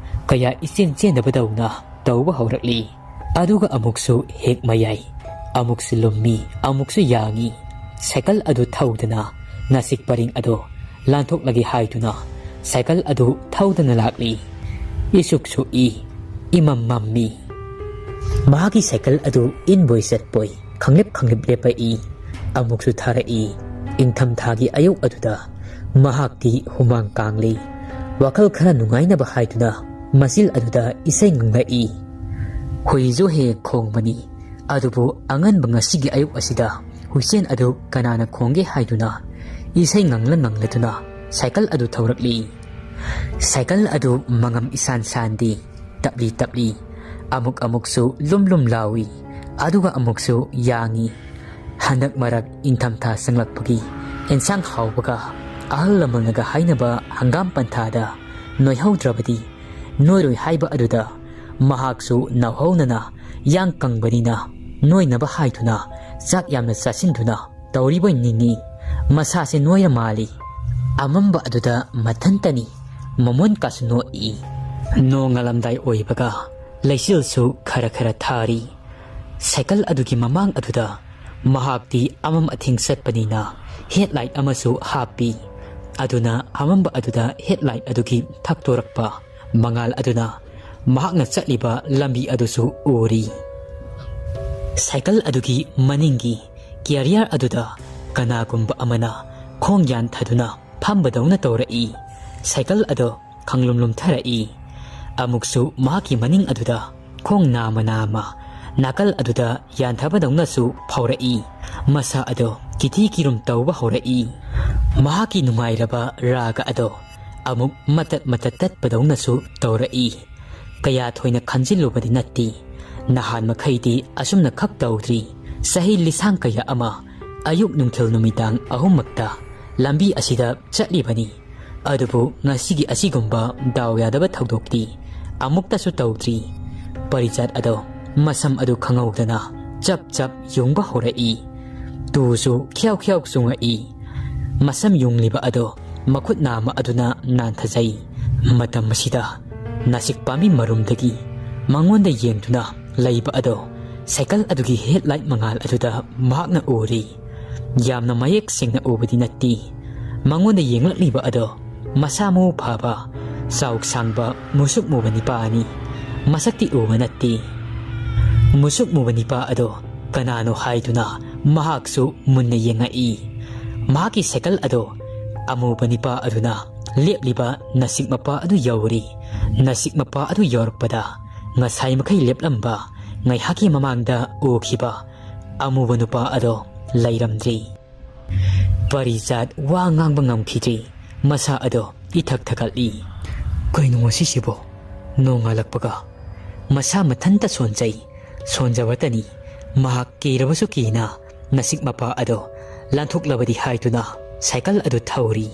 ꯀꯌꯥ ꯏꯆꯦꯟ ꯆꯦꯟꯗꯕꯗꯧꯅ ꯇꯧꯕ ꯍꯧꯔꯛꯂꯤ꯫ ꯑꯗꯨꯒ ꯑꯃꯨꯛꯁꯨ ꯍꯦꯛ ꯃꯌꯥꯏ, ꯑꯃꯨꯛꯁꯨ ꯂꯨꯝꯃꯤ, ꯑꯃꯨꯛꯁꯨ ꯌꯥꯡꯏ꯫ ꯁꯥꯏꯀꯜ ꯑꯗꯨ ꯊꯧꯗꯅ ꯅꯥꯁꯤꯛ ꯄꯔꯦꯡ ꯑꯗꯨ ꯂꯥꯟꯊꯣꯛꯂꯒꯦ ꯍꯥꯏꯗꯨꯅ ꯁꯥꯏꯀꯜ ꯑꯗꯨ ꯊꯧꯗꯅ ꯂꯥꯛꯂꯤ꯫ ꯏꯁꯨꯛ ꯁꯨꯛꯏ, ꯏꯃꯝ ꯃꯝꯃꯤ꯫ ꯃꯍꯥꯛꯀꯤ ꯁꯥꯏꯀꯜ ꯑꯗꯨ ꯏꯟꯕꯣꯏ ꯆꯠꯄꯣꯏ ꯈꯪꯂꯦꯞ ꯈꯪꯂꯦꯞ ꯂꯦꯞꯄꯛꯏ꯫ ꯑꯃꯨꯛꯁꯨ ꯊꯥꯔꯛꯏ꯫ ꯏꯪꯊꯝꯊꯥꯒꯤ ꯑꯌꯨꯛ ꯑꯗꯨꯗ ꯃꯍꯥꯛꯇꯤ ꯍꯨꯃꯥꯡ ꯀꯥꯡꯂꯤ꯫ ꯋꯥꯈꯜ ꯈꯔ ꯅꯨꯡꯉꯥꯏꯅꯕ ꯍꯥꯏꯗꯨꯅ ꯃꯆꯤꯜ ꯑꯗꯨꯗ ꯏꯁꯩ ꯉꯪꯂꯛꯏ꯫ ꯍꯨꯏꯁꯨ ꯍꯦꯛ ꯈꯣꯡꯕꯅꯤ, ꯑꯗꯨꯕꯨ ꯑꯉꯟꯕ ꯉꯁꯤꯒꯤ ꯑꯌꯨꯛ ꯑꯁꯤꯗ ꯍꯨꯏꯆꯦꯟ ꯑꯗꯨ ꯀꯅꯥꯅ ꯈꯣꯡꯒꯦ ꯍꯥꯏꯗꯨꯅ ꯏꯁꯩ ꯉꯪꯂ ꯉꯪꯂꯗꯨꯅ ꯁꯥꯏꯀꯜ ꯑꯗꯨ ꯊꯧꯔꯛꯂꯤ꯫ ꯁꯥꯏꯀꯜ ꯑꯗꯨ ꯃꯉꯝ ꯏꯁꯥꯟ ꯁꯥꯟꯗꯦ, ꯇꯞꯂꯤ ꯇꯞꯂꯤ, ꯑꯃꯨꯛ ꯑꯃꯨꯛꯁꯨ ꯂꯨꯝ ꯂꯨꯝ ꯂꯥꯎꯏ, ꯑꯗꯨꯒ ꯑꯃꯨꯛꯁꯨ ꯌꯥꯡꯏ꯫ ꯍꯟꯗꯛ ꯃꯔꯛ ꯏꯪꯊꯝꯊꯥ ꯆꯪꯂꯛꯄꯒꯤ ꯑꯦꯟꯁꯥꯡ ꯍꯥꯎꯕꯒ ꯑꯍꯜ ꯂꯃꯟꯅꯒ ꯍꯥꯏꯅꯕ ꯍꯪꯒꯥꯝ ꯄꯟꯊꯥꯗ ꯅꯣꯏꯍꯧꯗ꯭ꯔꯕꯗꯤ ꯅꯣꯏꯔꯣꯏ ꯍꯥꯏꯕ ꯑꯗꯨꯗ ꯃꯍꯥꯛꯁꯨ ꯅꯧꯍꯧꯅꯅ ꯌꯥꯡ ꯀꯪꯕꯅꯤꯅ ꯅꯣꯏꯅꯕ ꯍꯥꯏꯗꯨꯅ ꯆꯥꯛ ꯌꯥꯝꯅ ꯆꯥꯁꯤꯟꯗꯨꯅ ꯇꯧꯔꯤꯕꯣꯏ ꯅꯤꯡꯏ꯫ ꯃꯁꯥꯁꯦ ꯅꯣꯏꯔ ꯃꯥꯜꯂꯤ꯫ ꯑꯃꯝꯕ ꯑꯗꯨꯗ ꯃꯊꯟꯇꯅꯤ ꯃꯃꯣꯟ ꯀꯥꯁꯨ ꯅꯣꯛꯏ꯫ ꯅꯣꯡꯉꯥꯜꯂꯝꯗꯥꯏ ꯑꯣꯏꯕꯒ ꯂꯩꯆꯤꯜꯁꯨ ꯈꯔ ꯈꯔ ꯊꯥꯔꯤ꯫ ꯁꯥꯏꯀꯜ ꯑꯗꯨꯒꯤ ꯃꯃꯥꯡ ꯑꯗꯨꯗ ꯃꯍꯥꯛꯇꯤ ꯑꯃꯝ ꯑꯊꯦꯡ ꯆꯠꯄꯅꯤꯅ ꯍꯦꯠꯂꯥꯏꯠ ꯑꯃꯁꯨ ꯍꯥꯞꯄꯤ꯫ ꯑꯗꯨꯅ ꯑꯃꯝꯕ ꯑꯗꯨꯗ ꯍꯦꯠꯂꯥꯏꯠ ꯑꯗꯨꯒꯤ ꯊꯛꯇꯣꯔꯛꯄ ꯃꯉꯥꯜ ꯑꯗꯨꯅ ꯃꯍꯥꯛꯅ ꯆꯠꯂꯤꯕ ꯂꯝꯕꯤ ꯑꯗꯨꯁꯨ ꯎꯔꯤ꯫ ꯁꯥꯏꯀꯜ ꯑꯗꯨꯒꯤ ꯃꯅꯤꯡꯒꯤ ꯀꯦꯔꯤꯌꯔ ꯑꯗꯨꯗ ꯀꯅꯥꯒꯨꯝꯕ ꯑꯃꯅ ꯈꯣꯡ ꯌꯥꯟꯊꯗꯨꯅ ꯐꯝꯕꯗꯧꯅ ꯇꯧꯔꯛꯏ꯫ ꯁꯥꯏꯀꯜ ꯑꯗꯣ ꯈꯪꯂꯨꯝ ꯂꯨꯝꯊꯔꯛꯏ꯫ ꯑꯃꯨꯛꯁꯨ ꯃꯍꯥꯛꯀꯤ ꯃꯅꯤꯡ ꯑꯗꯨꯗ ꯈꯣꯡ ꯅꯥꯝꯃ ꯅꯥꯝꯃ ꯅꯥꯀꯜ ꯑꯗꯨꯗ ꯌꯥꯟꯊꯕꯗꯧꯅꯁꯨ ꯐꯥꯎꯔꯛꯏ꯫ ꯃꯁꯥ ꯑꯗꯣ ꯀꯤꯊꯤ ꯀꯤꯔꯨꯝ ꯇꯧꯕ ꯍꯧꯔꯛꯏ꯫ ꯃꯍꯥꯛꯀꯤ ꯅꯨꯡꯉꯥꯏꯔꯕ ꯔꯥꯒ ꯑꯗꯣ ꯑꯃꯨꯛ ꯃꯇꯠ ꯃꯇꯠ ꯇꯠꯄꯗꯧꯅꯁꯨ ꯇꯧꯔꯛꯏ꯫ ꯀꯌꯥ ꯊꯣꯏꯅ ꯈꯟꯖꯤꯜꯂꯨꯕꯗꯤ ꯅꯠꯇꯦ꯫ ꯅꯍꯥꯟ ꯃꯈꯩꯗꯤ ꯑꯁꯨꯝꯅ ꯈꯛ ꯇꯧꯗ꯭ꯔꯤ꯫ ꯆꯍꯤ ꯂꯤꯁꯥꯡ ꯀꯌꯥ ꯑꯃ ꯑꯌꯨꯛ ꯅꯨꯡꯊꯤꯜ ꯅꯨꯃꯤꯗꯥꯡ ꯑꯍꯨꯝꯃꯛꯇ ꯂꯝꯕꯤ ꯑꯁꯤꯗ ꯆꯠꯂꯤꯕꯅꯤ꯫ ꯑꯗꯨꯕꯨ ꯉꯁꯤꯒꯤ ꯑꯁꯤꯒꯨꯝꯕ ꯗꯥꯎ ꯌꯥꯗꯕ ꯊꯧꯗꯣꯛꯇꯤ ꯑꯃꯨꯛꯇꯁꯨ ꯇꯧꯗ꯭ꯔꯤ꯫ ꯄꯔꯤꯖꯥꯠ ꯑꯗꯣ ꯃꯁꯝ ꯑꯗꯨ ꯈꯪꯍꯧꯗꯅ ꯆꯞ ꯆꯞ ꯌꯨꯡꯕ ꯍꯧꯔꯛꯏ꯫ ꯇꯨꯁꯨ ꯈ꯭ꯌꯥꯎ ꯈ꯭ꯌꯥꯎ ꯆꯨꯡꯉꯛꯏ꯫ ꯃꯁꯝ ꯌꯨꯡꯂꯤꯕ ꯑꯗꯣ ꯃꯈꯨꯠ ꯅꯥꯝꯃ ꯑꯗꯨꯅ ꯅꯥꯟꯊꯖꯩ꯫ ꯃꯇꯝ ꯑꯁꯤꯗ ꯅꯥꯁꯤꯛ ꯄꯥꯝꯕꯤ ꯃꯔꯨꯝꯗꯒꯤ ꯃꯉꯣꯟꯗ ꯌꯦꯡꯗꯨꯅ ꯂꯩꯕ ꯑꯗꯣ ꯁꯥꯏꯀꯜ ꯑꯗꯨꯒꯤ ꯍꯦꯠꯂꯥꯏꯠ ꯃꯉꯥꯜ ꯑꯗꯨꯗ ꯃꯍꯥꯛꯅ ꯎꯔꯤ꯫ ꯌꯥꯝꯅ ꯃꯌꯦꯛ ꯁꯦꯡꯅ ꯎꯕꯗꯤ ꯅꯠꯇꯦ꯫ ꯃꯉꯣꯟꯗ ꯌꯦꯡꯂꯛꯂꯤꯕ ꯑꯗꯣ ꯃꯁꯥ ꯃꯎ ꯐꯕ, ꯆꯥꯎ ꯁꯥꯡꯕ, ꯃꯨꯁꯨꯛ ꯃꯨꯕ ꯅꯤꯄꯥꯅꯤ꯫ ꯃꯁꯛꯇꯤ ꯎꯕ ꯅꯠꯇꯦ꯫ ꯃꯨꯁꯨꯛ ꯃꯨꯕ ꯅꯤꯄꯥ ꯑꯗꯣ ꯀꯅꯥꯅꯣ ꯍꯥꯏꯗꯨꯅ ꯃꯍꯥꯛꯁꯨ ꯃꯨꯟꯅ ꯌꯦꯡꯉꯛꯏ꯫ ꯃꯍꯥꯛꯀꯤ ꯁꯥꯏꯀꯜ ꯑꯗꯣ ꯑꯃꯨꯕ ꯅꯨꯄꯥ ꯑꯗꯨꯅ ꯂꯦꯞꯂꯤꯕ ꯅꯥꯁꯤꯛ ꯃꯄꯥ ꯑꯗꯨ ꯌꯧꯔꯤ꯫ ꯅꯥꯁꯤꯛ ꯃꯄꯥ ꯑꯗꯨ ꯌꯧꯔꯛꯄꯗ ꯉꯁꯥꯏ ꯃꯈꯩ ꯂꯦꯞꯂꯝꯕ, ꯉꯥꯏꯍꯥꯛꯀꯤ ꯃꯃꯥꯡꯗ ꯎꯈꯤꯕ ꯑꯃꯨꯕ ꯅꯨꯄꯥ ꯑꯗꯣ ꯂꯩꯔꯝꯗ꯭ꯔꯤ꯫ ꯄꯔꯤꯖꯥꯠ ꯋꯥ ꯉꯥꯡꯕ ꯉꯝꯈꯤꯗ꯭ꯔꯤ꯫ ꯃꯁꯥ ꯑꯗꯣ ꯏꯊꯛ ꯊꯛꯀꯠꯂꯤ꯫ "ꯀꯩꯅꯣ ꯉꯁꯤꯁꯤꯕꯣ? ꯅꯣꯡꯉꯥꯜꯂꯛꯄꯒ ꯃꯁꯥ ꯃꯊꯟꯇ ꯁꯣꯟꯖꯩ꯫ ꯁꯣꯟꯖꯕꯇꯅꯤ꯫ ꯃꯍꯥꯛ ꯀꯤꯔꯕꯁꯨ ꯀꯤꯅ ꯅꯥꯁꯤꯛ ꯃꯄꯥ ꯑꯗꯣ ꯂꯥꯟꯊꯣꯛꯂꯕꯗꯤ ꯍꯥꯏꯗꯨꯅ ꯁꯥꯏꯀꯜ ꯑꯗꯨ ꯊꯧꯔꯤ꯫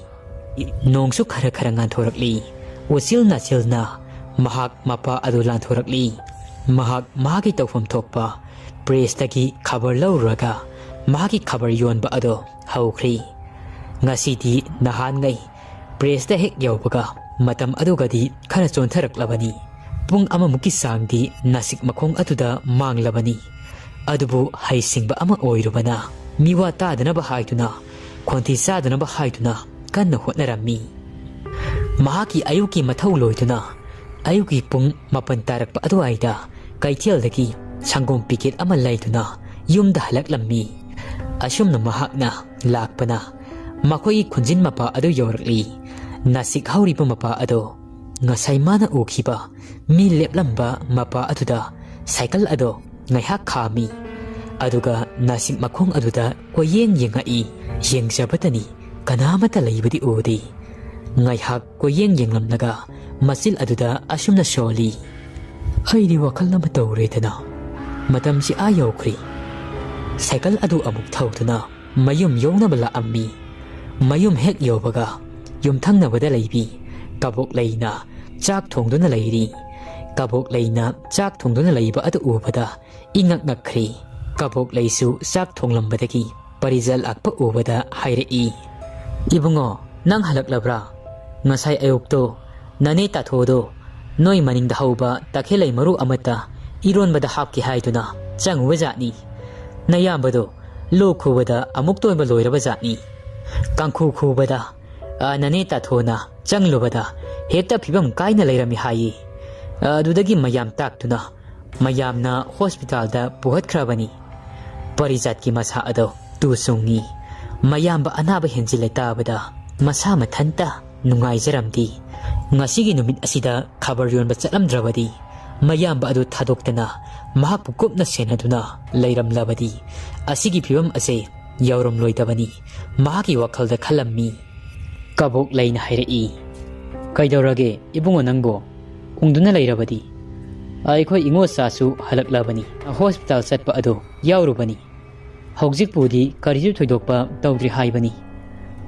ꯅꯣꯡꯁꯨ ꯈꯔ ꯈꯔ ꯉꯥꯟꯊꯣꯔꯛꯂꯤ꯫ ꯎꯆꯤꯜ ꯅꯥꯆꯤꯜꯅ ꯃꯍꯥꯛ ꯃꯄꯥ ꯑꯗꯨ ꯂꯥꯟꯊꯣꯔꯛꯂꯤ꯫ ꯃꯍꯥꯛ ꯃꯍꯥꯛꯀꯤ ꯇꯧꯐꯝ ꯊꯣꯛꯄ ꯄ꯭ꯔꯦꯁꯇꯒꯤ ꯈꯕꯔ ꯂꯧꯔꯨꯔꯒ ꯃꯍꯥꯛꯀꯤ ꯈꯕꯔ ꯌꯣꯟꯕ ꯑꯗꯣ ꯍꯧꯈ꯭ꯔꯤ꯫ ꯉꯁꯤꯗꯤ ꯅꯍꯥꯟꯉꯩ ꯄ꯭ꯔꯦꯁꯇ ꯍꯦꯛ ꯌꯧꯕꯒ ꯃꯇꯝ ꯑꯗꯨꯒꯗꯤ ꯈꯔ ꯆꯣꯟꯊꯔꯛꯂꯕꯅꯤ꯫ ꯄꯨꯡ ꯑꯃꯃꯨꯛꯀꯤ ꯆꯥꯡꯗꯤ ꯅꯥꯁꯤꯛ ꯃꯈꯣꯡ ꯑꯗꯨꯗ ꯃꯥꯡꯂꯕꯅꯤ꯫ ꯑꯗꯨꯕꯨ ꯍꯩꯁꯤꯡꯕ ꯑꯃ ꯑꯣꯏꯔꯨꯕꯅ ꯃꯤꯋꯥ ꯇꯥꯗꯅꯕ ꯍꯥꯏꯗꯨꯅ, ꯈꯣꯟꯊꯤ ꯆꯥꯗꯅꯕ ꯍꯥꯏꯗꯨꯅ ꯀꯟꯅ ꯍꯣꯠꯅꯔꯝꯃꯤ꯫ ꯃꯍꯥꯛꯀꯤ ꯑꯌꯨꯛꯀꯤ ꯃꯊꯧ ꯂꯣꯏꯗꯨꯅ ꯑꯌꯨꯛꯀꯤ ꯄꯨꯡ ꯃꯥꯄꯟ ꯇꯥꯔꯛꯄ ꯑꯗꯨꯋꯥꯏꯗ ꯀꯩꯊꯦꯜꯗꯒꯤ ꯁꯪꯒꯣꯝ ꯄꯤꯀꯦꯠ ꯑꯃ ꯂꯩꯗꯨꯅ ꯌꯨꯝꯗ ꯍꯜꯂꯛꯂꯝꯃꯤ꯫ ꯑꯁꯨꯝꯅ ꯃꯍꯥꯛꯅ ꯂꯥꯛꯄꯅ ꯃꯈꯣꯏꯒꯤ ꯈꯨꯟꯖꯤꯟ ꯃꯄꯥ ꯑꯗꯨ ꯌꯧꯔꯛꯂꯤ꯫ ꯅꯥꯁꯤꯛ ꯍꯧꯔꯤꯕ ꯃꯄꯥ ꯑꯗꯣ ꯉꯁꯥꯏ ꯃꯥꯅ ꯎꯈꯤꯕ ꯃꯤ ꯂꯦꯞꯂꯝꯕ ꯃꯄꯥ ꯑꯗꯨꯗ ꯁꯥꯏꯀꯜ ꯑꯗꯣ ꯉꯥꯏꯍꯥꯛ ꯈꯥꯝꯃꯤ꯫ ꯑꯗꯨꯒ ꯅꯥꯁꯤꯛ ꯃꯈꯣꯡ ꯑꯗꯨꯗ ꯀꯣꯏꯌꯦꯡ ꯌꯦꯡꯉꯛꯏ꯫ ꯌꯦꯡꯖꯕꯇꯅꯤ, ꯀꯅꯥꯃꯠꯇ ꯂꯩꯕꯗꯤ ꯎꯗꯦ꯫ ꯉꯥꯏꯍꯥꯛ ꯀꯣꯏꯌꯦꯡ ꯌꯦꯡꯂꯝꯂꯒ ꯃꯆꯤꯜ ꯑꯗꯨꯗ ꯑꯁꯨꯝꯅ ꯁꯣꯜꯂꯤ꯫ "ꯑꯩꯗꯤ ꯋꯥꯈꯜ ꯑꯃ ꯇꯧꯔꯦꯗꯅ꯫ ꯃꯇꯝꯁꯤ ꯑꯥ ꯌꯧꯈ꯭ꯔꯦ꯫ ꯁꯥꯏꯀꯜ ꯑꯗꯨ ꯑꯃꯨꯛ ꯊꯧꯗꯨꯅ ꯃꯌꯨꯝ ꯌꯧꯅꯕ ꯂꯥꯛꯑꯝꯃꯤ꯫ ꯃꯌꯨꯝ ꯍꯦꯛ ꯌꯧꯕꯒ ꯌꯨꯝꯊꯪꯅꯕꯗ ꯂꯩꯕꯤ ꯀꯕꯣꯛꯂꯩꯅ ꯆꯥꯛ ꯊꯣꯡꯗꯨꯅ ꯂꯩꯔꯤ꯫ ꯀꯕꯣꯛꯂꯩꯅ ꯆꯥꯛ ꯊꯣꯡꯗꯨꯅ ꯂꯩꯕ ꯑꯗꯨ ꯎꯕꯗ ꯏꯉꯛ ꯉꯛꯈ꯭ꯔꯦ꯫ ꯀꯕꯣꯛꯂꯩꯁꯨ ꯆꯥꯛ ꯊꯣꯡꯂꯝꯕꯗꯒꯤ ꯄꯔꯤꯖꯥꯠ ꯂꯥꯛꯄ ꯎꯕꯗ ꯍꯥꯏꯔꯛꯏ, "ꯏꯕꯨꯡꯉꯣ, ꯅꯪ ꯍꯜꯂꯛꯂꯕ꯭ꯔꯥ? ꯉꯁꯥꯏ ꯑꯌꯨꯛꯇꯣ ꯅꯅꯦ ꯇꯥꯊꯣꯗꯣ ꯅꯣꯏ ꯃꯅꯤꯡꯗ ꯍꯧꯕ ꯇꯈꯦꯜꯂꯩ ꯃꯔꯨ ꯑꯃꯠꯇ ꯏꯔꯣꯟꯕꯗ ꯍꯥꯞꯀꯦ ꯍꯥꯏꯗꯨꯅ ꯆꯪꯉꯨꯕ ꯖꯥꯠꯅꯤ꯫ ꯅꯌꯥꯝꯕꯗꯣ ꯂꯣꯛ ꯈꯨꯕꯗ ꯑꯃꯨꯛ ꯇꯣꯏꯕ ꯂꯣꯏꯔꯕ ꯖꯥꯠꯅꯤ꯫ ꯀꯥꯡꯈꯨ ꯈꯨꯕꯗ, ꯑ, ꯅꯅꯦ ꯇꯥꯊꯣꯅ ꯆꯪꯂꯨꯕꯗ ꯍꯦꯛꯇ ꯐꯤꯕꯝ ꯀꯥꯏꯅ ꯂꯩꯔꯝꯃꯤ ꯍꯥꯏꯌꯦ꯫ ꯑꯗꯨꯗꯒꯤ ꯃꯌꯥꯝ ꯇꯥꯛꯇꯨꯅ ꯃꯌꯥꯝꯅ ꯍꯣꯁꯄꯤꯇꯥꯜꯗ ꯄꯨꯈꯠꯈ꯭ꯔꯕꯅꯤ꯫" ꯄꯔꯤꯖꯥꯠꯀꯤ ꯃꯁꯥ ꯑꯗꯣ ꯇꯨ ꯆꯨꯡꯉꯤ꯫ ꯃꯌꯥꯝꯕ ꯑꯅꯥꯕ ꯍꯦꯟꯖꯤꯜꯂꯦ ꯇꯥꯕꯗ ꯃꯁꯥ ꯃꯊꯟꯇ ꯅꯨꯡꯉꯥꯏꯖꯔꯝꯗꯦ꯫ ꯉꯁꯤꯒꯤ ꯅꯨꯃꯤꯠ ꯑꯁꯤꯗ ꯈꯕꯔ ꯌꯣꯟꯕ ꯆꯠꯂꯝꯗ꯭ꯔꯕꯗꯤ, ꯃꯌꯥꯝꯕ ꯑꯗꯨ ꯊꯥꯗꯣꯛꯇꯅ ꯃꯍꯥꯛꯄꯨ ꯀꯨꯞꯅ ꯁꯦꯟꯅꯗꯨꯅ ꯂꯩꯔꯝꯂꯕꯗꯤ, ꯑꯁꯤꯒꯤ ꯐꯤꯕꯝ ꯑꯁꯦ ꯌꯧꯔꯝꯂꯣꯏꯗꯕꯅꯤ꯫ ꯃꯍꯥꯛꯀꯤ ꯋꯥꯈꯜꯗ ꯈꯜꯂꯝꯃꯤ꯫ ꯀꯕꯣꯛ ꯂꯩꯅ ꯍꯥꯏꯔꯛꯏ, "ꯀꯩꯗꯧꯔꯒꯦ ꯏꯕꯨꯡꯉꯣ, ꯅꯪꯕꯨ ꯎꯪꯗꯨꯅ ꯂꯩꯔꯕꯗꯤ?" "ꯑꯩꯈꯣꯏ ꯏꯉꯣꯆꯥꯁꯨ ꯍꯜꯂꯛꯂꯕꯅꯤ, ꯍꯣꯁꯄꯤꯇꯥꯜ ꯆꯠꯄ ꯑꯗꯨ ꯌꯥꯎꯔꯨꯕꯅꯤ꯫ ꯍꯧꯖꯤꯛꯄꯨꯗꯤ ꯀꯔꯤꯁꯨ ꯊꯣꯏꯗꯣꯛꯄ ꯇꯧꯗ꯭ꯔꯤ ꯍꯥꯏꯕꯅꯤ꯫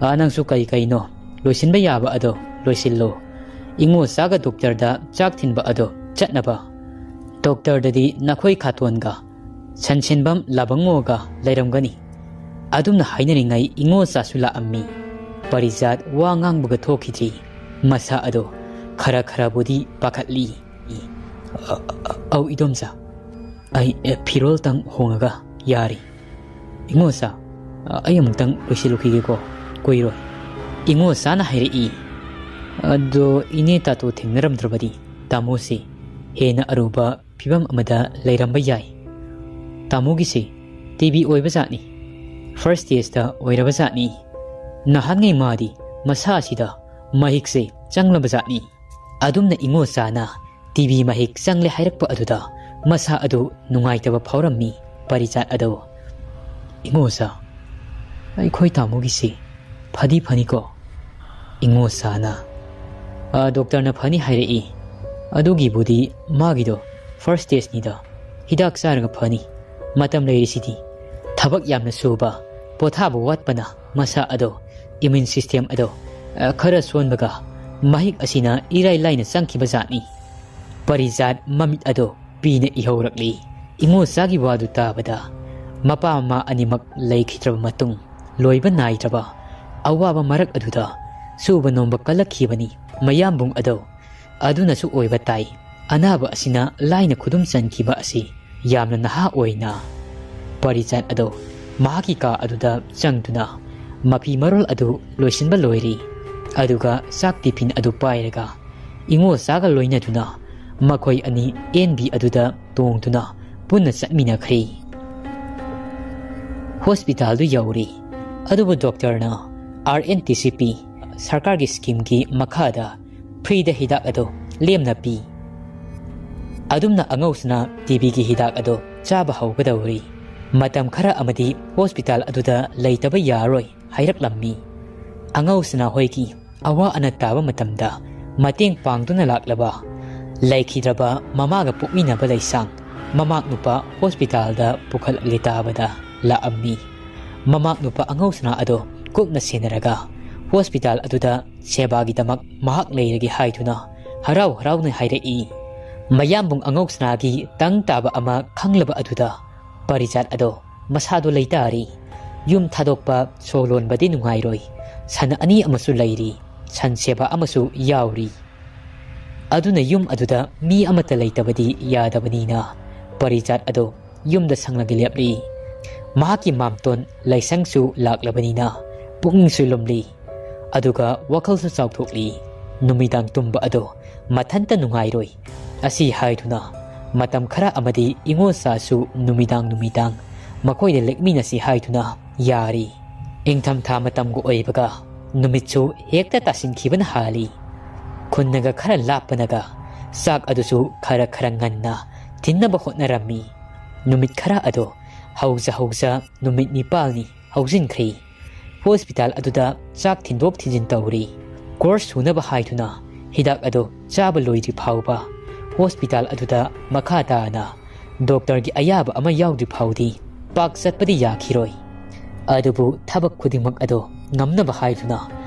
ꯑꯥ, ꯅꯪꯁꯨ ꯀꯔꯤ ꯀꯔꯤꯅꯣ ꯂꯣꯏꯁꯤꯟꯕ ꯌꯥꯕ ꯑꯗꯣ ꯂꯣꯏꯁꯤꯜꯂꯣ꯫ ꯏꯉꯣꯆꯥꯒ ꯗꯣꯛꯇꯔꯗ ꯆꯥꯛ ꯊꯤꯟꯕ ꯑꯗꯣ ꯆꯠꯅꯕ꯫ ꯗꯣꯛꯇꯔꯗꯗꯤ ꯅꯈꯣꯏ ꯈꯥꯇꯣꯟꯒ ꯁꯟꯁꯦꯟꯕꯝ ꯂꯥꯕꯪꯉꯣꯒ ꯂꯩꯔꯝꯒꯅꯤ꯫" ꯑꯗꯨꯝꯅ ꯍꯥꯏꯅꯔꯤꯉꯩ ꯏꯉꯣꯆꯥꯁꯨ ꯂꯥꯛꯑꯝꯃꯤ꯫ ꯄꯔꯤꯖꯥꯠ ꯋꯥ ꯉꯥꯡꯕꯒ ꯊꯣꯛꯈꯤꯗ꯭ꯔꯤ꯫ ꯃꯁꯥ ꯑꯗꯣ ꯈꯔ ꯈꯔꯕꯨꯗꯤ ꯄꯥꯈꯠꯂꯤ꯫ "ꯑ-, ꯑ-, ꯑꯧ ꯏꯗꯣꯝꯆꯥ, ꯑꯩ, ꯑꯦ, ꯐꯤꯔꯣꯜꯇꯪ ꯍꯣꯡꯉꯒ ꯌꯥꯔꯤ꯫ ꯏꯉꯣꯆꯥ, ꯑ, ꯑꯩ ꯑꯃꯨꯛꯇꯪ ꯂꯣꯏꯁꯤꯜꯂꯨꯈꯤꯒꯦꯀꯣ, ꯀꯨꯏꯔꯣꯏ꯫" ꯏꯉꯣꯆꯥꯅ ꯍꯥꯏꯔꯛꯏ, "ꯑꯗꯣ ꯏꯅꯦ ꯇꯥꯇꯣ ꯊꯦꯡꯅꯔꯝꯗ꯭ꯔꯕꯗꯤ ꯇꯥꯃꯣꯁꯤ ꯍꯦꯟꯅ ꯑꯔꯨꯕ ꯐꯤꯕꯝ ꯑꯃꯗ ꯂꯩꯔꯝꯕ ꯌꯥꯏ꯫ ꯇꯥꯃꯣꯒꯤꯁꯤ ꯇꯤ ꯕꯤ ꯑꯣꯏꯕ ꯖꯥꯠꯅꯤ꯫ ꯐꯥꯔꯁ ꯁ꯭ꯇꯦꯖꯇ ꯑꯣꯏꯔꯕ ꯖꯥꯠꯅꯤ꯫ ꯅꯍꯥꯟꯉꯩ ꯃꯥꯗꯤ ꯃꯁꯥ ꯑꯁꯤꯗ ꯃꯍꯤꯛꯁꯦ ꯆꯪꯂꯕ ꯖꯥꯠꯅꯤ꯫" ꯑꯗꯨꯝꯅ ꯏꯉꯣꯆꯥꯅ ꯇꯤ ꯕꯤ ꯃꯍꯤꯛ ꯆꯪꯂꯦ ꯍꯥꯏꯔꯛꯄ ꯑꯗꯨꯗ ꯃꯁꯥ ꯑꯗꯨ ꯅꯨꯡꯉꯥꯏꯇꯕ ꯐꯥꯎꯔꯝꯃꯤ꯫ ꯄꯔꯤꯖꯥꯠ ꯑꯗꯣ, "ꯏꯉꯣꯆꯥ, ꯑꯩꯈꯣꯏ ꯇꯥꯃꯣꯒꯤꯁꯤ ꯐꯗꯤ ꯐꯅꯤꯀꯣ?" ꯏꯉꯣꯆꯥꯅ, "ꯑ, ꯗꯣꯛꯇꯔꯅ ꯐꯅꯤ ꯍꯥꯏꯔꯛꯏ꯫ ꯑꯗꯨꯒꯤꯕꯨꯗꯤ ꯃꯥꯒꯤꯗꯣ ꯐꯥꯔꯁ ꯁ꯭ꯇꯦꯖꯅꯤꯗ꯫ ꯍꯤꯗꯥꯛ ꯆꯥꯔꯒ ꯐꯅꯤ꯫ ꯃꯇꯝ ꯂꯩꯔꯤꯁꯤꯗꯤ꯫ ꯊꯕꯛ ꯌꯥꯝꯅ ꯁꯨꯕ, ꯄꯣꯊꯥꯕ ꯋꯥꯠꯄꯅ ꯃꯁꯥ ꯑꯗꯣ, ꯏꯃ꯭ꯌꯨꯟ ꯁꯤꯁꯇꯦꯝ ꯑꯗꯣ, ꯑ, ꯈꯔ ꯁꯣꯟꯕꯒ ꯃꯍꯤꯛ ꯑꯁꯤꯅ ꯏꯔꯥꯏ ꯂꯥꯏꯅ ꯆꯪꯈꯤꯕ ꯖꯥꯠꯅꯤ꯫" ꯄꯔꯤꯖꯥꯠ ꯃꯃꯤꯠ ꯑꯗꯣ ꯄꯤꯅ ꯏꯍꯧꯔꯛꯂꯤ꯫ ꯏꯉꯣꯆꯥꯒꯤ ꯋꯥꯗꯨ ꯇꯥꯕꯗ, ꯃꯄꯥ ꯃꯃꯥ ꯑꯅꯤꯃꯛ ꯂꯩꯈꯤꯗ꯭ꯔꯕ ꯃꯇꯨꯡ, ꯂꯣꯏꯕ ꯅꯥꯏꯗ꯭ꯔꯕ ꯑꯋꯥꯕ ꯃꯔꯛ ꯑꯗꯨꯗ ꯁꯨꯕ ꯅꯣꯝꯕ ꯀꯜꯂꯛꯈꯤꯕꯅꯤ ꯃꯌꯥꯝꯕꯨꯡ ꯑꯗꯣ꯫ ꯑꯗꯨꯅꯁꯨ ꯑꯣꯏꯕ ꯇꯥꯏ, ꯑꯅꯥꯕ ꯑꯁꯤꯅ ꯂꯥꯏꯅ ꯈꯨꯗꯨꯝ ꯆꯟꯈꯤꯕ ꯑꯁꯤ ꯌꯥꯝꯅ ꯅꯍꯥ ꯑꯣꯏꯅ꯫ ꯄꯔꯤꯖꯥꯠ ꯑꯗꯣ ꯃꯍꯥꯛꯀꯤ ꯀꯥ ꯑꯗꯨꯗ ꯆꯪꯗꯨꯅ ꯃꯐꯤ ꯃꯔꯣꯜ ꯑꯗꯨ ꯂꯣꯏꯁꯤꯟꯕ ꯂꯣꯏꯔꯤ꯫ ꯑꯗꯨꯒ ꯆꯥꯛ ꯇꯤꯐꯤꯟ ꯑꯗꯨ ꯄꯥꯏꯔꯒ ꯏꯉꯣꯆꯥꯒ ꯂꯣꯏꯅꯗꯨꯅ ꯃꯈꯣꯏ ꯑꯅꯤ ꯑꯦꯟ ꯕꯤ ꯑꯗꯨꯗ ꯇꯣꯡꯗꯨꯅ ꯄꯨꯟꯅ ꯆꯠꯃꯤꯟꯅꯈ꯭ꯔꯦ꯫ ꯍꯣꯁꯄꯤꯇꯥꯜꯗꯨ ꯌꯧꯔꯦ꯫ ꯑꯗꯨꯕꯨ ꯗꯣꯛꯇꯔꯅ ꯑꯥꯔ ꯑꯦꯟ ꯇꯤ ꯁꯤ ꯄꯤ ꯁꯔꯀꯥꯔꯒꯤ ꯁ꯭ꯀꯤꯝꯒꯤ ꯃꯈꯥꯗ ꯐ꯭ꯔꯤꯗ ꯍꯤꯗꯥꯛ ꯑꯗꯨ ꯂꯦꯝꯅ ꯄꯤ꯫ ꯑꯗꯨꯝꯅ ꯑꯉꯧꯁꯅꯥ ꯇꯤ ꯕꯤꯒꯤ ꯍꯤꯗꯥꯛ ꯑꯗꯨ ꯆꯥꯕ ꯍꯧꯒꯗꯧꯔꯤ꯫ ꯃꯇꯝ ꯈꯔ ꯑꯃꯗꯤ ꯍꯣꯁꯄꯤꯇꯥꯜ ꯑꯗꯨꯗ ꯂꯩꯇꯕ ꯌꯥꯔꯣꯏ ꯍꯥꯏꯔꯛꯂꯝꯃꯤ꯫ ꯑꯉꯧꯁꯅꯥ ꯍꯣꯏꯒꯤ ꯑꯋꯥ ꯑꯅꯥ ꯇꯥꯕ ꯃꯇꯝꯗ ꯃꯇꯦꯡ ꯄꯥꯡꯗꯨꯅ ꯂꯥꯛꯂꯕ ꯂꯩꯈꯤꯗ꯭ꯔꯕ ꯃꯃꯥꯒ ꯄꯣꯛꯃꯤꯟꯅꯕ ꯂꯩꯁꯥꯡ ꯃꯃꯥꯛ ꯅꯨꯄꯥ ꯍꯣꯁꯄꯤꯇꯥꯜꯗ ꯄꯨꯈꯠꯂꯛꯂꯦ ꯇꯥꯕꯗ ꯂꯥꯛꯑꯝꯃꯤ꯫ ꯃꯃꯥꯛ ꯅꯨꯄꯥ ꯑꯉꯧꯁꯅꯥ ꯑꯗꯣ ꯀꯨꯞꯅ ꯁꯦꯟꯅꯔꯒ ꯍꯣꯁꯄꯤꯇꯥꯜ ꯑꯗꯨꯗ ꯁꯦꯕꯥꯒꯤꯗꯃꯛ ꯃꯍꯥꯛ ꯂꯩꯔꯒꯦ ꯍꯥꯏꯗꯨꯅ ꯍꯔꯥꯎ ꯍꯔꯥꯎꯅ ꯍꯥꯏꯔꯛꯏ꯫ ꯃꯌꯥꯝꯕꯨꯡ ꯑꯉꯧꯁꯅꯥꯒꯤ ꯇꯪ ꯇꯥꯕ ꯑꯃ ꯈꯪꯂꯕ ꯑꯗꯨꯗ ꯄꯔꯤꯖꯥꯠ ꯑꯗꯣ ꯃꯁꯥꯗꯣ ꯂꯩꯇꯥꯔꯤ꯫ ꯌꯨꯝ ꯊꯥꯗꯣꯛꯄ ꯁꯣ ꯂꯣꯟꯕꯗꯤ ꯅꯨꯡꯉꯥꯏꯔꯣꯏ꯫ ꯁꯟ ꯑꯅꯤ ꯑꯃꯁꯨ ꯂꯩꯔꯤ꯫ ꯁꯟ ꯁꯦꯕꯥ ꯑꯃꯁꯨ ꯌꯥꯎꯔꯤ꯫ ꯑꯗꯨꯅ ꯌꯨꯝ ꯑꯗꯨꯗ ꯃꯤ ꯑꯃꯠꯇ ꯂꯩꯇꯕꯗꯤ ꯌꯥꯗꯕꯅꯤꯅ ꯄꯔꯤꯖꯥꯠ ꯑꯗꯣ ꯌꯨꯝꯗ ꯁꯪꯂꯒ ꯂꯦꯞꯂꯤ꯫ ꯃꯍꯥꯛꯀꯤ ꯃꯥꯝꯇꯣꯟ ꯂꯥꯏꯁꯪꯁꯨ ꯂꯥꯛꯂꯕꯅꯤꯅ ꯄꯨꯛꯅꯤꯡꯁꯨ ꯂꯨꯝꯂꯤ꯫ ꯑꯗꯨꯒ ꯋꯥꯈꯜꯁꯨ ꯆꯥꯎꯊꯣꯛꯂꯤ꯫ ꯅꯨꯃꯤꯗꯥꯡ ꯇꯨꯝꯕ ꯑꯗꯣ ꯃꯊꯟꯇ ꯅꯨꯡꯉꯥꯏꯔꯣꯏ꯫ ꯑꯁꯤ ꯍꯥꯏꯗꯨꯅ ꯃꯇꯝ ꯈꯔ ꯑꯃꯗꯤ ꯏꯉꯣꯜꯆꯥꯁꯨ ꯅꯨꯃꯤꯗꯥꯡ ꯅꯨꯃꯤꯗꯥꯡ ꯃꯈꯣꯏꯗ ꯂꯦꯛꯃꯤꯟꯅꯁꯤ ꯍꯥꯏꯗꯨꯅ ꯌꯥꯔꯤ꯫ ꯏꯪꯊꯝꯊꯥ ꯃꯇꯝꯒ ꯑꯣꯏꯕꯒ ꯅꯨꯃꯤꯠꯁꯨ ꯍꯦꯛꯇ ꯇꯥꯁꯤꯟꯈꯤꯕꯅ ꯍꯥꯜꯂꯤ꯫ ꯈꯨꯟꯅꯒ ꯈꯔ ꯂꯥꯞꯄꯅꯒ ꯆꯥꯛ ꯑꯗꯨꯁꯨ ꯈꯔ ꯈꯔ ꯉꯟꯅ ꯊꯤꯟꯅꯕ ꯍꯣꯠꯅꯔꯝꯃꯤ꯫ ꯅꯨꯃꯤꯠ ꯈꯔ ꯑꯗꯣ ꯍꯧꯖ ꯍꯧꯖ ꯅꯨꯃꯤꯠ ꯅꯤꯄꯥꯜꯅꯤ ꯍꯧꯖꯤꯟꯈ꯭ꯔꯦ꯫ ꯍꯣꯁꯄꯤꯇꯥꯜ ꯑꯗꯨꯗ ꯆꯥꯛ ꯊꯤꯟꯗꯣꯛ ꯊꯤꯟꯖꯤꯟ ꯇꯧꯔꯤ꯫ ꯀꯣꯔꯁ ꯁꯨꯅꯕ ꯍꯥꯏꯗꯨꯅ ꯍꯤꯗꯥꯛ ꯑꯗꯨ ꯆꯥꯕ ꯂꯣꯏꯗ꯭ꯔꯤ ꯐꯥꯎꯕ ꯍꯣꯁꯄꯤꯇꯥꯜ ꯑꯗꯨꯗ ꯃꯈꯥ ꯇꯥꯅ ꯗꯣꯛꯇꯔꯒꯤ ꯑꯌꯥꯕ ꯑꯃ ꯌꯥꯎꯗ꯭ꯔꯤ ꯐꯥꯎꯗꯤ ꯄꯥꯛ ꯆꯠꯄꯗꯤ ꯌꯥꯈꯤꯔꯣꯏ꯫ ꯑꯗꯨꯕꯨ ꯊꯕꯛ ꯈꯨꯗꯤꯡꯃꯛ ꯑꯗꯨ ꯉꯝꯅꯕ ꯍꯥꯏꯗꯨꯅ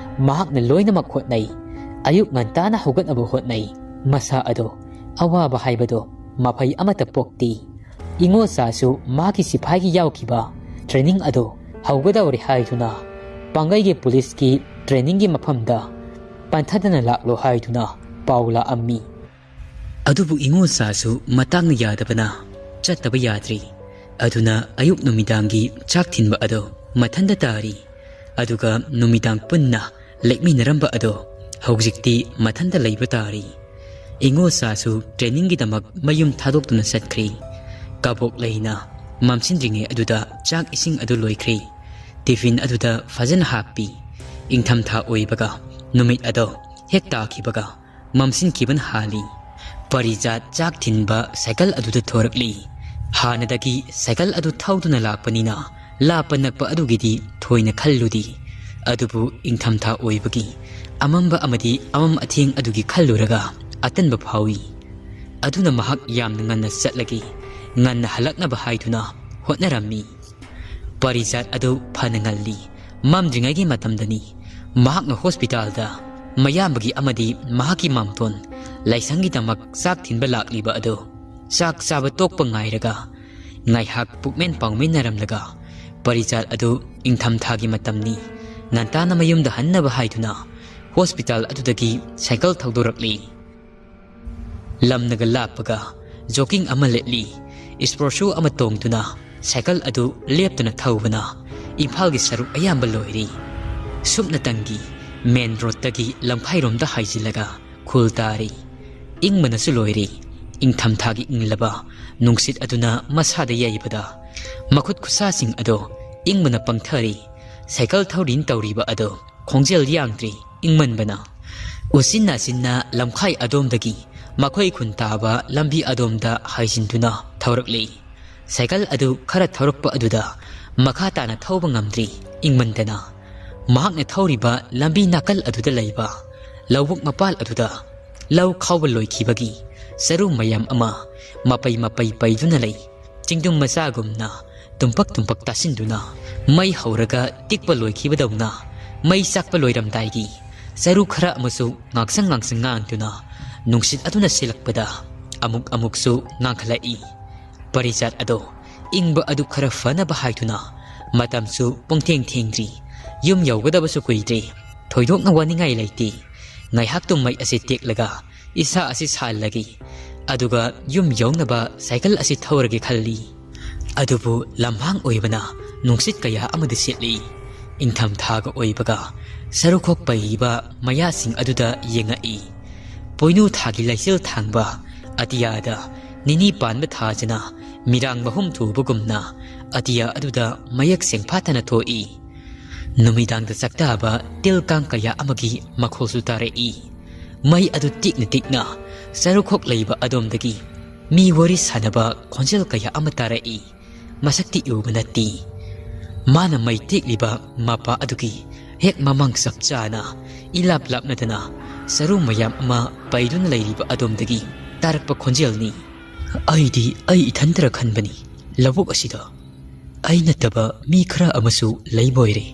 ꯃꯍꯥꯛꯅ ꯂꯣꯏꯅꯃꯛ ꯍꯣꯠꯅꯩ꯫ ꯑꯌꯨꯛ ꯉꯟꯇꯥꯅ ꯍꯧꯒꯠꯅꯕ ꯍꯣꯠꯅꯩ꯫ ꯃꯁꯥ ꯑꯗꯨ ꯑꯋꯥꯕ ꯍꯥꯏꯕꯗꯨ ꯃꯐꯩ ꯑꯃꯠꯇ ꯄꯣꯛꯇꯦ꯫ ꯏꯉꯣꯜꯆꯥꯁꯨ ꯃꯍꯥꯛꯀꯤ ꯁꯤꯐꯥꯏꯒꯤ ꯌꯥꯎꯈꯤꯕ ꯇ꯭ꯔꯦꯅꯤꯡ ꯑꯗꯨ ꯍꯧꯒꯗꯧꯔꯦ ꯍꯥꯏꯗꯨꯅ ꯄꯥꯡꯒꯩꯒꯤ ꯄꯨꯂꯤꯁꯀꯤ ꯇ꯭ꯔꯦꯅꯤꯡꯒꯤ ꯃꯐꯝꯗ ꯄꯟꯊꯗꯅ ꯂꯥꯛꯂꯣ ꯍꯥꯏꯗꯨꯅ ꯄꯥꯎ ꯂꯥꯛꯑꯝꯃꯤ꯫ ꯑꯗꯨꯕꯨ ꯏꯉꯣꯜꯆꯥꯁꯨ ꯃꯇꯥꯡꯅ ꯌꯥꯗꯕꯅ ꯆꯠꯇꯕ ꯌꯥꯗ꯭ꯔꯤ꯫ ꯑꯗꯨꯅ ꯑꯌꯨꯛ ꯅꯨꯃꯤꯗꯥꯡꯒꯤ ꯆꯥꯛ ꯊꯤꯟꯕ ꯑꯗꯣ ꯃꯊꯟꯇ ꯇꯥꯔꯤ꯫ ꯑꯗꯨꯒ ꯅꯨꯃꯤꯗꯥꯡ ꯄꯨꯟꯅ ꯂꯦꯛꯃꯤꯟꯅꯔꯝꯕ ꯑꯗꯣ ꯍꯧꯖꯤꯛꯇꯤ ꯃꯊꯟꯇ ꯂꯩꯕ ꯇꯥꯔꯤ꯫ ꯏꯉꯣꯜꯆꯥꯁꯨ ꯇ꯭ꯔꯦꯅꯤꯡꯒꯤꯗꯃꯛ ꯃꯌꯨꯝ ꯊꯥꯗꯣꯛꯇꯨꯅ ꯆꯠꯈ꯭ꯔꯤ꯫ ꯀꯕꯣꯛ ꯂꯩꯅ ꯃꯝꯁꯤꯟꯗ꯭ꯔꯤꯉꯩ ꯑꯗꯨꯗ ꯆꯥꯛ ꯏꯁꯤꯡ ꯑꯗꯨ ꯂꯣꯏꯈ꯭ꯔꯦ꯫ ꯇꯤꯐꯤꯟ ꯑꯗꯨꯗ ꯐꯖꯅ ꯍꯥꯞꯄꯤ꯫ ꯏꯪꯊꯝꯊꯥ ꯑꯣꯏꯕꯒ ꯅꯨꯃꯤꯠ ꯑꯗꯣ ꯍꯦꯛ ꯇꯥꯈꯤꯕꯒ ꯃꯝꯁꯤꯟꯈꯤꯕꯅ ꯍꯥꯜꯂꯤ꯫ ꯄꯔꯤꯖꯥꯠ ꯆꯥꯛ ꯊꯤꯟꯕ ꯁꯥꯏꯀꯜ ꯑꯗꯨꯗ ꯊꯣꯔꯛꯂꯤ꯫ ꯍꯥꯟꯅꯗꯒꯤ ꯁꯥꯏꯀꯜ ꯑꯗꯨ ꯊꯧꯗꯨꯅ ꯂꯥꯛꯄꯅꯤꯅ ꯂꯥꯞꯄ ꯅꯛꯄ ꯑꯗꯨꯒꯤꯗꯤ ꯊꯣꯏꯅ ꯈꯜꯂꯨꯗꯦ꯫ ꯑꯗꯨꯕꯨ ꯏꯪꯊꯝꯊꯥ ꯑꯣꯏꯕꯒꯤ ꯑꯃꯝꯕ ꯑꯃꯗꯤ ꯑꯃꯝ ꯑꯊꯦꯡ ꯑꯗꯨꯒꯤ ꯈꯜꯂꯨꯔꯒ ꯑꯇꯟꯕ ꯐꯥꯎꯏ꯫ ꯑꯗꯨꯅ ꯃꯍꯥꯛ ꯌꯥꯝꯅ ꯉꯟꯅ ꯆꯠꯂꯒꯦ, ꯉꯟꯅ ꯍꯜꯂꯛꯅꯕ ꯍꯥꯏꯗꯨꯅ ꯍꯣꯠꯅꯔꯝꯃꯤ꯫ ꯄꯔꯤꯖꯥꯠ ꯑꯗꯨ ꯐꯅ ꯉꯜꯂꯤ꯫ ꯃꯝꯗ꯭ꯔꯤꯉꯩꯒꯤ ꯃꯇꯝꯗꯅꯤ ꯃꯍꯥꯛꯅ ꯍꯣꯁꯄꯤꯇꯥꯜꯗ ꯃꯌꯥꯝꯕꯒꯤ ꯑꯃꯗꯤ ꯃꯍꯥꯛꯀꯤ ꯃꯥꯝꯇꯣꯟ ꯂꯥꯏꯁꯪꯒꯤꯗꯃꯛ ꯆꯥꯛ ꯊꯤꯟꯕ ꯂꯥꯛꯂꯤꯕ ꯑꯗꯨ꯫ ꯆꯥꯛ ꯆꯥꯕ ꯇꯣꯛꯄ ꯉꯥꯏꯔꯒ ꯉꯥꯏꯍꯥꯛ ꯄꯨꯛꯃꯦꯟ ꯄꯥꯎꯃꯤꯟꯅꯔꯝꯂꯒ ꯄꯔꯤꯖꯥꯠ ꯑꯗꯨ ꯏꯪꯊꯝꯊꯥꯒꯤ ꯃꯇꯝꯅꯤ, ꯉꯟꯇꯥꯅ ꯃꯌꯨꯝꯗ ꯍꯟꯅꯕ ꯍꯥꯏꯗꯨꯅ ꯍꯣꯁꯄꯤꯇꯥꯜ ꯑꯗꯨꯗꯒꯤ ꯁꯥꯏꯀꯜ ꯊꯧꯗꯣꯔꯛꯂꯤ꯫ ꯂꯝꯅꯒ ꯂꯥꯞꯄꯒ ꯖꯣꯀꯤꯡ ꯑꯃ ꯂꯤꯠꯂꯤ, ꯏꯁꯄꯣꯔꯠ ꯁꯨ ꯑꯃ ꯇꯣꯡꯗꯨꯅ ꯁꯥꯏꯀꯜ ꯑꯗꯨ ꯂꯦꯞꯇꯅ ꯊꯧꯕꯅ ꯏꯝꯐꯥꯜꯒꯤ ꯁꯔꯨꯛ ꯑꯌꯥꯝꯕ ꯂꯣꯏꯔꯤ꯫ ꯁꯨꯞꯅꯇꯪꯒꯤ ꯃꯦꯟ ꯔꯣꯗꯇꯒꯤ ꯂꯝꯈꯥꯏꯔꯣꯝꯗ ꯍꯥꯏꯖꯤꯜꯂꯒ ꯈꯨꯜ ꯇꯥꯔꯤ꯫ ꯏꯪꯕꯅꯁꯨ ꯂꯣꯏꯔꯤ꯫ ꯏꯪꯊꯝꯊꯥꯒꯤ ꯏꯪꯂꯕ ꯅꯨꯡꯁꯤꯠ ꯑꯗꯨꯅ ꯃꯁꯥꯗ ꯌꯩꯕꯗ ꯃꯈꯨꯠ ꯈꯨꯠꯁꯥꯁꯤꯡ ꯑꯗꯣ ꯏꯪꯕꯅ ꯄꯪꯊꯔꯤ꯫ ꯁꯥꯏꯀꯜ ꯊꯧꯔꯤꯅ ꯇꯧꯔꯤꯕ ꯑꯗꯣ ꯈꯣꯡꯖꯦꯜ ꯌꯥꯡꯗ꯭ꯔꯤ, ꯏꯪꯃꯟꯕꯅ꯫ ꯎꯆꯤꯟ ꯅꯥꯆꯤꯟꯅ ꯂꯝꯈꯥꯏ ꯑꯗꯣꯝꯗꯒꯤ ꯃꯈꯣꯏ ꯈꯨꯟ ꯇꯥꯕ ꯂꯝꯕꯤ ꯑꯗꯣꯝꯗ ꯍꯥꯏꯖꯤꯟꯗꯨꯅ ꯊꯧꯔꯛꯂꯤ꯫ ꯁꯥꯏꯀꯜ ꯑꯗꯨ ꯈꯔ ꯊꯧꯔꯛꯄ ꯑꯗꯨꯗ ꯃꯈꯥ ꯇꯥꯅ ꯊꯧꯕ ꯉꯝꯗ꯭ꯔꯤ, ꯏꯪꯃꯟꯗꯅ꯫ ꯃꯍꯥꯛꯅ ꯊꯧꯔꯤꯕ ꯂꯝꯕꯤ ꯅꯥꯀꯜ ꯑꯗꯨꯗ ꯂꯩꯕ ꯂꯧꯕꯨꯛ ꯃꯄꯥꯜ ꯑꯗꯨꯗ ꯂꯧ ꯈꯥꯎꯕ ꯂꯣꯏꯈꯤꯕꯒꯤ ꯆꯔꯨ ꯃꯌꯥꯝ ꯑꯃ ꯃꯄꯩ ꯃꯄꯩ ꯄꯩꯗꯨꯅ ꯂꯩ꯫ ꯆꯤꯡꯗꯨꯝ ꯃꯆꯥꯒꯨꯝꯅ ꯇꯨꯝꯄꯛ ꯇꯨꯝꯄꯛ ꯇꯥꯁꯤꯟꯗꯨꯅ ꯃꯩ ꯍꯧꯔꯒ ꯇꯤꯛꯄ ꯂꯣꯏꯈꯤꯕꯗꯧꯅ ꯃꯩ ꯆꯥꯛꯄ ꯂꯣꯏꯔꯝꯗꯥꯏꯒꯤ ꯆꯔꯨ ꯈꯔ ꯑꯃꯁꯨ ꯉꯥꯡꯁꯪ ꯉꯥꯡꯁꯪ ꯉꯥꯡꯗꯨꯅ ꯅꯨꯡꯁꯤꯠ ꯑꯗꯨꯅ ꯁꯤꯜꯂꯛꯄꯗ ꯑꯃꯨꯛ ꯑꯃꯨꯛꯁꯨ ꯉꯥꯡꯈꯠꯂꯛꯏ꯫ ꯄꯔꯤꯖꯥꯠ ꯑꯗꯣ ꯏꯪꯕ ꯑꯗꯨ ꯈꯔ ꯐꯅꯕ ꯍꯥꯏꯗꯨꯅ ꯃꯇꯝꯁꯨ ꯄꯨꯡꯊꯦꯡ ꯊꯦꯡꯗ꯭ꯔꯤ, ꯌꯨꯝ ꯌꯧꯒꯗꯕꯁꯨ ꯀꯨꯏꯗ꯭ꯔꯤ꯫ ꯊꯣꯏꯗꯣꯛꯅ ꯋꯥꯅꯤꯡꯉꯥꯏ ꯂꯩꯇꯦ꯫ ꯉꯥꯏꯍꯥꯛꯇꯨ ꯃꯩ ꯑꯁꯤ ꯇꯦꯛꯂꯒ ꯏꯁꯥ ꯑꯁꯤ ꯁꯥꯍꯜꯂꯒꯦ, ꯑꯗꯨꯒ ꯌꯨꯝ ꯌꯧꯅꯕ ꯁꯥꯏꯀꯜ ꯑꯁꯤ ꯊꯧꯔꯒꯦ ꯈꯜꯂꯤ꯫ ꯑꯗꯨꯕꯨ ꯂꯝꯍꯥꯡ ꯑꯣꯏꯕꯅ ꯅꯨꯡꯁꯤꯠ ꯀꯌꯥ ꯑꯃꯗꯤ ꯁꯤꯠꯂꯤ꯫ ꯏꯪꯊꯝꯊꯥꯒ ꯑꯣꯏꯕꯒ ꯁꯔꯨꯈꯣꯛ ꯄꯩꯔꯤꯕ ꯃꯌꯥꯁꯤꯡ ꯑꯗꯨꯗ ꯌꯦꯡꯉꯛꯏ꯫ ꯄꯣꯏꯅꯨ ꯊꯥꯒꯤ ꯂꯩꯆꯤꯜ ꯊꯥꯡꯕ ꯑꯇꯤꯌꯥꯗ ꯅꯤꯅꯤ ꯄꯥꯟꯕ ꯊꯥꯁꯤꯅ ꯃꯤꯔꯥꯡ ꯃꯍꯨꯝ ꯊꯨꯕꯒꯨꯝꯅ ꯑꯇꯤꯌꯥ ꯑꯗꯨꯗ ꯃꯌꯦꯛ ꯁꯦꯡꯐꯥꯠꯇꯅ ꯊꯣꯛꯏ꯫ ꯅꯨꯃꯤꯗꯥꯡꯗ ꯆꯥꯛꯇꯥꯕ ꯇꯤꯜ ꯀꯥꯡ ꯀꯌꯥ ꯑꯃꯒꯤ ꯃꯈꯣꯜꯁꯨ ꯇꯥꯔꯛꯏ꯫ ꯃꯩ ꯑꯗꯨ ꯇꯤꯛꯅ ꯇꯤꯛꯅ ꯆꯔꯨꯈꯣꯛ ꯂꯩꯕ ꯑꯗꯣꯝꯗꯒꯤ ꯃꯤ ꯋꯥꯔꯤ ꯁꯥꯟꯅꯕ ꯈꯣꯟꯖꯦꯜ ꯀꯌꯥ ꯑꯃ ꯇꯥꯔꯛꯏ꯫ ꯃꯁꯛꯇꯤ ꯎꯕ ꯅꯠꯇꯦ꯫ ꯃꯥꯅ ꯃꯩ ꯇꯦꯛꯂꯤꯕ ꯃꯄꯥ ꯑꯗꯨꯒꯤ ꯍꯦꯛ ꯃꯃꯥꯡ ꯆꯞ ꯆꯥꯅ ꯏꯂꯥꯞ ꯂꯥꯞꯅꯗꯅ ꯆꯔꯨ ꯃꯌꯥꯝ ꯑꯃ ꯄꯩꯗꯨꯅ ꯂꯩꯔꯤꯕ ꯑꯗꯣꯝꯗꯒꯤ ꯇꯥꯔꯛꯄ ꯈꯣꯟꯖꯦꯜꯅꯤ꯫ ꯑꯩꯗꯤ ꯑꯩ ꯏꯊꯟꯇꯔ ꯈꯟꯕꯅꯤ꯫ ꯂꯧꯕꯨꯛ ꯑꯁꯤꯗ ꯑꯩ ꯅꯠꯇꯕ ꯃꯤ ꯈꯔ ꯑꯃꯁꯨ ꯂꯩꯕꯣꯏꯔꯦ꯫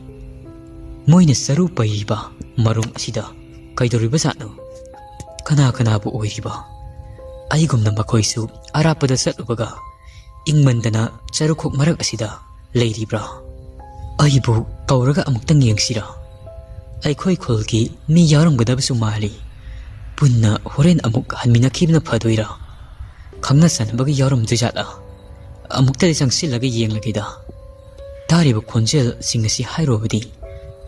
ꯃꯣꯏꯅ ꯆꯔꯨ ꯄꯩꯔꯤꯕ ꯃꯔꯨꯝ ꯑꯁꯤꯗ ꯀꯩꯗꯧꯔꯤꯕꯖꯥꯠꯅꯣ? ꯀꯅꯥ ꯀꯅꯥꯕꯨ ꯑꯣꯏꯔꯤꯕ? ꯑꯩꯒꯨꯝꯅ ꯃꯈꯣꯏꯁꯨ ꯑꯔꯥꯞꯄꯗ ꯆꯠꯂꯨꯕꯒ ꯏꯪꯃꯟꯗꯅ ꯆꯔꯨꯈꯣꯛ ꯃꯔꯛ ꯑꯁꯤꯗ ꯂꯩꯔꯤꯕ꯭ꯔꯥ? ꯑꯩꯕꯨ ꯀꯧꯔꯒ ꯑꯃꯨꯛꯇꯪ ꯌꯦꯡꯁꯤꯔꯥ? ꯑꯩꯈꯣꯏ ꯈꯨꯜꯒꯤ ꯃꯤ ꯌꯥꯎꯔꯝꯒꯗꯕꯁꯨ ꯃꯥꯜꯂꯤ꯫ ꯄꯨꯟꯅ ꯍꯣꯔꯦꯟ ꯑꯃꯨꯛ ꯍꯟꯃꯤꯟꯅꯈꯤꯕꯅ ꯐꯗꯣꯏꯔꯥ? ꯈꯪꯅ ꯆꯥꯟꯅꯕꯒ ꯌꯥꯎꯔꯝꯗꯣꯏꯖꯥꯠꯂꯥ? ꯑꯃꯨꯛꯇꯗꯤ ꯆꯪꯁꯤꯜꯂꯒ ꯌꯦꯡꯂꯒꯦꯗ꯫ ꯇꯥꯔꯤꯕ ꯈꯣꯟꯖꯦꯜꯁꯤꯡ ꯑꯁꯤ ꯍꯥꯏꯔꯨꯕꯗꯤ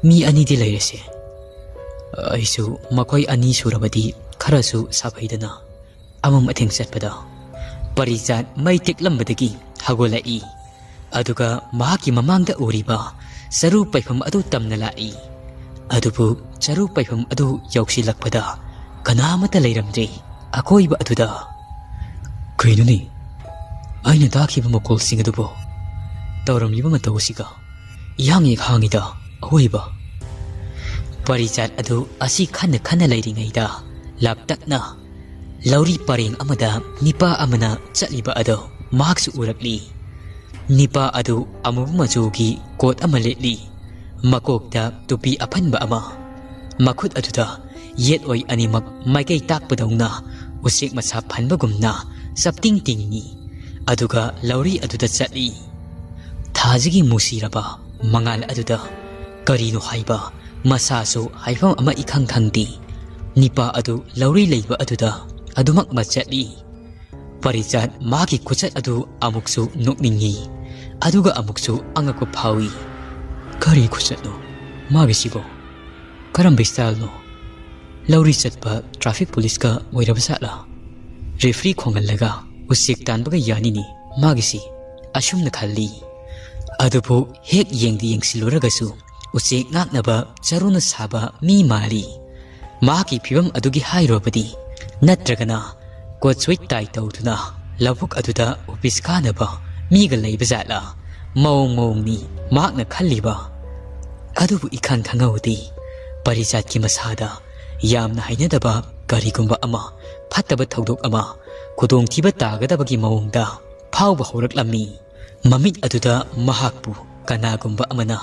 ꯃꯤ ꯑꯅꯤꯗꯤ ꯂꯩꯔꯁꯦ꯫ ꯑꯩꯁꯨ ꯃꯈꯣꯏ ꯑꯅꯤ ꯁꯨꯔꯕꯗꯤ ꯈꯔꯁꯨ ꯁꯥꯐꯩꯗꯅ꯫ ꯑꯃꯝ ꯑꯊꯦꯡ ꯆꯠꯄꯗ ꯄꯔꯤꯖꯥꯠ ꯃꯩ ꯇꯦꯛꯂꯝꯕꯗꯒꯤ ꯍꯧꯒꯠꯂꯛꯏ꯫ ꯑꯗꯨꯒ ꯃꯍꯥꯛꯀꯤ ꯃꯃꯥꯡꯗ ꯎꯔꯤꯕ ꯆꯔꯨ ꯄꯩꯐꯝ ꯑꯗꯨ ꯇꯝꯅ ꯂꯥꯛꯏ꯫ ꯑꯗꯨꯕꯨ ꯆꯔꯨ ꯄꯩꯐꯝ ꯑꯗꯨ ꯌꯧꯁꯤꯜꯂꯛꯄꯗ ꯀꯅꯥꯃꯠꯇ ꯂꯩꯔꯝꯗ꯭ꯔꯦ꯫ ꯑꯀꯣꯏꯕ ꯑꯗꯨꯗ, "ꯀꯩꯅꯣꯅꯦ? ꯑꯩꯅ ꯇꯥꯈꯤꯕ ꯃꯈꯣꯜꯁꯤꯡ ꯑꯗꯨꯕꯨ ꯇꯧꯔꯝꯂꯤꯕ ꯃꯇꯧ ꯑꯁꯤꯒ ꯏꯍꯥꯡ ꯍꯦꯛ ꯍꯥꯡꯉꯤꯗ ꯑꯋꯣꯏꯕ!" ꯄꯔꯤꯖꯥꯠ ꯑꯗꯨ ꯑꯁꯤ ꯈꯟꯅ ꯈꯟꯅ ꯂꯩꯔꯤꯉꯩꯗ ꯂꯥꯞꯇꯛꯅ ꯂꯧꯔꯤ ꯄꯔꯦꯡ ꯑꯃꯗ ꯅꯤꯄꯥ ꯑꯃꯅ ꯆꯠꯂꯤꯕ ꯑꯗꯨ ꯃꯍꯥꯛꯁꯨ ꯎꯔꯛꯂꯤ꯫ ꯅꯤꯄꯥ ꯑꯗꯨ ꯑꯃꯨꯕ ꯃꯆꯨꯒꯤ ꯀꯣꯠ ꯑꯃ ꯂꯤꯠꯂꯤ꯫ ꯃꯀꯣꯛꯇ ꯇꯨꯄꯤ ꯑꯐꯟꯕ ꯑꯃ꯫ ꯃꯈꯨꯠ ꯑꯗꯨꯗ ꯌꯦꯠ ꯑꯣꯏ ꯑꯅꯤꯃꯛ ꯃꯥꯏꯀꯩ ꯇꯥꯛꯄꯗꯧꯅ ꯎꯆꯦꯛ ꯃꯁꯥ ꯐꯟꯕꯒꯨꯝꯅ ꯆꯞꯇꯤꯡ ꯇꯤꯡꯏ꯫ ꯑꯗꯨꯒ ꯂꯧꯔꯤ ꯑꯗꯨꯗ ꯆꯠꯂꯤ꯫ ꯊꯥꯖꯒꯤ ꯃꯨꯁꯤꯔꯕ ꯃꯉꯥꯜ ꯑꯗꯨꯗ ꯀꯔꯤꯅꯣ ꯍꯥꯏꯕ ꯃꯁꯥꯁꯨ ꯍꯥꯏꯐꯝ ꯑꯃ ꯏꯈꯪ ꯈꯪꯗꯦ꯫ ꯅꯤꯄꯥ ꯑꯗꯨ ꯂꯧꯔꯤ ꯂꯩꯕ ꯑꯗꯨꯗ ꯑꯗꯨꯃꯛ ꯃꯆꯠꯂꯤ꯫ ꯄꯔꯤꯖꯥꯠ ꯃꯥꯒꯤ ꯈꯨꯆꯠ ꯑꯗꯨ ꯑꯃꯨꯛꯁꯨ ꯅꯣꯛꯅꯤꯡꯉꯤ, ꯑꯗꯨꯒ ꯑꯃꯨꯛꯁꯨ ꯑꯉꯛꯄ ꯐꯥꯎꯏ꯫ ꯀꯔꯤ ꯈꯨꯆꯠꯅꯣ ꯃꯥꯒꯤꯁꯤꯕꯣ? ꯀꯔꯝꯕ ꯁ꯭ꯇꯥꯏꯜꯅꯣ? ꯂꯧꯔꯤ ꯆꯠꯄ ꯇ꯭ꯔꯥꯐꯤꯛ ꯄꯨꯂꯤꯁꯀ ꯑꯣꯏꯔꯕ ꯖꯥꯠꯂꯥ? ꯔꯦꯐ꯭ꯔꯤ ꯈꯣꯡꯍꯜꯂꯒ ꯎꯆꯦꯛ ꯇꯥꯟꯕꯒ ꯌꯥꯅꯤꯅꯦ ꯃꯥꯒꯤꯁꯤ, ꯑꯁꯨꯝꯅ ꯈꯜꯂꯤ꯫ ꯑꯗꯨꯕꯨ ꯍꯦꯛ ꯌꯦꯡꯗꯤ ꯌꯦꯡꯁꯤꯜꯂꯨꯔꯒꯁꯨ ꯎꯆꯦꯛ ꯉꯥꯛꯅꯕ ꯆꯔꯨꯅ ꯁꯥꯕ ꯃꯤ ꯃꯥꯜꯂꯤ꯫ ꯃꯍꯥꯛꯀꯤ ꯐꯤꯕꯝ ꯑꯗꯨꯒꯤ ꯍꯥꯏꯔꯨꯔꯕꯗꯤ, ꯅꯠꯇ꯭ꯔꯒꯅ ꯀꯣꯠ ꯁꯨꯠ ꯇꯥꯏ ꯇꯧꯗꯨꯅ ꯂꯧꯕꯨꯛ ꯑꯗꯨꯗ ꯑꯣꯐꯤꯁ ꯀꯥꯅꯕ ꯃꯤꯒ ꯂꯩꯕ ꯖꯥꯠꯂꯥ? ꯃꯑꯣꯡ ꯃꯑꯣꯡꯅꯤ ꯃꯍꯥꯛꯅ ꯈꯜꯂꯤꯕ꯫ ꯑꯗꯨꯕꯨ ꯏꯈꯪ ꯈꯪꯍꯧꯗꯦ, ꯄꯔꯤꯖꯥꯠꯀꯤ ꯃꯁꯥꯗ ꯌꯥꯝꯅ ꯍꯩꯅꯗꯕ ꯀꯔꯤꯒꯨꯝꯕ ꯑꯃ, ꯐꯠꯇꯕ ꯊꯧꯗꯣꯛ ꯑꯃ, ꯈꯨꯗꯣꯡꯊꯤꯕ ꯇꯥꯒꯗꯕꯒꯤ ꯃꯑꯣꯡꯗ ꯐꯥꯎꯕ ꯍꯧꯔꯛꯂꯝꯃꯤ꯫ ꯃꯃꯤꯠ ꯑꯗꯨꯗ ꯃꯍꯥꯛꯄꯨ ꯀꯅꯥꯒꯨꯝꯕ ꯑꯃꯅ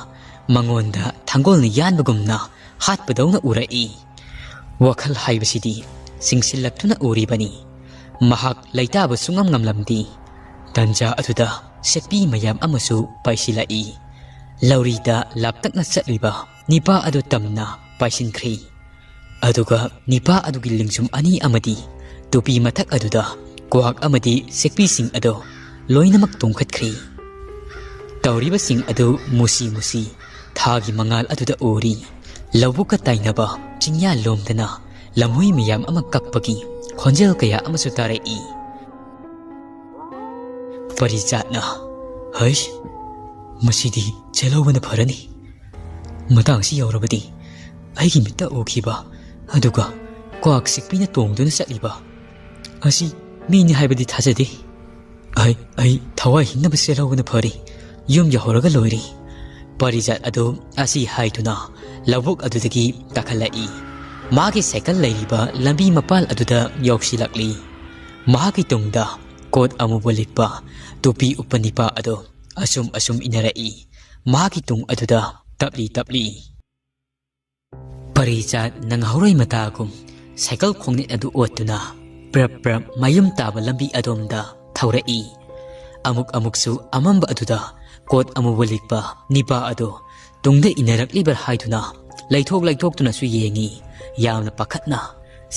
ꯃꯉꯣꯟꯗ ꯊꯥꯡꯒꯣꯜꯅ ꯌꯥꯟꯕꯒꯨꯝꯅ ꯍꯥꯠꯄꯗꯧꯅ ꯎꯔꯛꯏ꯫ ꯋꯥꯈꯜ ꯍꯥꯏꯕꯁꯤꯗꯤ ꯆꯤꯡꯁꯤꯜꯂꯛꯇꯨꯅ ꯎꯔꯤꯕꯅꯤ꯫ ꯃꯍꯥꯛ ꯂꯩꯇꯥꯕ ꯁꯨꯡꯉꯝ ꯉꯝꯂꯝꯗꯦ꯫ ꯇꯟꯖꯥ ꯑꯗꯨꯗ ꯁꯦꯛꯄꯤ ꯃꯌꯥꯝ ꯑꯃꯁꯨ ꯄꯥꯏꯁꯤꯜꯂꯛꯏ꯫ ꯂꯧꯔꯤꯗ ꯂꯥꯞꯇꯛꯅ ꯆꯠꯂꯤꯕ ꯅꯤꯄꯥ ꯑꯗꯨ ꯇꯝꯅ ꯄꯥꯏꯁꯤꯟꯈ꯭ꯔꯤ꯫ ꯑꯗꯨꯒ ꯅꯤꯄꯥ ꯑꯗꯨꯒꯤ ꯂꯤꯡꯖꯨꯝ ꯑꯅꯤ ꯑꯃꯗꯤ ꯇꯨꯄꯤ ꯃꯊꯛ ꯑꯗꯨꯗ ꯀ꯭ꯋꯥꯛ ꯑꯃꯗꯤ ꯁꯦꯛꯄꯤꯁꯤꯡ ꯑꯗꯨ ꯂꯣꯏꯅꯃꯛ ꯇꯣꯡꯈꯠꯈ꯭ꯔꯤ꯫ ꯇꯧꯔꯤꯕꯁꯤꯡ ꯑꯗꯨ ꯃꯨꯁꯤ ꯃꯨꯁꯤ ꯊꯥꯒꯤ ꯃꯉꯥꯜ ꯑꯗꯨꯗ ꯎꯔꯤ꯫ ꯂꯧꯕꯨꯛꯀ ꯇꯥꯏꯅꯕ ꯆꯤꯡꯌꯥ ꯂꯣꯝꯗꯅ ꯂꯝꯍꯨꯏ ꯃꯌꯥꯝ ꯑꯃ ꯀꯞꯄꯒꯤ ꯈꯣꯟꯖꯦꯜ ꯀꯌꯥ ꯑꯃꯁꯨ ꯇꯥꯔꯛꯏ꯫ ꯄꯔꯤꯖꯥꯠꯅ, "ꯍꯩꯁ, ꯃꯁꯤꯗꯤ ꯆꯦꯜꯍꯧꯕꯅ ꯐꯔꯅꯤ꯫ ꯃꯇꯥꯡꯁꯤ ꯌꯧꯔꯕꯗꯤ ꯑꯩꯒꯤ ꯃꯤꯠꯇ ꯎꯈꯤꯕ, ꯑꯗꯨꯒ ꯀ꯭ꯋꯥꯛ ꯁꯤꯛꯄꯤꯅ ꯇꯣꯡꯗꯨꯅ ꯆꯠꯂꯤꯕ ꯑꯁꯤ ꯃꯤꯅꯤ ꯍꯥꯏꯕꯗꯤ ꯊꯥꯖꯗꯦ꯫ ꯑꯩ, ꯑꯩ ꯊꯋꯥꯏ ꯍꯤꯡꯅꯕ ꯆꯦꯜꯍꯧꯕꯅ ꯐꯔꯦ꯫ ꯌꯨꯝ ꯌꯧꯍꯧꯔꯒ ꯂꯣꯏꯔꯦ꯫" ꯄꯔꯤꯖꯥꯠ ꯑꯗꯨ ꯑꯁꯤ ꯍꯥꯏꯗꯨꯅ ꯂꯧꯕꯨꯛ ꯑꯗꯨꯗꯒꯤ ꯀꯥꯈꯠꯂꯛꯏ꯫ ꯃꯥꯒꯤ ꯁꯥꯏꯀꯜ ꯂꯩꯔꯤꯕ ꯂꯝꯕꯤ ꯃꯄꯥꯜ ꯑꯗꯨꯗ ꯌꯧꯁꯤꯜꯂꯛꯂꯤ꯫ ꯃꯍꯥꯛꯀꯤ ꯇꯨꯡꯗ ꯀꯣꯠ ꯑꯃꯨꯕ ꯂꯤꯠꯄ, ꯇꯨꯄꯤ ꯎꯞꯄ ꯅꯤꯄꯥ ꯑꯗꯨ ꯑꯁꯨꯝ ꯑꯁꯨꯝ ꯏꯟꯅꯔꯛꯏ꯫ ꯃꯍꯥꯛꯀꯤ ꯇꯨꯡ ꯑꯗꯨꯗ ꯇꯞꯂꯤ ꯇꯞꯂꯤ꯫ ꯄꯔꯤꯖꯥꯠ ꯅꯪꯍꯧꯔꯣꯏ ꯃꯇꯥꯒꯨꯝ ꯁꯥꯏꯀꯜ ꯈꯣꯡꯅꯦꯠ ꯑꯗꯨ ꯑꯣꯠꯇꯨꯅ ꯄ꯭ꯔꯞ ꯄ꯭ꯔꯞ ꯃꯌꯨꯝ ꯇꯥꯕ ꯂꯝꯕꯤ ꯑꯗꯣꯝꯗ ꯊꯧꯔꯛꯏ꯫ ꯑꯃꯨꯛ ꯑꯃꯨꯛꯁꯨ ꯑꯃꯝꯕ ꯑꯗꯨꯗ ꯀꯣꯠ ꯑꯃꯨꯕ ꯂꯤꯠꯄ ꯅꯤꯄꯥ ꯑꯗꯨ ꯇꯨꯡꯗ ꯏꯟꯅꯔꯛꯂꯤꯕ꯭ꯔꯥ ꯍꯥꯏꯗꯨꯅ ꯂꯩꯊꯣꯛ ꯂꯩꯊꯣꯛꯇꯨꯅꯁꯨ ꯌꯦꯡꯏ꯫ ꯌꯥꯝꯅ ꯄꯥꯈꯠꯅ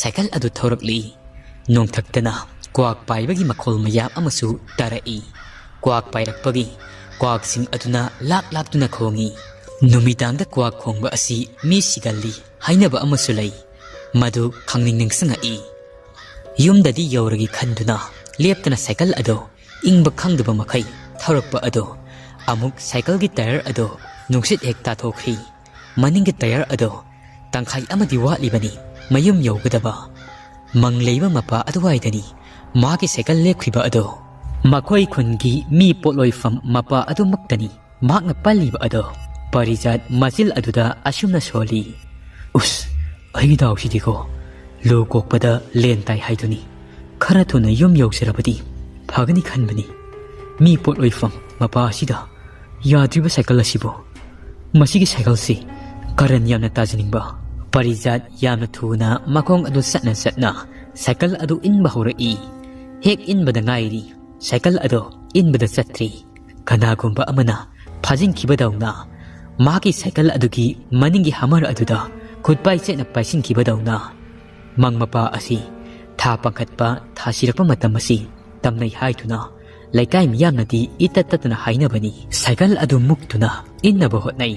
ꯁꯥꯏꯀꯜ ꯑꯗꯨ ꯊꯧꯔꯛꯂꯤ꯫ ꯅꯣꯡꯊꯛꯇꯅ ꯀ꯭ꯋꯥꯛ ꯄꯥꯏꯕꯒꯤ ꯃꯈꯣꯜ ꯃꯌꯥꯝ ꯑꯃꯁꯨ ꯇꯥꯔꯛꯏ꯫ ꯀ꯭ꯋꯥꯛ ꯄꯥꯏꯔꯛꯄꯒꯤ ꯀ꯭ꯋꯥꯛꯁꯤꯡ ꯑꯗꯨꯅ ꯂꯥꯛ ꯂꯥꯛꯇꯨꯅ ꯈꯣꯡꯏ꯫ ꯅꯨꯃꯤꯗꯥꯡꯗ ꯀ꯭ꯋꯥꯛ ꯈꯣꯡꯕ ꯑꯁꯤ ꯃꯤ ꯁꯤꯒꯜꯂꯤ ꯍꯥꯏꯅꯕ ꯑꯃꯁꯨ ꯂꯩ꯫ ꯃꯗꯨ ꯈꯪꯅꯤꯡ ꯅꯤꯡꯁꯤꯡꯉꯛꯏ꯫ ꯌꯨꯝꯗꯗꯤ ꯌꯧꯔꯒꯦ ꯈꯟꯗꯨꯅ ꯂꯦꯞꯇꯅ ꯁꯥꯏꯀꯜ ꯑꯗꯨ ꯏꯪꯕ ꯈꯪꯗꯕ ꯃꯈꯩ ꯊꯧꯔꯛꯄ ꯑꯗꯨ ꯑꯃꯨꯛ ꯁꯥꯏꯀꯜꯒꯤ ꯇꯥꯌꯔ ꯑꯗꯨ ꯅꯨꯡꯁꯤꯠ ꯍꯦꯛ ꯇꯥꯊꯣꯛꯈ꯭ꯔꯤ꯫ ꯃꯅꯤꯡꯒꯤ ꯇꯌꯔ ꯑꯗꯣ ꯇꯪꯈꯥꯏ ꯑꯃꯗꯤ ꯋꯥꯠꯂꯤꯕꯅꯤ ꯃꯌꯨꯝ ꯌꯧꯒꯗꯕ꯫ ꯃꯪ ꯂꯩꯕ ꯃꯄꯥ ꯑꯗꯨꯋꯥꯏꯗꯅꯤ ꯃꯍꯥꯛꯀꯤ ꯁꯥꯏꯀꯜ ꯂꯦꯞꯈꯤꯕ ꯑꯗꯣ꯫ ꯃꯈꯣꯏ ꯈꯨꯟꯒꯤ ꯃꯤ ꯄꯣꯠꯂꯣꯏꯐꯝ ꯃꯄꯥ ꯑꯗꯨꯃꯛꯇꯅꯤ ꯃꯍꯥꯛꯅ ꯄꯜꯂꯤꯕ ꯑꯗꯣ꯫ ꯄꯔꯤꯖꯥꯠ ꯃꯆꯤꯜ ꯑꯗꯨꯗ ꯑꯁꯨꯝꯅ ꯁꯣꯜꯂꯤ, "ꯎꯁ, ꯑꯩꯒꯤ ꯗꯥꯎꯁꯤꯗꯤꯀꯣ, ꯂꯨ ꯀꯣꯛꯄꯗ ꯂꯦꯟ ꯇꯥꯏ ꯍꯥꯏꯗꯨꯅꯤ꯫ ꯈꯔ ꯊꯨꯅ ꯌꯨꯝ ꯌꯧꯖꯔꯕꯗꯤ ꯐꯒꯅꯤ ꯈꯟꯕꯅꯤ꯫ ꯃꯤ ꯄꯣꯠꯂꯣꯏꯐꯝ ꯃꯄꯥ ꯑꯁꯤꯗ ꯌꯥꯗ꯭ꯔꯤꯕ ꯁꯥꯏꯀꯜ ꯑꯁꯤꯕꯨ꯫ ꯃꯁꯤꯒꯤ ꯁꯥꯏꯀꯜꯁꯤ ꯀꯔꯟ ꯌꯥꯝꯅ ꯇꯥꯖꯅꯤꯡꯕ꯫" ꯄꯔꯤꯖꯥꯠ ꯌꯥꯝꯅ ꯊꯨꯅ ꯃꯈꯣꯡ ꯑꯗꯨ ꯆꯠꯅ ꯆꯠꯅ ꯁꯥꯏꯀꯜ ꯑꯗꯨ ꯏꯟꯕ ꯍꯧꯔꯛꯏ꯫ ꯍꯦꯛ ꯏꯟꯕꯗ ꯉꯥꯏꯔꯤ, ꯁꯥꯏꯀꯜ ꯑꯗꯨ ꯏꯟꯕꯗ ꯆꯠꯇ꯭ꯔꯤ꯫ ꯀꯅꯥꯒꯨꯝꯕ ꯑꯃꯅ ꯐꯥꯖꯤꯟꯈꯤꯕꯗꯧꯅ ꯃꯍꯥꯛꯀꯤ ꯁꯥꯏꯀꯜ ꯑꯗꯨꯒꯤ ꯃꯅꯤꯡꯒꯤ ꯍꯃꯔ ꯑꯗꯨꯗ ꯈꯨꯠ ꯄꯥꯏꯆꯦꯠꯅ ꯄꯥꯏꯁꯤꯟꯈꯤꯕꯗꯧꯅ꯫ ꯃꯪ ꯃꯄꯥ ꯑꯁꯤ ꯊꯥ ꯄꯥꯡꯈꯠꯄ, ꯊꯥ ꯁꯤꯔꯛꯄ ꯃꯇꯝ ꯑꯁꯤ ꯇꯝꯅꯩ ꯍꯥꯏꯗꯨꯅ ꯂꯩꯀꯥꯏ ꯃꯤꯌꯥꯝꯅꯗꯤ ꯏꯇꯠ ꯇꯠꯇꯅ ꯍꯥꯏꯅꯕꯅꯤ꯫ ꯁꯥꯏꯀꯜ ꯑꯗꯨ ꯃꯨꯛꯇꯨꯅ ꯏꯟꯅꯕ ꯍꯣꯠꯅꯩ꯫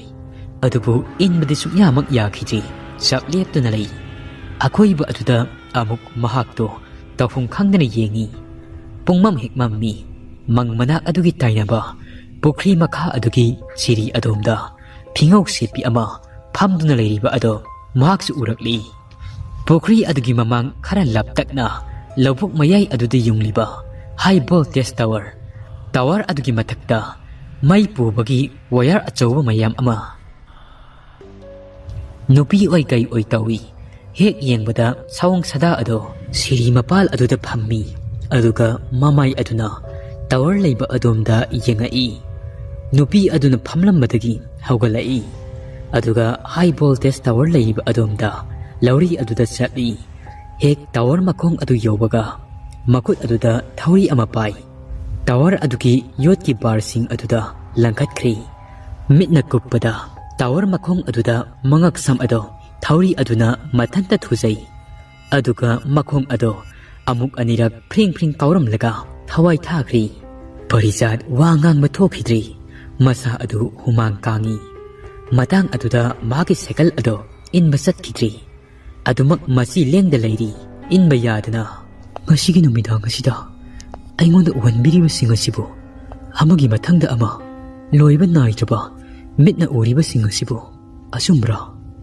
ꯑꯗꯨꯕꯨ ꯏꯟꯕꯗꯤ ꯁꯨꯛꯌꯥꯃꯛ ꯌꯥꯈꯤꯗ꯭ꯔꯤ꯫ ꯆꯞ ꯂꯦꯞꯇꯨꯅ ꯂꯩ꯫ ꯑꯀꯣꯏꯕ ꯑꯗꯨꯗ ꯑꯃꯨꯛ ꯃꯍꯥꯛꯇꯣ ꯇꯧꯐꯝ ꯈꯪꯗꯅ ꯌꯦꯡꯉꯤ꯫ ꯄꯨꯡꯃꯝ ꯍꯦꯛ ꯃꯝꯃꯤ꯫ ꯃꯪ ꯃꯅꯥꯛ ꯑꯗꯨꯒꯤ ꯇꯥꯏꯅꯕ ꯄꯨꯈ꯭ꯔꯤ ꯃꯈꯥ ꯑꯗꯨꯒꯤ ꯁꯤꯔꯤ ꯑꯗꯣꯝꯗ ꯐꯤꯉꯧ ꯁꯦꯠꯄꯤ ꯑꯃ ꯐꯝꯗꯨꯅ ꯂꯩꯔꯤꯕ ꯑꯗꯣ ꯃꯍꯥꯛꯁꯨ ꯎꯔꯛꯂꯤ꯫ ꯄꯨꯈ꯭ꯔꯤ ꯑꯗꯨꯒꯤ ꯃꯃꯥꯡ ꯈꯔ ꯂꯥꯞꯇꯛꯅ ꯂꯧꯕꯨꯛ ꯃꯌꯥꯏ ꯑꯗꯨꯗ ꯌꯨꯡꯂꯤꯕ ꯍꯥꯏ ꯚꯣꯜꯇꯦꯖ ꯇꯥꯋꯔ, ꯇꯥꯋꯔ ꯑꯗꯨꯒꯤ ꯃꯊꯛꯇ ꯃꯩ ꯄꯨꯕꯒꯤ ꯋꯥꯌꯔ ꯑꯆꯧꯕ ꯃꯌꯥꯝ ꯑꯃ꯫ ꯅꯨꯄꯤ ꯑꯣꯏ ꯀꯩ ꯑꯣꯏ ꯇꯧꯏ꯫ ꯍꯦꯛ ꯌꯦꯡꯕꯗ ꯁꯑꯣꯡ ꯁꯥꯗꯥ ꯑꯗꯣ ꯁꯤꯔꯤ ꯃꯄꯥꯜ ꯑꯗꯨꯗ ꯐꯝꯃꯤ꯫ ꯑꯗꯨꯒ ꯃꯃꯥꯏ ꯑꯗꯨꯅ ꯇꯥꯋꯔ ꯂꯩꯕ ꯑꯗꯣꯝꯗ ꯌꯦꯡꯉꯛꯏ꯫ ꯅꯨꯄꯤ ꯑꯗꯨꯅ ꯐꯝꯂꯝꯕꯗꯒꯤ ꯍꯧꯒꯠꯂꯛꯏ꯫ ꯑꯗꯨꯒ ꯍꯥꯏ ꯚꯣꯜꯇꯦꯖ ꯇꯥꯋꯔ ꯂꯩꯔꯤꯕ ꯑꯗꯣꯝꯗ ꯂꯧꯔꯤ ꯑꯗꯨꯗ ꯆꯠꯂꯤ꯫ ꯍꯦꯛ ꯇꯥꯋꯔ ꯃꯈꯣꯡ ꯑꯗꯨ ꯌꯧꯕꯒ ꯃꯈꯨꯠ ꯑꯗꯨꯗ ꯊꯧꯔꯤ ꯑꯃ ꯄꯥꯏ꯫ ꯇꯥꯋꯔ ꯑꯗꯨꯒꯤ ꯌꯣꯠꯀꯤ ꯕꯥꯔꯁꯤꯡ ꯑꯗꯨꯗ ꯂꯪꯈꯠꯈ꯭ꯔꯤ꯫ ꯃꯤꯠꯅ ꯀꯨꯞꯄꯗ ꯇꯥꯋꯔ ꯃꯈꯣꯡ ꯑꯗꯨꯗ ꯃꯉꯛꯁꯝ ꯑꯗꯣ ꯊꯧꯔꯤ ꯑꯗꯨꯅ ꯃꯊꯟꯇ ꯊꯨꯖꯩ꯫ ꯑꯗꯨꯒ ꯃꯈꯣꯡ ꯑꯗꯣ ꯑꯃꯨꯛ ꯑꯅꯤꯔꯛ ꯐ꯭ꯔꯤꯡ ꯐ꯭ꯔꯤꯡ ꯀꯥꯎꯔꯝꯂꯒ ꯊꯋꯥꯏ ꯊꯥꯈ꯭ꯔꯤ꯫ ꯄꯔꯤꯖꯥꯠ ꯋꯥ ꯉꯥꯡꯕ ꯊꯣꯛꯈꯤꯗ꯭ꯔꯤ꯫ ꯃꯁꯥ ꯑꯗꯨ ꯍꯨꯃꯥꯡ ꯀꯥꯡꯏ꯫ ꯃꯇꯥꯡ ꯑꯗꯨꯗ ꯃꯍꯥꯛꯀꯤ ꯁꯥꯏꯀꯜ ꯑꯗꯣ ꯏꯟꯕ ꯆꯠꯈꯤꯗ꯭ꯔꯤ꯫ ꯑꯗꯨꯃꯛ ꯃꯁꯤ ꯂꯦꯡꯗ ꯂꯩꯔꯤ, ꯏꯟꯕ ꯌꯥꯗꯅ꯫ ꯉꯁꯤꯒꯤ ꯅꯨꯃꯤꯗꯥꯡ ꯑꯁꯤꯗ ꯑꯩꯉꯣꯟꯗ ꯎꯍꯟꯕꯤꯔꯤꯕꯁꯤꯡ ꯑꯁꯤꯕꯨ ꯑꯃꯒꯤ ꯃꯊꯪꯗ ꯑꯃ ꯂꯣꯏꯕ ꯅꯥꯏꯗ꯭ꯔꯕ ꯃꯤꯠꯅ ꯎꯔꯤꯕꯁꯤꯡ ꯑꯁꯤꯕꯨ ꯑꯆꯨꯝꯕ꯭ꯔꯣ?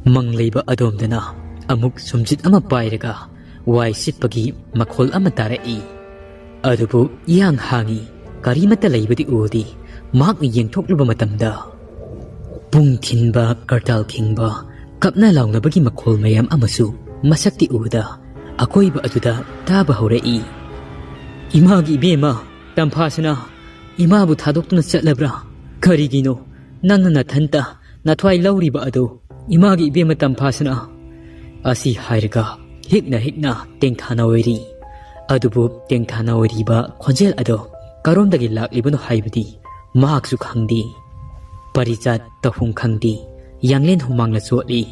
ꯃꯪ ꯂꯩꯕ ꯑꯗꯣꯝꯗꯅ ꯑꯃꯨꯛ ꯁꯨꯝꯖꯤꯠ ꯑꯃ ꯄꯥꯏꯔꯒ ꯋꯥꯏ ꯁꯤꯠꯄꯒꯤ ꯃꯈꯣꯜ ꯑꯃ ꯇꯥꯔꯛꯏ꯫ ꯑꯗꯨꯕꯨ ꯏꯍꯥꯡ ꯍꯥꯡꯉꯤ, ꯀꯔꯤꯃꯠꯇ ꯂꯩꯕꯗꯤ ꯎꯗꯦ꯫ ꯃꯍꯥꯛꯅ ꯌꯦꯡꯊꯣꯛꯂꯨꯕ ꯃꯇꯝꯗ ꯄꯨꯡ ꯊꯤꯟꯕ, ꯀꯔꯇꯥꯜ ꯈꯤꯡꯕ, ꯀꯞꯅ ꯂꯥꯎꯅꯕꯒꯤ ꯃꯈꯣꯜ ꯃꯌꯥꯝ ꯑꯃꯁꯨ ꯃꯁꯛꯇꯤ ꯎꯗ ꯑꯀꯣꯏꯕ ꯑꯗꯨꯗ ꯇꯥꯕ ꯍꯧꯔꯛꯏ꯫ "ꯏꯃꯥꯒꯤ ꯏꯕꯦꯝꯃ ꯇꯝꯐꯥꯁꯅꯥ, ꯏꯃꯥꯕꯨ ꯊꯥꯗꯣꯛꯇꯨꯅ ꯆꯠꯂꯕ꯭ꯔꯥ? ꯀꯔꯤꯒꯤꯅꯣ ꯅꯪꯅ ꯅꯊꯟꯇ ꯅꯊ꯭ꯋꯥꯏ ꯂꯧꯔꯤꯕ ꯑꯗꯨ? ꯏꯃꯥꯒꯤ ꯏꯕꯦꯝꯃ ꯇꯝꯐꯥꯁꯅꯥ!" ꯑꯁꯤ ꯍꯥꯏꯔꯒ ꯍꯤꯛꯅ ꯍꯤꯛꯅ ꯇꯦꯡꯊꯥꯅ ꯑꯣꯏꯔꯤ꯫ ꯑꯗꯨꯕꯨ ꯇꯦꯡꯊꯥꯅ ꯑꯣꯏꯔꯤꯕ ꯈꯣꯟꯖꯦꯜ ꯑꯗꯣ ꯀꯔꯣꯝꯗꯒꯤ ꯂꯥꯛꯂꯤꯕꯅꯣ ꯍꯥꯏꯕꯗꯤ ꯃꯍꯥꯛꯁꯨ ꯈꯪꯗꯦ꯫ ꯄꯔꯤꯆꯥꯠ ꯇꯧꯐꯝ ꯈꯪꯗꯦ꯫ ꯌꯥꯡꯂꯦꯟ ꯍꯨꯃꯥꯡꯅ ꯆꯣꯠꯂꯤ꯫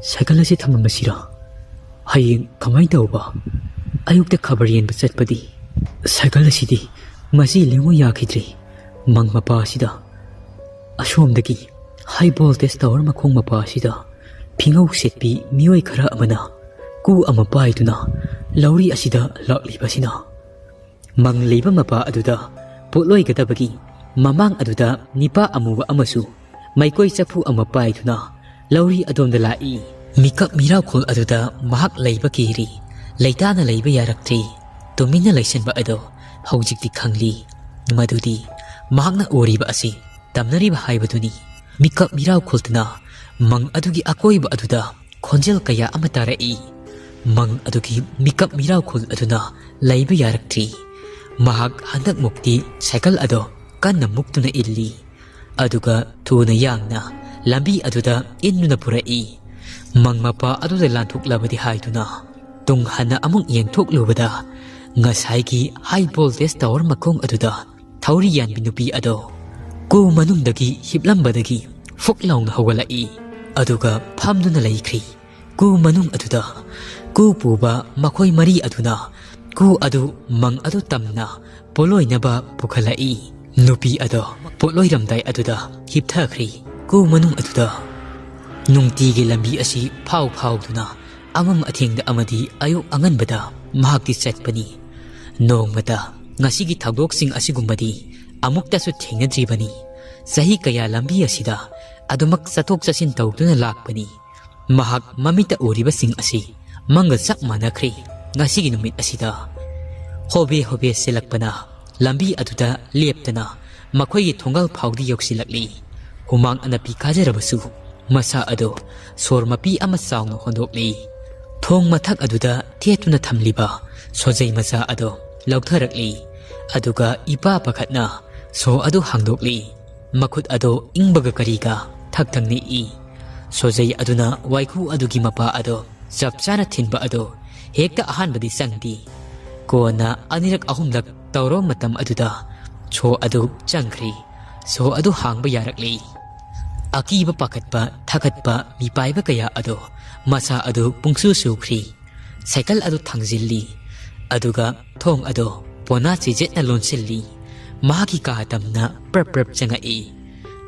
"ꯁꯥꯏꯀꯜ ꯑꯁꯤ ꯊꯝꯃꯝꯕꯁꯤꯔꯣ? ꯍꯌꯦꯡ ꯀꯃꯥꯏꯅ ꯇꯧꯕ? ꯑꯌꯨꯛꯇ ꯈꯕꯔ ꯌꯦꯟꯕ ꯆꯠꯄꯗꯤ? ꯁꯥꯏꯀꯜ ꯑꯁꯤꯗꯤ ꯃꯁꯤ ꯂꯦꯡꯉꯨ ꯌꯥꯈꯤꯗ꯭ꯔꯤ꯫ ꯃꯪ ꯃꯄꯥ ꯑꯁꯤꯗ ꯑꯁꯣꯝꯗꯒꯤ ꯍꯥꯏ ꯚꯣꯜꯇꯦꯖ ꯇꯥꯋꯔ ꯃꯈꯣꯡ ꯃꯄꯥ ꯑꯁꯤꯗ ꯐꯤꯉꯧ ꯁꯦꯠꯄꯤ ꯃꯤꯑꯣꯏ ꯈꯔ ꯑꯃꯅ ꯀꯨ ꯑꯃ ꯄꯥꯏꯗꯨꯅ ꯂꯧꯔꯤ ꯑꯁꯤꯗ ꯂꯥꯛꯂꯤꯕꯁꯤꯅ ꯃꯪ ꯂꯩꯕ ꯃꯄꯥ ꯑꯗꯨꯗ ꯄꯣꯠꯂꯣꯏꯒꯗꯕꯒꯤ ꯃꯃꯥꯡ ꯑꯗꯨꯗ ꯅꯤꯄꯥ ꯑꯃꯨꯕ ꯑꯃꯁꯨ ꯃꯩꯀꯣꯏ ꯆꯐꯨ ꯑꯃ ꯄꯥꯏꯗꯨꯅ ꯂꯧꯔꯤ ꯑꯗꯣꯝꯗ ꯂꯥꯛꯏ꯫ ꯃꯤꯀꯞ ꯃꯤꯔꯥꯎꯈꯣꯜ ꯑꯗꯨꯗ ꯃꯍꯥꯛ ꯂꯩꯕ ꯀꯤꯔꯤ꯫ ꯂꯩꯇꯥꯅ ꯂꯩꯕ ꯌꯥꯔꯛꯇ꯭ꯔꯤ꯫ ꯇꯨꯃꯤꯟꯅ ꯂꯩꯁꯤꯟꯕ ꯑꯗꯣ ꯍꯧꯖꯤꯛꯇꯤ ꯈꯪꯂꯤ꯫ ꯃꯗꯨꯗꯤ ꯃꯍꯥꯛꯅ ꯎꯔꯤꯕ ꯑꯁꯤ ꯇꯝꯅꯔꯤꯕ ꯍꯥꯏꯕꯗꯨꯅꯤ꯫ ꯃꯤꯀꯞ ꯃꯤꯔꯥꯎꯈꯣꯜꯗꯨꯅ ꯃꯪ ꯑꯗꯨꯒꯤ ꯑꯀꯣꯏꯕ ꯑꯗꯨꯗ ꯈꯣꯟꯖꯦꯜ ꯀꯌꯥ ꯑꯃ ꯇꯥꯔꯛꯏ꯫ ꯃꯪ ꯑꯗꯨꯒꯤ ꯃꯤꯀꯞ ꯃꯤꯔꯥꯎꯈꯣꯜ ꯑꯗꯨꯅ ꯂꯩꯕ ꯌꯥꯔꯛꯇ꯭ꯔꯤ꯫ ꯃꯍꯥꯛ ꯍꯟꯗꯛꯃꯨꯛꯇꯤ ꯁꯥꯏꯀꯜ ꯑꯗꯣ ꯀꯟꯅ ꯃꯨꯛꯇꯨꯅ ꯏꯜꯂꯤ꯫ ꯑꯗꯨꯒ ꯊꯨꯅ ꯌꯥꯡꯅ ꯂꯝꯕꯤ ꯑꯗꯨꯗ ꯏꯟꯗꯨꯅ ꯄꯨꯔꯛꯏ꯫ ꯃꯪ ꯃꯄꯥ ꯑꯗꯨꯗ ꯂꯥꯟꯊꯣꯛꯂꯕꯗꯤ ꯍꯥꯏꯗꯨꯅ ꯇꯨꯡ ꯍꯟꯅ ꯑꯃꯨꯛ ꯌꯦꯡꯊꯣꯛꯂꯨꯕꯗ ꯉꯁꯥꯏꯒꯤ ꯍꯥꯏ ꯚꯣꯜꯇꯦꯖ ꯇꯥꯋꯔ ꯃꯈꯣꯡ ꯑꯗꯨꯗ ꯊꯧꯔꯤ ꯌꯥꯟꯕꯤ ꯅꯨꯄꯤ ꯑꯗꯣ ꯀꯨ ꯃꯅꯨꯡꯗꯒꯤ ꯍꯤꯞꯂꯝꯕꯗꯒꯤ ꯐꯨꯛ ꯂꯥꯎꯅ ꯍꯧꯒꯠꯂꯛꯏ꯫ ꯑꯗꯨꯒ ꯐꯝꯗꯨꯅ ꯂꯩꯈ꯭ꯔꯤ꯫ ꯀꯨ ꯃꯅꯨꯡ ꯑꯗꯨꯗ ꯀꯨ ꯄꯨꯕ ꯃꯈꯣꯏ ꯃꯔꯤ ꯑꯗꯨꯅ ꯀꯨ ꯑꯗꯨ ꯃꯪ ꯑꯗꯨ ꯇꯝꯅ ꯄꯣꯠꯂꯣꯏꯅꯕ ꯄꯨꯈꯠꯂꯛꯏ꯫ ꯅꯨꯄꯤ ꯑꯗꯣ ꯄꯣꯠꯂꯣꯏꯔꯝꯗꯥꯏ ꯑꯗꯨꯗ ꯍꯤꯞꯊꯈ꯭ꯔꯤ꯫ ꯀꯨ ꯃꯅꯨꯡ ꯑꯗꯨꯗ ꯅꯨꯡꯇꯤꯒꯤ ꯂꯝꯕꯤ ꯑꯁꯤ ꯐꯥꯎ ꯐꯥꯎꯗꯨꯅ ꯑꯃꯝ ꯑꯊꯦꯡꯗ ꯑꯃꯗꯤ ꯑꯌꯨꯛ ꯑꯉꯟꯕꯗ ꯃꯍꯥꯛꯇꯤ ꯆꯠꯄꯅꯤ꯫ ꯅꯣꯡꯃꯇ ꯉꯁꯤꯒꯤ ꯊꯧꯗꯣꯛꯁꯤꯡ ꯑꯁꯤꯒꯨꯝꯕꯗꯤ ꯑꯃꯨꯛꯇꯁꯨ ꯊꯦꯡꯅꯗ꯭ꯔꯤꯕꯅꯤ꯫ ꯆꯍꯤ ꯀꯌꯥ ꯂꯝꯕꯤ ꯑꯁꯤꯗ ꯑꯗꯨꯃꯛ ꯆꯠꯊꯣꯛ ꯆꯠꯁꯤꯟ ꯇꯧꯗꯨꯅ ꯂꯥꯛꯄꯅꯤ꯫ ꯃꯍꯥꯛ ꯃꯃꯤꯠꯇ ꯎꯔꯤꯕꯁꯤꯡ ꯑꯁꯤ ꯃꯪꯒ ꯆꯞ ꯃꯥꯟꯅꯈ꯭ꯔꯦ꯫ ꯉꯁꯤꯒꯤ ꯅꯨꯃꯤꯠ ꯑꯁꯤꯗ ꯍꯣꯕꯦ ꯍꯣꯕꯦ ꯆꯦꯜꯂꯛꯄꯅ ꯂꯝꯕꯤ ꯑꯗꯨꯗ ꯂꯦꯞꯇꯅ ꯃꯈꯣꯏꯒꯤ ꯊꯣꯡꯒꯥꯜ ꯐꯥꯎꯗꯤ ꯌꯧꯁꯤꯜꯂꯛꯂꯤ꯫ ꯍꯨꯃꯥꯡ ꯑꯅꯞꯄꯤ ꯀꯥꯖꯔꯕꯁꯨ ꯃꯁꯥ ꯑꯗꯨ ꯁꯣꯔ ꯃꯄꯤ ꯑꯃ ꯆꯥꯎꯅ ꯍꯣꯟꯗꯣꯛꯂꯤ꯫ ꯊꯣꯡ ꯃꯊꯛ ꯑꯗꯨꯗ ꯊꯦꯠꯇꯨꯅ ꯊꯝꯂꯤꯕ ꯁꯣꯖꯩ ꯃꯆꯥ ꯑꯗꯨ ꯂꯧꯊꯔꯛꯂꯤ꯫ ꯑꯗꯨꯒ ꯏꯄꯥ ꯄꯥꯈꯠꯅ ꯁꯣ ꯑꯗꯨ ꯍꯥꯡꯗꯣꯛꯂꯤ꯫ ꯃꯈꯨꯠ ꯑꯗꯨ ꯏꯪꯕꯒ ꯀꯔꯤꯒ ꯊꯛ ꯊꯛ ꯅꯤꯛꯏ꯫ ꯁꯣꯖꯩ ꯑꯗꯨꯅ ꯋꯥꯏꯈꯨ ꯑꯗꯨꯒꯤ ꯃꯄꯥ ꯑꯗꯨ ꯆꯞ ꯆꯥꯅ ꯊꯤꯟꯕ ꯑꯗꯨ ꯍꯦꯛꯇ ꯑꯍꯥꯟꯕꯗꯤ ꯆꯪꯗꯦ꯫ ꯀꯣꯟꯅ ꯑꯅꯤꯔꯛ ꯑꯍꯨꯝꯂꯛ ꯇꯧꯔꯕ ꯃꯇꯝ ꯑꯗꯨꯗ ꯁꯣ ꯑꯗꯨ ꯆꯪꯈ꯭ꯔꯦ꯫ ꯁꯣ ꯑꯗꯨ ꯍꯥꯡꯕ ꯌꯥꯔꯛꯂꯦ꯫ ꯑꯀꯤꯕ ꯄꯥꯈꯠꯄ ꯊꯥꯒꯠꯄ ꯃꯤꯄꯥꯏꯕ ꯀꯌꯥ ꯑꯗꯨ ꯃꯁꯥ ꯑꯗꯨ ꯄꯨꯡꯁꯨ ꯁꯨꯈ꯭ꯔꯦ꯫ ꯁꯥꯏꯀꯜ ꯑꯗꯨ ꯊꯥꯡꯖꯤꯜꯂꯤ꯫ ꯑꯗꯨꯒ ꯊꯣꯡ ꯑꯗꯨ ꯄꯣꯅꯥ ꯆꯤꯖꯦꯠꯅ ꯂꯣꯟꯁꯤꯜꯂꯤ꯫ ꯃꯍꯥꯛꯀꯤ ꯀꯥ ꯇꯝꯅ ꯄ꯭ꯔꯞ ꯄ꯭ꯔꯞ ꯆꯪꯉꯛꯏ꯫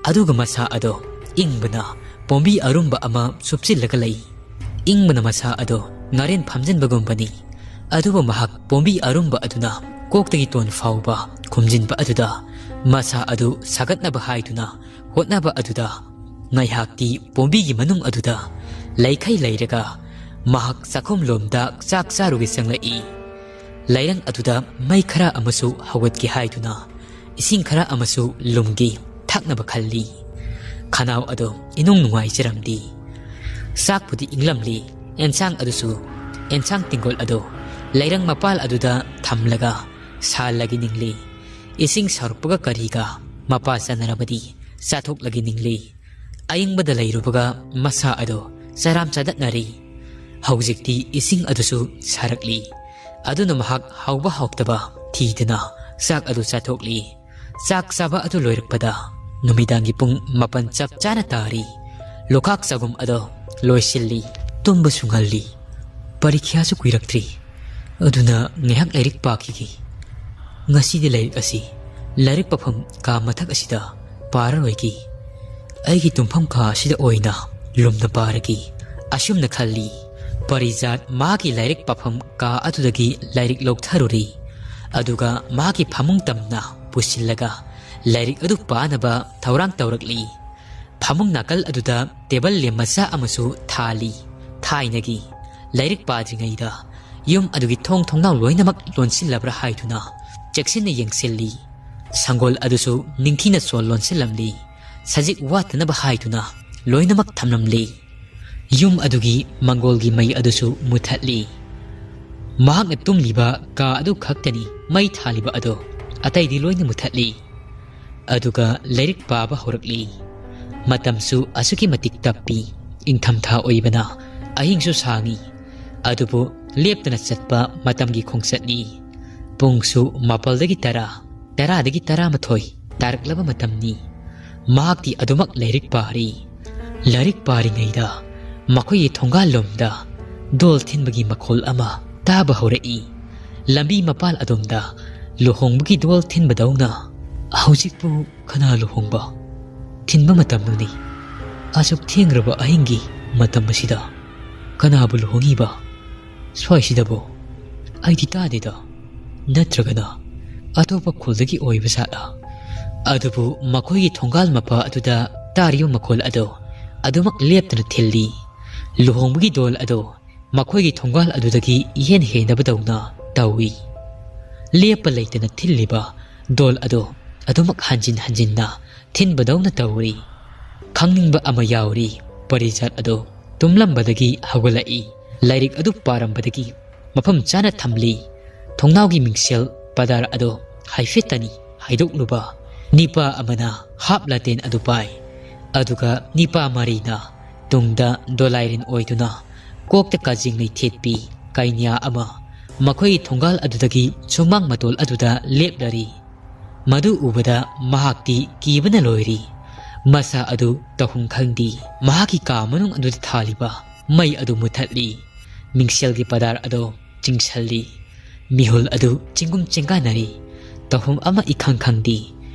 ꯑꯗꯨꯒ ꯃꯁꯥ ꯑꯗꯨ ꯏꯪꯕꯅ ꯄꯣꯝꯕꯤ ꯑꯔꯨꯝꯕ ꯑꯃ ꯁꯨꯞꯆꯤꯜꯂꯒ ꯂꯩ꯫ ꯏꯪꯕꯅ ꯃꯁꯥ ꯑꯗꯨ ꯉꯥꯔꯦꯟ ꯐꯝꯖꯤꯟꯕꯒꯨꯝꯕꯅꯤ꯫ ꯑꯗꯨꯕꯨ ꯃꯍꯥꯛ ꯄꯣꯝꯕꯤ ꯑꯔꯨꯝꯕ ꯑꯗꯨꯅ ꯀꯣꯛꯇꯒꯤ ꯇꯣꯟ ꯐꯥꯎꯕ ꯈꯨꯝꯖꯤꯟꯕ ꯑꯗꯨꯗ ꯃꯁꯥ ꯑꯗꯨ ꯁꯥꯒꯠꯅꯕ ꯍꯥꯏꯗꯨꯅ ꯍꯣꯠꯅꯕ ꯑꯗꯨꯗ ꯉꯥꯏꯍꯥꯛꯇꯤ ꯄꯣꯝꯕꯤꯒꯤ ꯃꯅꯨꯡ ꯑꯗꯨꯗ ꯂꯩꯈꯩ ꯂꯩꯔꯒ ꯃꯍꯥꯛ ꯆꯥꯛꯈꯨꯝꯂꯣꯝꯗ ꯆꯥꯛ ꯆꯥꯔꯨꯒꯦ ꯆꯪꯂꯛꯏ꯫ ꯂꯩꯔꯪ ꯑꯗꯨꯗ ꯃꯩ ꯈꯔ ꯑꯃꯁꯨ ꯍꯧꯒꯠꯀꯦ ꯍꯥꯏꯗꯨꯅ ꯏꯁꯤꯡ ꯈꯔ ꯑꯃꯁꯨ ꯂꯨꯝꯒꯦ ꯊꯛꯅꯕ ꯈꯜꯂꯤ꯫ ꯈꯅꯥꯎ ꯑꯗꯨ ꯏꯅꯨꯡ ꯅꯨꯡꯉꯥꯏꯖꯔꯝꯗꯦ꯫ ꯆꯥꯛꯄꯨꯗꯤ ꯏꯪꯂꯝꯂꯤ꯫ ꯑꯦꯟꯁꯥꯡ ꯑꯗꯨꯁꯨ, ꯑꯦꯟꯁꯥꯡ ꯇꯤꯡꯒꯣꯜ ꯑꯗꯨ ꯂꯩꯔꯪ ꯃꯄꯥꯜ ꯑꯗꯨꯗ ꯊꯝꯂꯒ ꯁꯥꯍꯜꯂꯒꯦ ꯅꯤꯡꯂꯤ꯫ ꯏꯁꯤꯡ ꯁꯧꯔꯛꯄꯒ ꯀꯔꯤꯒ ꯃꯄꯥ ꯆꯥꯟꯅꯔꯕꯗꯤ ꯆꯥꯊꯣꯛꯂꯒꯦ ꯅꯤꯡꯂꯤ꯫ ꯑꯏꯪꯕꯗ ꯂꯩꯔꯨꯕꯒ ꯃꯁꯥ ꯑꯗꯨ ꯆꯔꯥꯝ ꯆꯗꯠꯅꯔꯤ꯫ ꯍꯧꯖꯤꯛꯇꯤ ꯏꯁꯤꯡ ꯑꯗꯨꯁꯨ ꯁꯥꯔꯛꯂꯤ꯫ ꯑꯗꯨꯅ ꯃꯍꯥꯛ ꯍꯥꯎꯕ ꯍꯥꯎꯇꯕ ꯊꯤꯗꯅ ꯆꯥꯛ ꯑꯗꯨ ꯆꯥꯊꯣꯛꯂꯤ꯫ ꯆꯥꯛ ꯆꯥꯕ ꯑꯗꯨ ꯂꯣꯏꯔꯛꯄꯗ ꯅꯨꯃꯤꯗꯥꯡꯒꯤ ꯄꯨꯡ ꯃꯥꯄꯟ ꯆꯞ ꯆꯥꯅ ꯇꯥꯔꯤ꯫ ꯂꯨꯈꯥꯛ ꯆꯒꯨꯝ ꯑꯗꯨ ꯂꯣꯏꯁꯤꯜꯂꯤ꯫ ꯇꯨꯝꯕꯁꯨ ꯉꯜꯂꯤ꯫ ꯄꯔꯤꯈ꯭ꯌꯥꯁꯨ ꯀꯨꯏꯔꯛꯇ꯭ꯔꯤ꯫ ꯑꯗꯨꯅ ꯉꯥꯏꯍꯥꯛ ꯂꯥꯏꯔꯤꯛ ꯄꯥꯈꯤꯒꯦ꯫ ꯉꯁꯤꯗꯤ ꯂꯥꯏꯔꯤꯛ ꯑꯁꯤ ꯂꯥꯏꯔꯤꯛ ꯄꯥꯐꯝ ꯀꯥ ꯃꯊꯛ ꯑꯁꯤꯗ ꯄꯥꯔꯔꯣꯏꯒꯦ꯫ ꯑꯩꯒꯤ ꯇꯨꯝꯐꯝ ꯀꯥ ꯑꯁꯤꯗ ꯑꯣꯏꯅ ꯂꯨꯝꯅ ꯄꯥꯔꯒꯦ꯫ ꯑꯁꯨꯝꯅ ꯈꯜꯂꯤ꯫ ꯄꯔꯤꯖꯥꯠ ꯃꯥꯒꯤ ꯂꯥꯏꯔꯤꯛ ꯄꯥꯐꯝ ꯀꯥ ꯑꯗꯨꯗꯒꯤ ꯂꯥꯏꯔꯤꯛ ꯂꯧꯊꯔꯨꯔꯤ꯫ ꯑꯗꯨꯒ ꯃꯥꯒꯤ ꯐꯃꯨꯡ ꯇꯝꯅ ꯄꯨꯁꯤꯜꯂꯒ ꯂꯥꯏꯔꯤꯛ ꯑꯗꯨ ꯄꯥꯅꯕ ꯊꯧꯔꯥꯡ ꯇꯧꯔꯛꯂꯤ꯫ ꯐꯃꯨꯡ ꯅꯥꯀꯜ ꯑꯗꯨꯗ ꯇꯦꯕꯜ ꯂꯦꯝ ꯃꯆꯥ ꯑꯃꯁꯨ ꯊꯥꯜꯂꯤ꯫ ꯊꯥꯏꯅꯒꯤ ꯂꯥꯏꯔꯤꯛ ꯄꯥꯗ꯭ꯔꯤꯉꯩꯗ ꯌꯨꯝ ꯑꯗꯨꯒꯤ ꯊꯣꯡ ꯊꯣꯡꯅꯥꯎ ꯂꯣꯏꯅꯃꯛ ꯂꯣꯟꯁꯤꯜꯂꯕ꯭ꯔꯥ ꯍꯥꯏꯗꯨꯅ ꯆꯦꯛꯁꯤꯟꯅ ꯌꯦꯡꯁꯤꯜꯂꯤ꯫ ꯁꯪꯒꯣꯜ ꯑꯗꯨꯁꯨ ꯅꯤꯡꯊꯤꯅ ꯁꯣꯜ ꯂꯣꯟꯁꯤꯜꯂꯝꯂꯤ꯫ ꯁꯖꯤꯛ ꯋꯥꯠꯇꯅꯕ ꯍꯥꯏꯗꯨꯅ ꯂꯣꯏꯅꯃꯛ ꯊꯝꯂꯝꯂꯤ꯫ ꯌꯨꯝ ꯑꯗꯨꯒꯤ ꯃꯪꯒꯣꯜꯒꯤ ꯃꯩ ꯑꯗꯨꯁꯨ ꯃꯨꯊꯠꯂꯤ꯫ ꯃꯍꯥꯛꯅ ꯇꯨꯝꯂꯤꯕ ꯀꯥ ꯑꯗꯨ ꯈꯛꯇꯅꯤ ꯃꯩ ꯊꯥꯜꯂꯤꯕ ꯑꯗꯣ, ꯑꯇꯩꯗꯤ ꯂꯣꯏꯅ ꯃꯨꯊꯠꯂꯤ꯫ ꯑꯗꯨꯒ ꯂꯥꯏꯔꯤꯛ ꯄꯥꯕ ꯍꯧꯔꯛꯂꯤ꯫ ꯃꯇꯝꯁꯨ ꯑꯁꯨꯛꯀꯤ ꯃꯇꯤꯛ ꯇꯞꯄꯤ꯫ ꯏꯪꯊꯝꯊꯥ ꯑꯣꯏꯕꯅ ꯑꯍꯤꯡꯁꯨ ꯁꯥꯡꯏ꯫ ꯑꯗꯨꯕꯨ ꯂꯦꯞꯇꯅ ꯆꯠꯄ ꯃꯇꯝꯒꯤ ꯈꯣꯡꯆꯠꯅꯤ꯫ ꯄꯨꯡꯁꯨ ꯃꯥꯄꯜꯗꯒꯤ ꯇꯔꯥ, ꯇꯔꯥꯗꯒꯤ ꯇꯔꯥꯃꯥꯊꯣꯏ ꯇꯥꯔꯛꯂꯕ ꯃꯇꯝꯅꯤ꯫ ꯃꯍꯥꯛꯇꯤ ꯑꯗꯨꯃꯛ ꯂꯥꯏꯔꯤꯛ ꯄꯥꯔꯤ꯫ ꯂꯥꯏꯔꯤꯛ ꯄꯥꯔꯤꯉꯩꯗ ꯃꯈꯣꯏꯒꯤ ꯊꯣꯡꯒꯥꯜ ꯂꯣꯝꯗ ꯗꯣꯜ ꯊꯤꯟꯕꯒꯤ ꯃꯈꯣꯜ ꯑꯃ ꯇꯥꯕ ꯍꯧꯔꯛꯏ꯫ ꯂꯝꯕꯤ ꯃꯄꯥꯜ ꯑꯗꯣꯝꯗ ꯂꯨꯍꯣꯡꯕꯒꯤ ꯗꯣꯜ ꯊꯤꯟꯕꯗꯧꯅ꯫ "ꯍꯧꯖꯤꯛꯄꯨ ꯀꯅꯥ ꯂꯨꯍꯣꯡꯕ? ꯊꯤꯟꯕ ꯃꯇꯝꯂꯅꯤ꯫ ꯑꯁꯨꯛ ꯊꯦꯡꯈ꯭ꯔꯕ ꯑꯍꯤꯡꯒꯤ ꯃꯇꯝ ꯑꯁꯤꯗ ꯀꯅꯥꯕꯨ ꯂꯨꯍꯣꯡꯉꯤꯕ? ꯁ꯭ꯋꯥꯏꯁꯤꯗꯕꯨ? ꯑꯩꯗꯤ ꯇꯥꯗꯦꯗ꯫ ꯅꯠꯇ꯭ꯔꯒꯅ ꯑꯇꯣꯞꯄ ꯈꯨꯜꯗꯒꯤ ꯑꯣꯏꯕ ꯖꯥꯠꯂ?" ꯑꯗꯨꯕꯨ ꯃꯈꯣꯏꯒꯤ ꯊꯣꯡꯒꯥꯜ ꯃꯄꯥ ꯑꯗꯨꯗ ꯇꯥꯔꯤꯕ ꯃꯈꯣꯜ ꯑꯗꯨ ꯑꯗꯨꯃꯛ ꯂꯦꯞꯇꯅ ꯊꯤꯜꯂꯤ꯫ ꯂꯨꯍꯣꯡꯕꯒꯤ ꯗꯣꯜ ꯑꯗꯨ ꯃꯈꯣꯏꯒꯤ ꯊꯣꯡꯒꯥꯜ ꯑꯗꯨꯗꯒꯤ ꯏꯍꯦꯟ ꯍꯦꯟꯗꯕꯗꯧꯅ ꯇꯧꯏ꯫ ꯂꯦꯞꯄ ꯂꯩꯇꯅ ꯊꯤꯜꯂꯤꯕ ꯗꯣꯜ ꯑꯗꯨ ꯑꯗꯨꯃꯛ ꯍꯟꯖꯤꯟ ꯍꯟꯖꯤꯟꯅ ꯊꯤꯟꯕꯗꯧꯅ ꯇꯧꯔꯤ꯫ ꯈꯪꯅꯤꯡꯕ ꯑꯃ ꯌꯥꯎꯔꯤ꯫ ꯄꯔꯤꯖꯥꯠ ꯑꯗꯨ ꯇꯨꯝꯂꯝꯕꯗꯒꯤ ꯍꯧꯒꯠꯂꯛꯏ꯫ ꯂꯥꯏꯔꯤꯛ ꯑꯗꯨ ꯄꯥꯔꯝꯕꯗꯒꯤ ꯃꯐꯝ ꯆꯥꯅ ꯊꯝꯂꯤ꯫ ꯊꯣꯡꯅꯥꯎꯒꯤ ꯃꯤꯡꯁꯦꯜ ꯄꯗꯥꯔ ꯑꯗꯨ ꯍꯥꯏꯐꯦꯠꯇꯅꯤ ꯍꯥꯏꯗꯣꯛꯂꯨꯕ꯫ ꯅꯤꯄꯥ ꯑꯃꯅ ꯍꯥꯞ ꯂꯥꯇꯦꯟ ꯑꯗꯨ ꯄꯥꯏ, ꯑꯗꯨꯒ ꯅꯤꯄꯥ ꯃꯔꯤꯅ ꯇꯨꯡꯗ ꯗꯣꯂꯥꯏꯔꯤꯟ ꯑꯣꯏꯗꯨꯅ ꯀꯣꯛꯇ ꯀꯥꯖꯦꯡꯂꯩ ꯊꯦꯠꯄꯤ ꯀꯩꯅ꯭ꯌꯥ ꯑꯃ ꯃꯈꯣꯏꯒꯤ ꯊꯣꯡꯒꯥꯜ ꯑꯗꯨꯗꯒꯤ ꯁꯨꯃꯥꯡ ꯃꯇꯣꯜ ꯑꯗꯨꯗ ꯂꯦꯞꯂꯔꯤ꯫ ꯃꯗꯨ ꯎꯕꯗ ꯃꯍꯥꯛꯇꯤ ꯀꯤꯕꯅ ꯂꯣꯏꯔꯤ꯫ ꯃꯁꯥ ꯑꯗꯨ ꯇꯧꯐꯝ ꯈꯪꯗꯦ꯫ ꯃꯍꯥꯛꯀꯤ ꯀꯥ ꯃꯅꯨꯡ ꯑꯗꯨꯗ ꯊꯥꯜꯂꯤꯕ ꯃꯩ ꯑꯗꯨ ꯃꯨꯊꯠꯂꯤ꯫ ꯃꯤꯡꯁꯦꯜꯒꯤ ꯄꯗꯥꯔ ꯑꯗꯨ ꯆꯤꯡꯁꯤꯜꯂꯤ꯫ ꯃꯤꯍꯨꯜ ꯑꯗꯨ ꯆꯤꯡꯒꯨꯝ ꯆꯦꯡꯒꯥꯟꯅꯔꯤ꯫ ꯇꯧꯐꯝ ꯑꯃ ꯏꯈꯪ ꯈꯪꯗꯦ꯫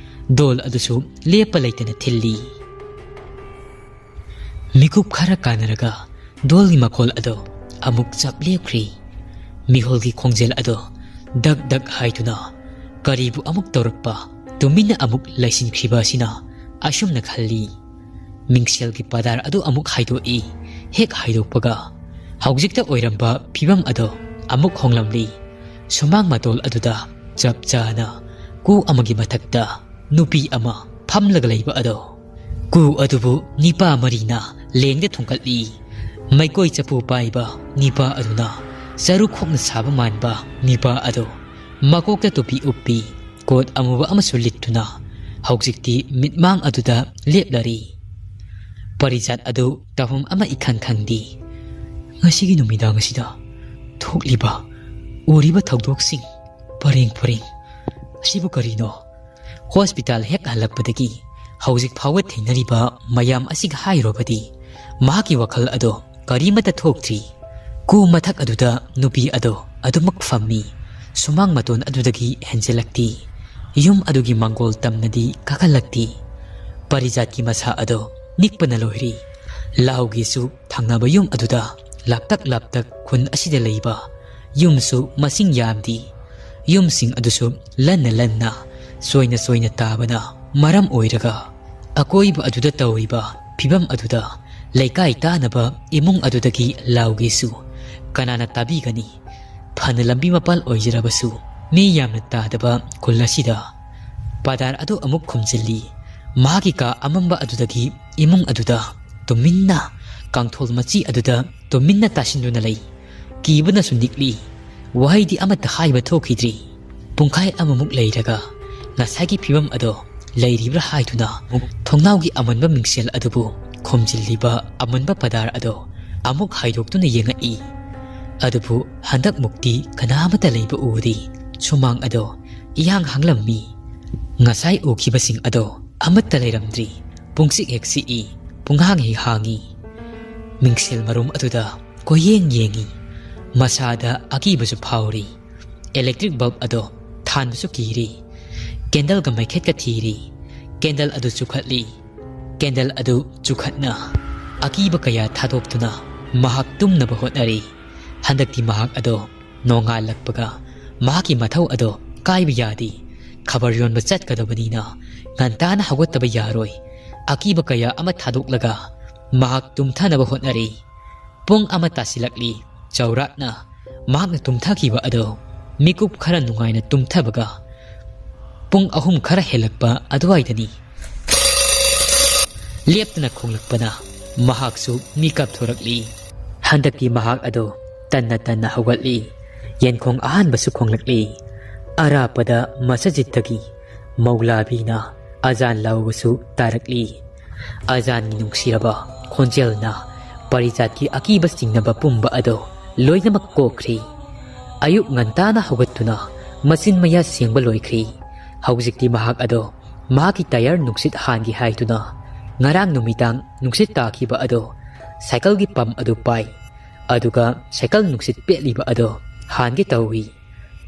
ꯗꯣꯜ ꯑꯗꯨꯁꯨ ꯂꯦꯞꯄ ꯂꯩꯇꯅ ꯊꯤꯜꯂꯤ꯫ ꯃꯤꯀꯨꯞ ꯈꯔ ꯀꯥꯟꯅꯔꯒ ꯗꯣꯜꯒꯤ ꯃꯈꯣꯜ ꯑꯗꯨ ꯑꯃꯨꯛ ꯆꯞ ꯂꯦꯞꯈ꯭ꯔꯤ꯫ ꯃꯤꯍꯨꯜꯒꯤ ꯈꯣꯡꯖꯦꯜ ꯑꯗꯨ ꯗꯛ ꯗꯛ ꯍꯥꯏꯗꯨꯅ ꯀꯔꯤꯕꯨ ꯑꯃꯨꯛ ꯇꯧꯔꯛꯄ? ꯇꯨꯃꯤꯟꯅ ꯑꯃꯨꯛ ꯂꯩꯁꯤꯟꯈ꯭ꯔꯤꯕ ꯑꯁꯤꯅ ꯑꯁꯨꯝꯅ ꯈꯜꯂꯤ꯫ ꯃꯤꯡꯁꯦꯜꯒꯤ ꯄꯥꯗꯥꯔ ꯑꯗꯨ ꯑꯃꯨꯛ ꯍꯥꯏꯗꯣꯛꯏ꯫ ꯍꯦꯛ ꯍꯥꯏꯗꯣꯛꯄꯒ ꯍꯧꯖꯤꯛꯇ ꯑꯣꯏꯔꯝꯕ ꯐꯤꯕꯝ ꯑꯗꯣ ꯑꯃꯨꯛ ꯍꯣꯡꯂꯝꯂꯤ꯫ ꯁꯨꯃꯥꯡ ꯃꯇꯣꯜ ꯑꯗꯨꯗ ꯆꯞ ꯆꯥꯅ ꯀꯨ ꯑꯃꯒꯤ ꯃꯊꯛꯇ ꯅꯨꯄꯤ ꯑꯃ ꯐꯝꯂꯒ ꯂꯩꯕ ꯑꯗꯣ꯫ ꯀꯨ ꯑꯗꯨꯕꯨ ꯅꯤꯄꯥ ꯃꯔꯤꯅ ꯂꯦꯡꯗ ꯊꯣꯡꯀꯠꯂꯤ꯫ ꯃꯩꯀꯣꯏ ꯆꯐꯨ ꯄꯥꯏꯕ ꯅꯤꯄꯥ ꯑꯗꯨꯅ ꯆꯔꯨ ꯈꯣꯛꯅ ꯁꯥꯕ ꯃꯥꯟꯕ ꯅꯤꯄꯥ ꯑꯗꯣ ꯃꯀꯣꯛꯇ ꯇꯨꯄꯤ ꯎꯞꯄꯤ, ꯀꯣꯠ ꯑꯃꯨꯕ ꯑꯃꯁꯨ ꯂꯤꯠꯇꯨꯅ ꯍꯧꯖꯤꯛꯇꯤ ꯃꯤꯠꯃꯥꯡ ꯑꯗꯨꯗ ꯂꯦꯞꯂꯔꯤ꯫ ꯄꯔꯤꯖꯥꯠ ꯑꯗꯨ ꯇꯧꯐꯝ ꯑꯃ ꯏꯈꯪ ꯈꯪꯗꯦ꯫ ꯉꯁꯤꯒꯤ ꯅꯨꯃꯤꯗꯥꯡ ꯑꯁꯤꯗ ꯊꯣꯛꯂꯤꯕ, ꯎꯔꯤꯕ ꯊꯧꯗꯣꯛꯁꯤꯡ ꯄꯔꯦꯡ ꯄꯔꯦꯡ ꯑꯁꯤꯕꯨ ꯀꯔꯤꯅꯣ? ꯍꯣꯁꯄꯤꯇꯥꯜ ꯍꯦꯛ ꯍꯜꯂꯛꯄꯗꯒꯤ ꯍꯧꯖꯤꯛ ꯐꯥꯎꯕ ꯊꯦꯡꯅꯔꯤꯕ ꯃꯌꯥꯝ ꯑꯁꯤꯒ ꯍꯥꯏꯔꯨꯔꯕꯗꯤ ꯃꯍꯥꯛꯀꯤ ꯋꯥꯈꯜ ꯑꯗꯣ ꯀꯔꯤꯃꯠꯇ ꯊꯣꯛꯇ꯭ꯔꯤ꯫ ꯀꯨ ꯃꯊꯛ ꯑꯗꯨꯗ ꯅꯨꯄꯤ ꯑꯗꯣ ꯑꯗꯨꯃꯛ ꯐꯝꯃꯤ꯫ ꯁꯨꯃꯥꯡ ꯃꯇꯣꯟ ꯑꯗꯨꯗꯒꯤ ꯍꯦꯟꯖꯤꯜꯂꯛꯇꯦ꯫ ꯌꯨꯝ ꯑꯗꯨꯒꯤ ꯃꯥꯡꯒꯣꯜ ꯇꯝꯅꯗꯤ ꯀꯥꯈꯠꯂꯛꯇꯦ꯫ ꯄꯔꯤꯖꯥꯠꯀꯤ ꯃꯁꯥ ꯑꯗꯣ ꯅꯤꯛꯄꯅ ꯂꯣꯏꯔꯦ꯫ ꯂꯥꯎꯒꯤꯁꯨ ꯊꯪꯅꯕ ꯌꯨꯝ ꯑꯗꯨꯗ ꯂꯥꯞꯇꯛ ꯂꯥꯞꯇꯛ ꯈꯨꯟ ꯑꯁꯤꯗ ꯂꯩꯕ ꯌꯨꯝꯁꯨ ꯃꯁꯤꯡ ꯌꯥꯝꯗꯦ꯫ ꯌꯨꯝꯁꯤꯡ ꯑꯗꯨꯁꯨ ꯂꯟꯅ ꯂꯟꯅ, ꯆꯣꯏꯅ ꯆꯣꯏꯅ ꯇꯥꯕꯅ ꯃꯔꯝ ꯑꯣꯏꯔꯒ ꯑꯀꯣꯏꯕ ꯑꯗꯨꯗ ꯇꯧꯔꯤꯕ ꯐꯤꯕꯝ ꯑꯗꯨꯗ ꯂꯩꯀꯥꯏ ꯇꯥꯅꯕ ꯏꯃꯨꯡ ꯑꯗꯨꯗꯒꯤ ꯂꯥꯎꯒꯦꯁꯨ ꯀꯅꯥꯅ ꯇꯥꯕꯤꯒꯅꯤ? ꯐꯅ ꯂꯝꯕꯤ ꯃꯄꯥꯜ ꯑꯣꯏꯖꯔꯕꯁꯨ ꯃꯤ ꯌꯥꯝꯅ ꯇꯥꯗꯕ ꯈꯨꯜ ꯑꯁꯤꯗ ꯄꯥꯗꯥꯔ ꯑꯗꯨ ꯑꯃꯨꯛ ꯈꯨꯝꯖꯤꯜꯂꯤ꯫ ꯃꯍꯥꯛꯀꯤ ꯀꯥ ꯑꯃꯝꯕ ꯑꯗꯨꯗꯒꯤ ꯏꯃꯨꯡ ꯑꯗꯨꯗ ꯇꯨꯃꯤꯟꯅ, ꯀꯥꯡꯊꯣꯜ ꯃꯆꯤ ꯑꯗꯨꯗ ꯇꯨꯃꯤꯟꯅ ꯇꯥꯁꯤꯟꯗꯨꯅ ꯂꯩ꯫ ꯀꯤꯕꯅꯁꯨ ꯅꯤꯛꯂꯤ꯫ ꯋꯥꯍꯩꯗꯤ ꯑꯃꯠꯇ ꯍꯥꯏꯕ ꯊꯣꯛꯈꯤꯗ꯭ꯔꯤ꯫ ꯄꯨꯡꯈꯥꯏ ꯑꯃꯃꯨꯛ ꯂꯩꯔꯒ ꯉꯁꯥꯏꯒꯤ ꯐꯤꯕꯝ ꯑꯗꯣ ꯂꯩꯔꯤꯕ꯭ꯔꯥ ꯍꯥꯏꯗꯨꯅ ꯊꯣꯡꯅꯥꯎꯒꯤ ꯑꯃꯟꯕ ꯃꯤꯡꯁꯦꯜ ꯑꯗꯨꯕꯨ ꯈꯣꯝꯖꯤꯜꯂꯤꯕ ꯑꯃꯟꯕ ꯄꯥꯗꯥꯔ ꯑꯗꯣ ꯑꯃꯨꯛ ꯍꯥꯏꯗꯣꯛꯇꯨꯅ ꯌꯦꯡꯉꯛꯏ꯫ ꯑꯗꯨꯕꯨ ꯍꯟꯗꯛꯃꯨꯛꯇꯤ ꯀꯅꯥ ꯑꯃꯠꯇ ꯂꯩꯕ ꯎꯗꯦ꯫ ꯁꯨꯃꯥꯡ ꯑꯗꯣ ꯏꯍꯥꯡ ꯍꯥꯡꯂꯝꯃꯤ꯫ ꯉꯁꯥꯏ ꯎꯈꯤꯕꯁꯤꯡ ꯑꯗꯣ ꯑꯃꯠꯇ ꯂꯩꯔꯝꯗ꯭ꯔꯤ꯫ ꯄꯨꯡꯆꯤꯛ ꯍꯦꯛ ꯆꯤꯛꯏ, ꯄꯨꯡꯍꯥꯡ ꯍꯦꯛ ꯍꯥꯡꯏ꯫ ꯃꯤꯡꯁꯦꯜ ꯃꯔꯨꯝ ꯑꯗꯨꯗ ꯀꯣꯏꯌꯦꯡ ꯌꯦꯡꯏ꯫ ꯃꯁꯥꯗ ꯑꯀꯤꯕꯁꯨ ꯐꯥꯎꯔꯤ꯫ ꯏꯂꯦꯛꯇ꯭ꯔꯤꯛ ꯕꯜꯕ ꯑꯗꯣ ꯊꯥꯟꯕꯁꯨ ꯀꯤꯔꯤ꯫ ꯀꯦꯟꯗꯜꯒ ꯃꯩꯈꯦꯠꯀ ꯊꯤꯔꯤ꯫ ꯀꯦꯟꯗꯜ ꯑꯗꯨ ꯆꯨꯈꯠꯂꯤ꯫ ꯀꯦꯟꯗꯜ ꯑꯗꯨ ꯆꯨꯈꯠꯅ ꯑꯀꯤꯕ ꯀꯌꯥ ꯊꯥꯗꯣꯛꯇꯨꯅ ꯃꯍꯥꯛ ꯇꯨꯝꯅꯕ ꯍꯣꯠꯅꯔꯤ꯫ ꯍꯟꯗꯛꯇꯤ ꯃꯍꯥꯛ ꯑꯗꯣ ꯅꯣꯡꯉꯥꯜꯂꯛꯄꯒ ꯃꯍꯥꯛꯀꯤ ꯃꯊꯧ ꯑꯗꯣ ꯀꯥꯏꯕ ꯌꯥꯗꯦ꯫ ꯈꯕꯔ ꯌꯣꯟꯕ ꯆꯠꯀꯗꯕꯅꯤꯅ ꯉꯟꯇꯥꯅ ꯍꯧꯒꯠꯇꯕ ꯌꯥꯔꯣꯏ꯫ ꯑꯀꯤꯕ ꯀꯌꯥ ꯑꯃ ꯊꯥꯗꯣꯛꯂꯒ ꯃꯍꯥꯛ ꯇꯨꯝꯊꯅꯕ ꯍꯣꯠꯅꯔꯤ꯫ ꯄꯨꯡ ꯑꯃ ꯇꯥꯁꯤꯜꯂꯛꯂꯤ꯫ ꯆꯥꯎꯔꯥꯛꯅ ꯃꯍꯥꯛꯅ ꯇꯨꯝꯊꯈꯤꯕ ꯑꯗꯣ ꯃꯤꯀꯨꯞ ꯈꯔ ꯅꯨꯡꯉꯥꯏꯅ ꯇꯨꯝꯊꯕꯒ ꯄꯨꯡ ꯑꯍꯨꯝ ꯈꯔ ꯍꯦꯜꯂꯛꯄ ꯑꯗꯨꯋꯥꯏꯗꯅꯤ꯫ ꯂꯦꯞꯇꯅ ꯈꯣꯡꯂꯛꯄꯅ ꯃꯍꯥꯛꯁꯨ ꯃꯤꯀꯞ ꯊꯣꯔꯛꯂꯤ꯫ ꯍꯟꯗꯛꯇꯤ ꯃꯍꯥꯛ ꯑꯗꯣ ꯇꯟꯅ ꯇꯟꯅ ꯍꯧꯒꯠꯂꯤ꯫ ꯌꯦꯟꯈꯣꯡ ꯑꯍꯥꯟꯕꯁꯨ ꯈꯣꯡꯂꯛꯂꯤ꯫ ꯑꯔꯥꯞꯄꯗ ꯃꯁꯖꯤꯠꯇꯒꯤ ꯃꯧꯂꯥꯕꯤꯅ ꯑꯖꯥꯟ ꯂꯥꯎꯕꯁꯨ ꯇꯥꯔꯛꯂꯤ꯫ ꯑꯖꯥꯟꯒꯤ ꯅꯨꯡꯁꯤꯔꯕ ꯈꯣꯟꯖꯦꯜꯅ ꯄꯔꯤꯖꯥꯠꯀꯤ ꯑꯀꯤꯕ ꯆꯤꯡꯅꯕ ꯄꯨꯝꯕ ꯑꯗꯣ ꯂꯣꯏꯅꯃꯛ ꯀꯣꯛꯈ꯭ꯔꯤ꯫ ꯑꯌꯨꯛ ꯉꯟꯇꯥꯅ ꯍꯧꯒꯠꯇꯨꯅ ꯃꯆꯤꯟ ꯃꯌꯥ ꯁꯦꯡꯕ ꯂꯣꯏꯈ꯭ꯔꯤ꯫ ꯍꯧꯖꯤꯛꯇꯤ ꯃꯍꯥꯛ ꯑꯗꯣ ꯃꯍꯥꯛꯀꯤ ꯇꯥꯌꯔ ꯅꯨꯡꯁꯤꯠ ꯍꯥꯟꯒꯦ ꯍꯥꯏꯗꯨꯅ ꯉꯔꯥꯡ ꯅꯨꯃꯤꯗꯥꯡ ꯅꯨꯡꯁꯤꯠ ꯇꯥꯈꯤꯕ ꯑꯗꯣ ꯁꯥꯏꯀꯜꯒꯤ ꯄꯝ ꯑꯗꯨ ꯄꯥꯏ꯫ ꯑꯗꯨꯒ ꯁꯥꯏꯀꯜ ꯅꯨꯡꯁꯤꯠ ꯄꯦꯠꯂꯤꯕ ꯑꯗꯣ ꯍꯥꯟꯒꯦ ꯇꯧꯏ꯫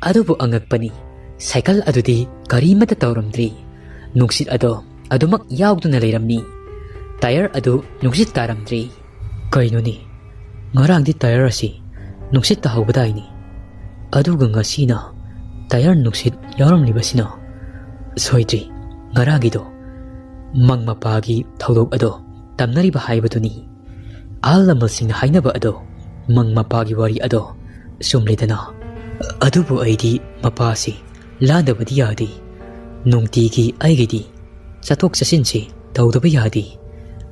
ꯑꯗꯨꯕꯨ ꯑꯉꯛꯄꯅꯤ, ꯁꯥꯏꯀꯜ ꯑꯗꯨꯗꯤ ꯀꯔꯤꯃꯠꯇ ꯇꯧꯔꯝꯗ꯭ꯔꯤ꯫ ꯅꯨꯡꯁꯤꯠ ꯑꯗꯣ ꯑꯗꯨꯃꯛ ꯌꯥꯎꯗꯨꯅ ꯂꯩꯔꯝꯃꯤ꯫ ꯇꯥꯌꯔ ꯑꯗꯨ ꯅꯨꯡꯁꯤꯠ ꯇꯥꯔꯝꯗ꯭ꯔꯤ꯫ ꯀꯩꯅꯣꯅꯤ, ꯉꯔꯥꯡꯗꯤ ꯇꯥꯌꯔ ꯑꯁꯤ ꯅꯨꯡꯁꯤꯠ ꯇꯥꯍꯧꯕꯗꯥꯏꯅꯤ, ꯑꯗꯨꯒ ꯉꯁꯤꯅ ꯇꯥꯌꯔ ꯅꯨꯡꯁꯤꯠ ꯌꯥꯎꯔꯝꯂꯤꯕꯁꯤꯅ? ꯁꯣꯏꯗ꯭ꯔꯤ, ꯉꯔꯥꯡꯒꯤꯗꯣ ꯃꯪ ꯃꯄꯥꯒꯤ ꯊꯧꯗꯣꯛ ꯑꯗꯣ ꯇꯝꯅꯔꯤꯕ ꯍꯥꯏꯕꯗꯨꯅꯤ꯫ ꯑꯍꯜ ꯂꯃꯟꯁꯤꯡꯅ ꯍꯥꯏꯅꯕ ꯑꯗꯣ, ꯃꯪ ꯃꯄꯥꯒꯤ ꯋꯥꯔꯤ ꯑꯗꯣ ꯆꯨꯝꯂꯦꯗꯅ꯫ ꯑꯗꯨꯕꯨ ꯑꯩꯗꯤ ꯃꯄꯥꯁꯤ ꯂꯥꯟꯗꯕꯗꯤ ꯌꯥꯗꯦ꯫ ꯅꯨꯡꯇꯤꯒꯤ ꯑꯩꯒꯤꯗꯤ ꯆꯠꯊꯣꯛ ꯆꯠꯁꯤꯟꯁꯤ ꯇꯧꯗꯕ ꯌꯥꯗꯦ꯫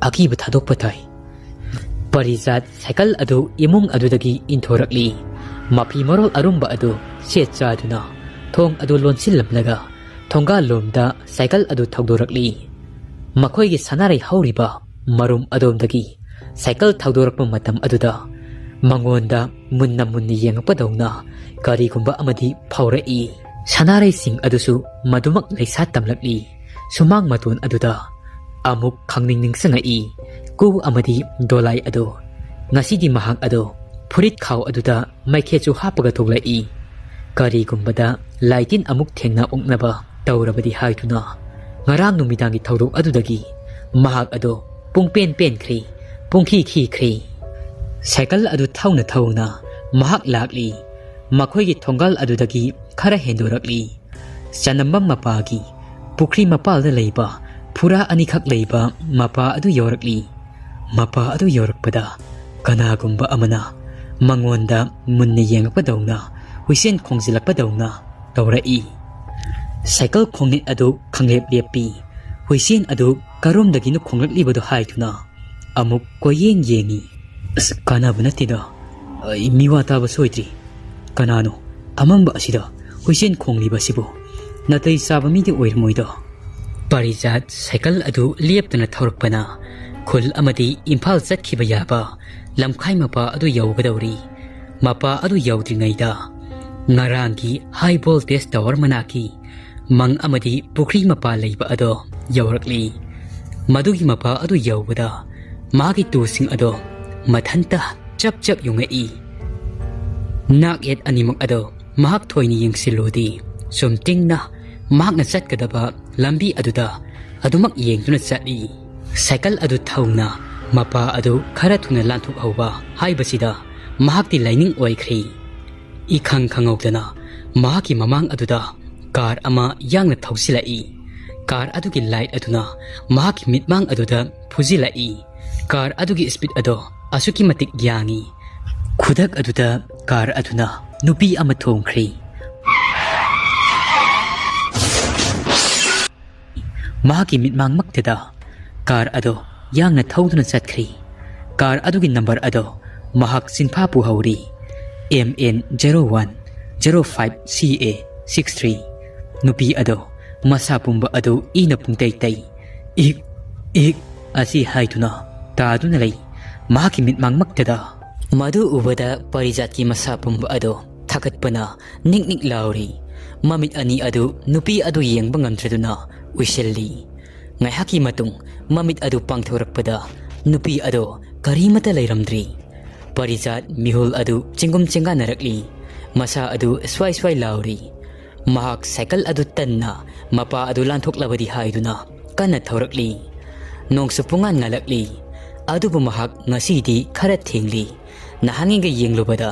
ꯑꯀꯤꯕ ꯊꯥꯗꯣꯛꯄ ꯇꯥꯏ꯫ ꯄꯔꯤꯖꯥꯠ ꯁꯥꯏꯀꯜ ꯑꯗꯨ ꯏꯃꯨꯡ ꯑꯗꯨꯗꯒꯤ ꯏꯟꯊꯣꯔꯛꯂꯤ꯫ ꯃꯐꯤ ꯃꯔꯣꯜ ꯑꯔꯨꯝꯕ ꯑꯗꯨ ꯁꯦꯠ ꯆꯥꯗꯨꯅ ꯊꯣꯡ ꯑꯗꯨ ꯂꯣꯟꯁꯤꯜꯂꯝꯂꯒ ꯊꯣꯡꯒꯥꯜꯂꯣꯝꯗ ꯁꯥꯏꯀꯜ ꯑꯗꯨ ꯊꯧꯗꯣꯔꯛꯂꯤ꯫ ꯃꯈꯣꯏꯒꯤ ꯁꯅꯥꯔꯩ ꯍꯧꯔꯤꯕ ꯃꯔꯨꯝ ꯑꯗꯣꯝꯗꯒꯤ ꯁꯥꯏꯀꯜ ꯊꯧꯗꯣꯔꯛꯄ ꯃꯇꯝ ꯑꯗꯨꯗ ꯃꯉꯣꯟꯗ ꯃꯨꯟꯅ ꯃꯨꯟꯅ ꯌꯦꯡꯉꯛꯄꯗꯧꯅ ꯀꯔꯤꯒꯨꯝꯕ ꯑꯃꯗꯤ ꯐꯥꯎꯔꯛꯏ꯫ ꯁꯅꯥꯔꯩꯁꯤꯡ ꯑꯗꯨꯁꯨ ꯃꯗꯨꯃꯛ ꯂꯩꯁꯥ ꯇꯝꯂꯛꯂꯤ꯫ ꯁꯨꯃꯥꯡ ꯃꯇꯣꯟ ꯑꯗꯨꯗ ꯑꯃꯨꯛ ꯈꯪꯅꯤꯡ ꯅꯤꯡꯁꯤꯡꯉꯛꯏ꯫ ꯀꯨ ꯑꯃꯗꯤ ꯗꯣꯂꯥꯏ ꯑꯗꯣ꯫ ꯉꯁꯤꯗꯤ ꯃꯍꯥꯛ ꯑꯗꯣ ꯐꯨꯔꯤꯠ ꯈꯥꯎ ꯑꯗꯨꯗ ꯃꯩꯈꯦꯠꯁꯨ ꯍꯥꯞꯄꯒ ꯊꯣꯛꯂꯛꯏ꯫ ꯀꯔꯤꯒꯨꯝꯕꯗ ꯂꯥꯏꯇꯤꯟ ꯑꯃꯨꯛ ꯊꯦꯡꯅ ꯑꯣꯛꯅꯕ ꯇꯧꯔꯕꯗꯤ ꯍꯥꯏꯗꯨꯅ ꯉꯔꯥꯡ ꯅꯨꯃꯤꯗꯥꯡꯒꯤ ꯊꯧꯗꯣꯛ ꯑꯗꯨꯗꯒꯤ ꯃꯍꯥꯛ ꯑꯗꯣ ꯄꯨꯡꯄꯦꯟ ꯄꯦꯟꯈ꯭ꯔꯦ, ꯄꯨꯡꯈꯤ ꯈꯤꯈ꯭ꯔꯦ꯫ ꯁꯥꯏꯀꯜ ꯑꯗꯨ ꯊꯧꯅ ꯊꯧꯅ ꯃꯍꯥꯛ ꯂꯥꯛꯂꯤ꯫ ꯃꯈꯣꯏꯒꯤ ꯊꯣꯡꯒꯥꯜ ꯑꯗꯨꯗꯒꯤ ꯈꯔ ꯍꯦꯟꯗꯣꯔꯛꯂꯤ꯫ ꯆꯅꯝꯕꯝ ꯃꯄꯥꯒꯤ ꯄꯨꯈ꯭ꯔꯤ ꯃꯄꯥꯜꯗ ꯂꯩꯕ ꯐꯨꯔꯥ ꯑꯅꯤꯈꯛ ꯂꯩꯕ ꯃꯄꯥ ꯑꯗꯨ ꯌꯧꯔꯛꯂꯤ꯫ ꯃꯄꯥ ꯑꯗꯨ ꯌꯧꯔꯛꯄꯗ ꯀꯅꯥꯒꯨꯝꯕ ꯑꯃꯅ ꯃꯉꯣꯟꯗ ꯃꯨꯟꯅ ꯌꯦꯡꯂꯛꯄꯗꯧꯅ, ꯍꯨꯏꯁꯦꯟ ꯈꯣꯡꯖꯤꯜꯂꯛꯄꯗꯧꯅ ꯇꯧꯔꯛꯏ꯫ ꯁꯥꯏꯀꯜ ꯈꯣꯡꯅꯦꯠ ꯑꯗꯨ ꯈꯪꯂꯦꯞ ꯂꯦꯞꯄꯤ꯫ ꯍꯨꯏꯁꯦꯟ ꯑꯗꯨ ꯀꯔꯣꯝꯗꯒꯤꯅꯣ ꯈꯣꯡꯂꯛꯂꯤꯕꯗꯣ ꯍꯥꯏꯗꯨꯅ ꯑꯃꯨꯛ ꯀꯣꯏꯌꯦꯡ ꯌꯦꯡꯉꯤ꯫ "ꯑꯁ, ꯀꯥꯟꯅꯕ ꯅꯠꯇꯦꯗ꯫ ꯑꯩ ꯃꯤꯋꯥ ꯇꯥꯕ ꯁꯣꯏꯗ꯭ꯔꯤ꯫ ꯀꯅꯥꯅꯣ ꯑꯃꯝꯕ ꯑꯁꯤꯗ ꯍꯨꯏꯁꯦꯟ ꯈꯣꯡꯂꯤꯕꯁꯤꯕꯨ? ꯅꯥꯇꯩ ꯆꯥꯕ ꯃꯤꯗꯤ ꯑꯣꯏꯔꯝꯃꯣꯏꯗ꯫" ꯄꯥꯔꯤꯖꯥꯠ ꯁꯥꯏꯀꯜ ꯑꯗꯨ ꯂꯦꯞꯇꯅ ꯊꯧꯔꯛꯄꯅ ꯈꯨꯜ ꯑꯃꯗꯤ ꯏꯝꯐꯥꯜ ꯆꯠꯈꯤꯕ ꯌꯥꯕ ꯂꯝꯈꯥꯏ ꯃꯄꯥ ꯑꯗꯨ ꯌꯧꯒꯗꯧꯔꯤ꯫ ꯃꯄꯥ ꯑꯗꯨ ꯌꯧꯗ꯭ꯔꯤꯉꯩꯗ ꯉꯔꯥꯡꯒꯤ ꯍꯥꯏ ꯚꯣꯜꯇꯦꯖ ꯇꯥꯋꯔ ꯃꯅꯥꯛꯀꯤ ꯃꯪ ꯑꯃꯗꯤ ꯄꯨꯈ꯭ꯔꯤ ꯃꯄꯥ ꯂꯩꯕ ꯑꯗꯣ ꯌꯧꯔꯛꯂꯤ꯫ ꯃꯗꯨꯒꯤ ꯃꯄꯥ ꯑꯗꯨ ꯌꯧꯕꯗ ꯃꯥꯒꯤ ꯇꯨꯁꯤꯡ ꯑꯗꯣ ꯃꯊꯟꯇ ꯆꯞ ꯆꯞ ꯌꯨꯡꯉꯛꯏ꯫ ꯅꯥꯛ ꯌꯦꯠ ꯑꯅꯤꯃꯛ ꯑꯗꯣ ꯃꯍꯥꯛ ꯊꯣꯏꯅ ꯌꯦꯡꯁꯤꯜꯂꯨꯗꯦ꯫ ꯁꯨꯝ ꯇꯤꯡꯅ ꯃꯍꯥꯛꯅ ꯆꯠꯀꯗꯕ ꯂꯝꯕꯤ ꯑꯗꯨꯗ ꯑꯗꯨꯃꯛ ꯌꯦꯡꯗꯨꯅ ꯆꯠꯂꯤ꯫ ꯁꯥꯏꯀꯜ ꯑꯗꯨ ꯊꯧꯅ ꯃꯄꯥ ꯑꯗꯨ ꯈꯔ ꯊꯨꯅ ꯂꯥꯟꯊꯣꯛꯍꯧꯕ ꯍꯥꯏꯕꯁꯤꯗ ꯃꯍꯥꯛꯇꯤ ꯂꯥꯏꯅꯤꯡ ꯑꯣꯏꯈ꯭ꯔꯦ꯫ ꯏꯈꯪ ꯈꯪꯍꯧꯗꯅ ꯃꯍꯥꯛꯀꯤ ꯃꯃꯥꯡ ꯑꯗꯨꯗ ꯀꯥꯔ ꯑꯃ ꯌꯥꯡꯅ ꯊꯧꯖꯤꯜꯂꯛꯏ꯫ ꯀꯥꯔ ꯑꯗꯨꯒꯤ ꯂꯥꯏꯠ ꯑꯗꯨꯅ ꯃꯍꯥꯛꯀꯤ ꯃꯤꯠꯃꯥꯡ ꯑꯗꯨꯗ ꯐꯨꯖꯤꯜꯂꯛꯏ꯫ ꯀꯥꯔ ꯑꯗꯨꯒꯤ ꯁ꯭ꯄꯤꯗ ꯑꯗꯣ ꯑꯁꯨꯛꯀꯤ ꯃꯇꯤꯛ ꯌꯥꯡꯏ꯫ ꯈꯨꯗꯛ ꯑꯗꯨꯗ ꯀꯥꯔ ꯑꯗꯨꯅ ꯅꯨꯄꯤ ꯑꯃ ꯊꯣꯝꯈ꯭ꯔꯦ꯫ ꯃꯍꯥꯛꯀꯤ ꯃꯤꯠꯃꯥꯡꯃꯛꯇꯗ ꯀꯥꯔ ꯑꯗꯣ ꯌꯥꯡꯅ ꯊꯧꯗꯨꯅ ꯆꯠꯈ꯭ꯔꯦ꯫ ꯀꯥꯔ ꯑꯗꯨꯒꯤ ꯅꯝꯕꯔ ꯑꯗꯣ ꯃꯍꯥꯛ ꯆꯤꯟꯐꯥ ꯄꯨꯍꯧꯔꯤ, M N zero one zero five C A six three꯫ ꯅꯨꯄꯤ ꯑꯗꯣ ꯃꯁꯥ ꯄꯨꯝꯕ ꯑꯗꯨ ꯏꯅ ꯄꯨꯡꯇꯩ ꯇꯩ꯫ "ꯏꯛ, ꯏꯛ" ꯑꯁꯤ ꯍꯥꯏꯗꯨꯅ ꯇꯥꯗꯨꯅ ꯂꯩ ꯃꯍꯥꯛꯀꯤ ꯃꯤꯠꯃꯥꯡꯃꯛꯇꯗ꯫ ꯃꯗꯨ ꯎꯕꯗ ꯄꯥꯔꯤꯖꯥꯠꯀꯤ ꯃꯁꯥ ꯄꯨꯝꯕ ꯑꯗꯣ ꯊꯥꯒꯠꯄꯅ ꯅꯤꯛ ꯅꯤꯛ ꯂꯥꯎꯔꯤ꯫ ꯃꯃꯤꯠ ꯑꯅꯤ ꯑꯗꯨ ꯅꯨꯄꯤ ꯑꯗꯨ ꯌꯦꯡꯕ ꯉꯝꯗ꯭ꯔꯗꯨꯅ ꯎꯏꯁꯤꯜꯂꯤ꯫ ꯉꯥꯏꯍꯥꯛꯀꯤ ꯃꯇꯨꯡ ꯃꯃꯤꯠ ꯑꯗꯨ ꯄꯥꯡꯊꯣꯔꯛꯄꯗ ꯅꯨꯄꯤ ꯑꯗꯣ ꯀꯔꯤꯃꯠꯇ ꯂꯩꯔꯝꯗ꯭ꯔꯤ꯫ ꯄꯥꯔꯤꯖꯥꯠ ꯃꯤꯍꯨꯜ ꯑꯗꯨ ꯆꯤꯡꯒꯨꯝ ꯆꯤꯡꯒꯥꯟꯅꯔꯛꯂꯤ꯫ ꯃꯁꯥ ꯑꯗꯨ ꯁ꯭ꯋꯥꯏ ꯁ꯭ꯋꯥꯏ ꯂꯥꯎꯔꯤ꯫ ꯃꯍꯥꯛ ꯁꯥꯏꯀꯜ ꯑꯗꯨ ꯇꯟꯅ ꯃꯄꯥ ꯑꯗꯨ ꯂꯥꯟꯊꯣꯛꯂꯕꯗꯤ ꯍꯥꯏꯗꯨꯅ ꯀꯟꯅ ꯊꯧꯔꯛꯂꯤ꯫ ꯅꯣꯡꯁꯨ ꯄꯨꯡꯉꯥꯟ ꯉꯥꯜꯂꯛꯂꯤ꯫ ꯑꯗꯨꯕꯨ ꯃꯍꯥꯛ ꯉꯁꯤꯗꯤ ꯈꯔ ꯊꯦꯡꯂꯤ꯫ ꯅꯍꯥꯟꯉꯩꯒ ꯌꯦꯡꯂꯨꯕꯗ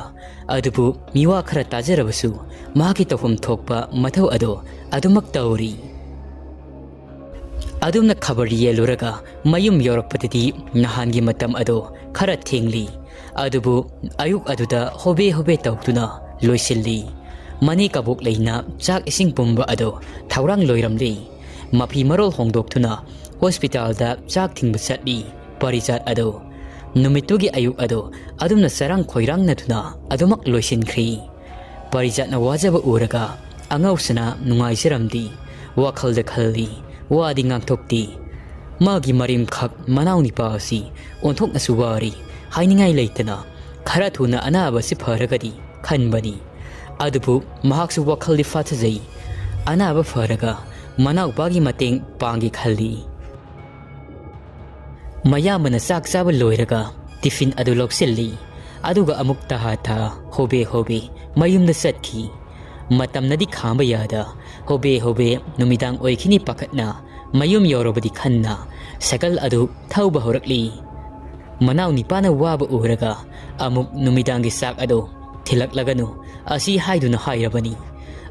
ꯑꯗꯨꯕꯨ ꯃꯤꯋꯥ ꯈꯔ ꯇꯥꯖꯔꯕꯁꯨ ꯃꯍꯥꯛꯀꯤ ꯇꯧꯐꯝ ꯊꯣꯛꯄ ꯃꯊꯧ ꯑꯗꯣ ꯑꯗꯨꯃꯛ ꯇꯧꯔꯤ꯫ ꯑꯗꯨꯝꯅ ꯈꯕꯔ ꯌꯦꯜꯂꯨꯔꯒ ꯃꯌꯨꯝ ꯌꯧꯔꯛꯄꯗꯗꯤ ꯅꯍꯥꯟꯒꯤ ꯃꯇꯝ ꯑꯗꯣ ꯈꯔ ꯊꯦꯡꯂꯤ꯫ ꯑꯗꯨꯕꯨ ꯑꯌꯨꯛ ꯑꯗꯨꯗ ꯍꯣꯕꯦ ꯍꯣꯕꯦ ꯇꯧꯗꯨꯅ ꯂꯣꯏꯁꯤꯜꯂꯤ꯫ ꯃꯅꯦ ꯀꯕꯣꯛ ꯂꯩꯅ ꯆꯥꯛ ꯏꯁꯤꯡ ꯄꯨꯝꯕ ꯑꯗꯣ ꯊꯧꯔꯥꯡ ꯂꯣꯏꯔꯝꯂꯤ꯫ ꯃꯐꯤ ꯃꯔꯣꯜ ꯍꯣꯡꯗꯣꯛꯇꯨꯅ ꯍꯣꯁꯄꯤꯇꯥꯜꯗ ꯆꯥꯛ ꯊꯤꯟꯕ ꯆꯠꯂꯤ ꯄꯔꯤꯖꯥꯠ ꯑꯗꯣ꯫ ꯅꯨꯃꯤꯠꯇꯨꯒꯤ ꯑꯌꯨꯛ ꯑꯗꯣ ꯑꯗꯨꯝꯅ ꯆꯔꯥꯡ ꯈꯣꯏꯔꯥꯡꯅꯗꯨꯅ ꯑꯗꯨꯃꯛ ꯂꯣꯏꯁꯤꯟꯈ꯭ꯔꯤ꯫ ꯄꯔꯤꯖꯥꯠꯅ ꯋꯥꯖꯕ ꯎꯔꯒ ꯑꯉꯧꯁꯅꯥ ꯅꯨꯡꯉꯥꯏꯖꯔꯝꯗꯦ꯫ ꯋꯥꯈꯜꯗ ꯈꯜꯂꯤ, ꯋꯥꯗꯤ ꯉꯥꯡꯊꯣꯛꯇꯦ꯫ ꯃꯥꯒꯤ ꯃꯔꯤꯝꯈꯛ ꯃꯅꯥꯎ ꯅꯤꯄꯥ ꯑꯁꯤ ꯑꯣꯟꯊꯣꯛꯅꯁꯨ ꯋꯥꯔꯤ꯫ ꯍꯥꯏꯅꯤꯡꯉꯥꯏ ꯂꯩꯇꯅ ꯈꯔ ꯊꯨꯅ ꯑꯅꯥꯕ ꯑꯁꯤ ꯐꯔꯒꯗꯤ ꯈꯟꯕꯅꯤ꯫ ꯑꯗꯨꯕꯨ ꯃꯍꯥꯛꯁꯨ ꯋꯥꯈꯜꯗꯤ ꯐꯥꯊꯖꯩ꯫ ꯑꯅꯥꯕ ꯐꯔꯒ ꯃꯅꯥꯎꯄꯥꯒꯤ ꯃꯇꯦꯡ ꯄꯥꯡꯒꯦ ꯈꯜꯂꯤ꯫ ꯃꯌꯥꯝꯕꯅ ꯆꯥꯛ ꯆꯥꯕ ꯂꯣꯏꯔꯒ ꯇꯤꯐꯤꯟ ꯑꯗꯨ ꯂꯧꯁꯤꯜꯂꯤ꯫ ꯑꯗꯨꯒ ꯑꯃꯨꯛ ꯇꯍꯥ ꯇꯍꯥ ꯍꯣꯕꯦ ꯍꯣꯕꯦ ꯃꯌꯨꯝꯗ ꯆꯠꯈꯤ꯫ ꯃꯇꯝꯅꯗꯤ ꯈꯥꯝꯕ ꯌꯥꯗ ꯍꯣꯕꯦ ꯍꯣꯕꯦ ꯅꯨꯃꯤꯗꯥꯡ ꯑꯣꯏꯈꯤꯅꯤ ꯄꯥꯈꯠꯅ ꯃꯌꯨꯝ ꯌꯧꯔꯕꯗꯤ ꯈꯟꯅ ꯁꯥꯏꯀꯜ ꯑꯗꯨ ꯊꯧꯕ ꯍꯧꯔꯛꯂꯤ꯫ ꯃꯅꯥꯎ ꯅꯤꯄꯥꯅ ꯋꯥꯕ ꯎꯔꯒ ꯑꯃꯨꯛ ꯅꯨꯃꯤꯗꯥꯡꯒꯤ ꯆꯥꯛ ꯑꯗꯨ ꯊꯤꯜꯂꯛꯂꯒꯅꯨ ꯑꯁꯤ ꯍꯥꯏꯗꯨꯅ ꯍꯥꯏꯔꯕꯅꯤ꯫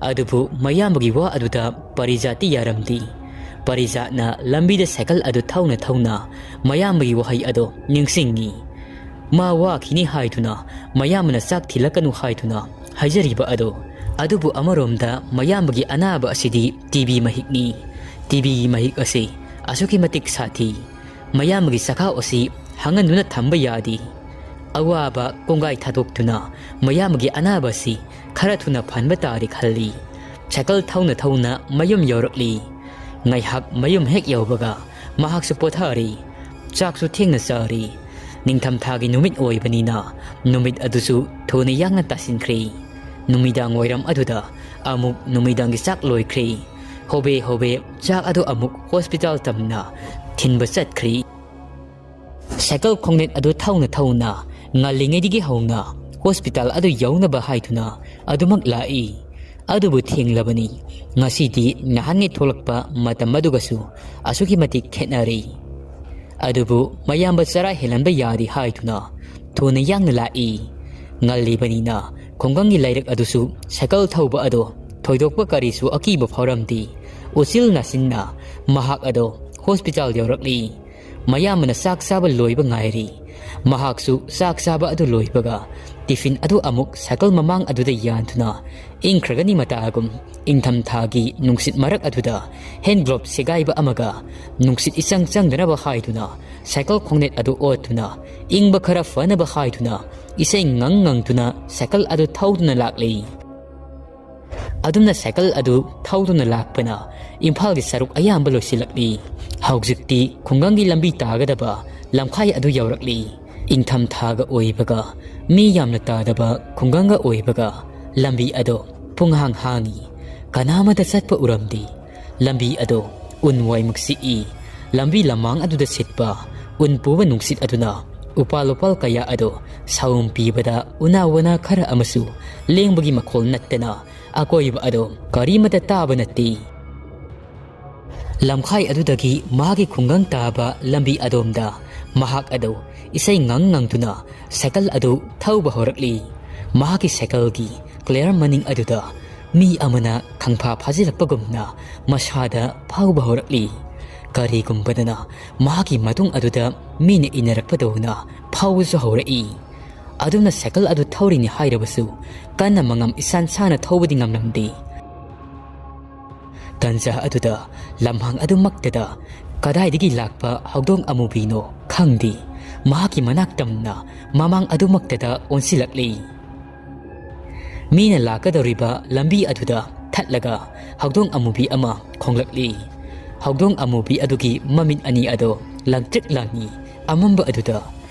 ꯑꯗꯨꯕꯨ ꯃꯌꯥꯝꯕꯒꯤ ꯋꯥ ꯑꯗꯨꯗ ꯄꯔꯤꯖꯥꯠꯇꯤ ꯌꯥꯔꯝꯗꯦ꯫ ꯄꯔꯤꯖꯥꯠꯅ ꯂꯝꯕꯤꯗ ꯁꯥꯏꯀꯜ ꯑꯗꯨ ꯊꯧꯅ ꯊꯧꯅ ꯃꯌꯥꯝꯕꯒꯤ ꯋꯥꯍꯩ ꯑꯗꯨ ꯅꯤꯡꯁꯤꯡꯉꯤ꯫ ꯃꯥ ꯋꯥꯈꯤꯅꯤ ꯍꯥꯏꯗꯨꯅ ꯃꯌꯥꯝꯕꯅ ꯆꯥꯛ ꯊꯤꯜꯂꯛꯀꯅꯨ ꯍꯥꯏꯗꯨꯅ ꯍꯥꯏꯖꯔꯤꯕ ꯑꯗꯣ꯫ ꯑꯗꯨꯕꯨ ꯑꯃꯔꯣꯝꯗ ꯃꯌꯥꯝꯕꯒꯤ ꯑꯅꯥꯕ ꯑꯁꯤꯗꯤ ꯇꯤꯕꯤ ꯃꯍꯤꯛꯅꯤ꯫ ꯇꯤꯕꯤꯒꯤ ꯃꯍꯤꯛ ꯑꯁꯤ ꯑꯁꯨꯛꯀꯤ ꯃꯇꯤꯛ ꯁꯥꯊꯤ꯫ ꯃꯌꯥꯝꯕꯒꯤ ꯆꯈꯥꯎ ꯑꯁꯤ ꯍꯥꯡꯍꯟꯗꯨꯅ ꯊꯝꯕ ꯌꯥꯗꯦ꯫ ꯑꯋꯥꯕ ꯀꯣꯡꯒꯥꯏ ꯊꯥꯗꯣꯛꯇꯨꯅ ꯃꯌꯥꯝꯕꯒꯤ ꯑꯅꯥꯕ ꯑꯁꯤ ꯈꯔ ꯊꯨꯅ ꯐꯍꯟꯕ ꯇꯥꯔꯦ ꯈꯜꯂꯤ꯫ ꯁꯥꯏꯀꯜ ꯊꯧꯅ ꯊꯧꯅ ꯃꯌꯨꯝ ꯌꯧꯔꯛꯂꯤ꯫ ꯉꯥꯏꯍꯥꯛ ꯃꯌꯨꯝ ꯍꯦꯛ ꯌꯧꯕꯒ ꯃꯍꯥꯛꯁꯨ ꯄꯣꯊꯥꯔꯤ꯫ ꯆꯥꯛꯁꯨ ꯊꯦꯡꯅ ꯆꯥꯔꯤ꯫ ꯅꯤꯡꯊꯝꯊꯥꯒꯤ ꯅꯨꯃꯤꯠ ꯑꯣꯏꯕꯅꯤꯅ ꯅꯨꯃꯤꯠ ꯑꯗꯨꯁꯨ ꯊꯨꯅ ꯌꯥꯡꯅ ꯇꯥꯁꯤꯟꯈ꯭ꯔꯦ꯫ ꯅꯨꯃꯤꯗꯥꯡ ꯋꯥꯏꯔꯝ ꯑꯗꯨꯗ ꯑꯃꯨꯛ ꯅꯨꯃꯤꯗꯥꯡꯒꯤ ꯆꯥꯛ ꯂꯣꯏꯈ꯭ꯔꯦ꯫ ꯍꯣꯕꯦ ꯍꯣꯕꯦ ꯆꯥꯛ ꯑꯗꯨ ꯑꯃꯨꯛ ꯍꯣꯁꯄꯤꯇꯥꯜ ꯇꯝꯅ ꯊꯤꯟꯕ ꯆꯠꯈ꯭ꯔꯤ꯫ ꯁꯥꯏꯀꯜ ꯈꯣꯡꯅꯦꯠ ꯑꯗꯨ ꯊꯧꯅ ꯊꯧꯅ ꯉꯜꯂꯤꯉꯩꯗꯒꯤ ꯍꯧꯅ ꯍꯣꯁꯄꯤꯇꯥꯜ ꯑꯗꯨ ꯌꯧꯅꯕ ꯍꯥꯏꯗꯨꯅ ꯑꯗꯨꯃꯛ ꯂꯥꯛꯏ꯫ ꯑꯗꯨꯕꯨ ꯊꯦꯡꯂꯕꯅꯤ꯫ ꯉꯁꯤꯗꯤ ꯅꯍꯥꯟꯉꯩ ꯊꯣꯛꯂꯛꯄ ꯃꯇꯝ ꯑꯗꯨꯒꯁꯨ ꯑꯁꯨꯛꯀꯤ ꯃꯇꯤꯛ ꯈꯦꯠꯅꯔꯦ꯫ ꯑꯗꯨꯕꯨ ꯃꯌꯥꯝꯕ ꯆꯔꯥ ꯍꯦꯜꯍꯟꯕ ꯌꯥꯗꯦ ꯍꯥꯏꯗꯨꯅ ꯊꯨꯅ ꯌꯥꯡꯅ ꯂꯥꯛꯏ꯫ ꯉꯜꯂꯤꯕꯅꯤꯅ ꯈꯨꯡꯒꯪꯒꯤ ꯂꯩꯔꯛ ꯑꯗꯨꯁꯨ ꯁꯥꯏꯀꯜ ꯊꯧꯕ ꯑꯗꯣ ꯊꯣꯏꯗꯣꯛꯄ ꯀꯔꯤꯁꯨ ꯑꯀꯤꯕ ꯐꯥꯎꯔꯝꯗꯦ꯫ ꯎꯆꯤꯜ ꯅꯥꯆꯤꯟꯅ ꯃꯍꯥꯛ ꯑꯗꯣ ꯍꯣꯁꯄꯤꯇꯥꯜ ꯌꯧꯔꯛꯂꯤ꯫ ꯃꯌꯥꯝꯕꯅ ꯆꯥꯛ ꯆꯥꯕ ꯂꯣꯏꯕ ꯉꯥꯏꯔꯤ꯫ ꯃꯍꯥꯛꯁꯨ ꯆꯥꯛ ꯆꯥꯕ ꯑꯗꯨ ꯂꯣꯏꯕꯒ ꯇꯤꯐꯤꯟ ꯑꯗꯨ ꯑꯃꯨꯛ ꯁꯥꯏꯀꯜ ꯃꯃꯥꯡ ꯑꯗꯨꯗ ꯌꯥꯟꯗꯨꯅ ꯏꯪꯈ꯭ꯔꯒꯅꯤ ꯃꯇꯥꯒꯨꯝ ꯏꯪꯊꯝꯊꯥꯒꯤ ꯅꯨꯡꯁꯤꯠ ꯃꯔꯛ ꯑꯗꯨꯗ ꯍꯦꯟ ꯒ꯭ꯂꯣꯞ ꯁꯦꯒꯥꯏꯕ ꯑꯃꯒ ꯅꯨꯡꯁꯤꯠ ꯏꯆꯪ ꯆꯪꯗꯅꯕ ꯍꯥꯏꯗꯨꯅ ꯁꯥꯏꯀꯜ ꯈꯣꯡꯅꯦꯠ ꯑꯗꯨ ꯑꯣꯠꯇꯨꯅ ꯏꯪꯕ ꯈꯔ ꯐꯅꯕ ꯍꯥꯏꯗꯨꯅ ꯏꯁꯩ ꯉꯪ ꯉꯪꯗꯨꯅ ꯁꯥꯏꯀꯜ ꯑꯗꯨ ꯊꯧꯗꯨꯅ ꯂꯥꯛꯂꯤ꯫ ꯑꯗꯨꯝꯅ ꯁꯥꯏꯀꯜ ꯑꯗꯨ ꯊꯧꯗꯨꯅ ꯂꯥꯛꯄꯅ ꯏꯝꯐꯥꯜꯒꯤ ꯁꯔꯨꯛ ꯑꯌꯥꯝꯕ ꯂꯣꯏꯁꯤꯜꯂꯛꯂꯤ꯫ ꯍꯧꯖꯤꯛꯇꯤ ꯈꯨꯡꯒꯪꯒꯤ ꯂꯝꯕꯤ ꯇꯥꯒꯗꯕ ꯂꯝꯈꯥꯏ ꯑꯗꯨ ꯌꯧꯔꯛꯂꯤ꯫ ꯏꯪꯊꯝꯊꯥꯒ ꯑꯣꯏꯕꯒ ꯃꯤ ꯌꯥꯝꯅ ꯇꯥꯗꯕ ꯈꯨꯡꯒꯪꯒ ꯑꯣꯏꯕꯒ ꯂꯝꯕꯤ ꯑꯗꯣ ꯄꯨꯡꯍꯥꯡ ꯍꯥꯡꯉꯤ꯫ ꯀꯅꯥꯃꯠꯇ ꯆꯠꯄ ꯎꯔꯝꯗꯦ꯫ ꯂꯝꯕꯤ ꯑꯗꯣ ꯎꯟ ꯋꯥꯏꯃꯨꯛ ꯁꯤꯛꯏ꯫ ꯂꯝꯕꯤ ꯂꯝꯃꯥꯡ ꯑꯗꯨꯗ ꯁꯤꯠꯄ ꯎꯟ ꯄꯨꯕ ꯅꯨꯡꯁꯤꯠ ꯑꯗꯨꯅ ꯎꯄꯥꯜ ꯋꯥꯄꯥꯜ ꯀꯌꯥ ꯑꯗꯣ ꯁꯥꯎꯝ ꯄꯤꯕꯗ ꯎꯅꯥ ꯋꯥꯅꯥ ꯈꯔ ꯑꯃꯁꯨ ꯂꯦꯡꯕꯒꯤ ꯃꯈꯣꯜ ꯅꯠꯇꯅ ꯑꯀꯣꯏꯕ ꯑꯗꯣ ꯀꯔꯤꯃꯠꯇ ꯇꯥꯕ ꯅꯠꯇꯦ꯫ ꯂꯝꯈꯥꯏ ꯑꯗꯨꯗꯒꯤ ꯃꯍꯥꯛꯀꯤ ꯈꯨꯡꯒꯪ ꯇꯥꯕ ꯂꯝꯕꯤ ꯑꯗꯣꯝꯗ ꯃꯍꯥꯛ ꯑꯗꯨ ꯏꯁꯩ ꯉꯪ ꯉꯪꯗꯨꯅ ꯁꯥꯏꯀꯜ ꯑꯗꯨ ꯊꯧꯕ ꯍꯧꯔꯛꯂꯤ꯫ ꯃꯍꯥꯛꯀꯤ ꯁꯥꯏꯀꯜꯒꯤ ꯀ꯭ꯂꯤꯌꯥꯔ ꯃꯅꯤꯡ ꯑꯗꯨꯗ ꯃꯤ ꯑꯃꯅ ꯈꯪꯐꯥ ꯐꯥꯖꯤꯜꯂꯛꯄꯒꯨꯝꯅ ꯃꯁꯥꯗ ꯐꯥꯎꯕ ꯍꯧꯔꯛꯂꯤ꯫ ꯀꯔꯤꯒꯨꯝꯕꯗꯅ ꯃꯍꯥꯛꯀꯤ ꯃꯇꯨꯡ ꯑꯗꯨꯗ ꯃꯤꯅ ꯏꯟꯅꯔꯛꯄꯗꯧꯅ ꯐꯥꯎꯕꯁꯨ ꯍꯧꯔꯛꯏ꯫ ꯑꯗꯨꯝꯅ ꯁꯥꯏꯀꯜ ꯑꯗꯨ ꯊꯧꯔꯤꯅꯤ ꯍꯥꯏꯔꯕꯁꯨ ꯀꯟꯅ ꯃꯉꯝ ꯏꯁꯥꯟ ꯁꯥꯅ ꯊꯧꯕꯗꯤ ꯉꯝꯂꯝꯗꯦ꯫ ꯇꯟꯖꯥ ꯑꯗꯨꯗ ꯂꯝꯍꯥꯡ ꯑꯗꯨꯃꯛꯇꯗ ꯀꯗꯥꯏꯗꯒꯤ ꯂꯥꯛꯄ ꯍꯧꯗꯣꯡ ꯑꯃꯨꯕꯤꯅꯣ ꯈꯪꯗꯦ, ꯃꯍꯥꯛꯀꯤ ꯃꯅꯥꯛ ꯇꯝꯅ ꯃꯃꯥꯡ ꯑꯗꯨꯃꯛꯇꯗ ꯑꯣꯟꯁꯤꯜꯂꯛꯂꯤ꯫ ꯃꯤꯅ ꯂꯥꯛꯀꯗꯧꯔꯤꯕ ꯂꯝꯕꯤ ꯑꯗꯨꯗ ꯊꯠꯂꯒ ꯍꯧꯗꯣꯡ ꯑꯃꯨꯕꯤ ꯑꯃ ꯈꯣꯡꯂꯛꯂꯤ꯫ ꯍꯧꯗꯣꯡ ꯑꯃꯨꯕꯤ ꯑꯗꯨꯒꯤ ꯃꯃꯤꯠ ꯑꯅꯤ ꯑꯗꯣ ꯂꯪꯇ꯭ꯔꯤꯛ ꯂꯪꯏ꯫ ꯑꯃꯝꯕ ꯑꯗꯨꯗ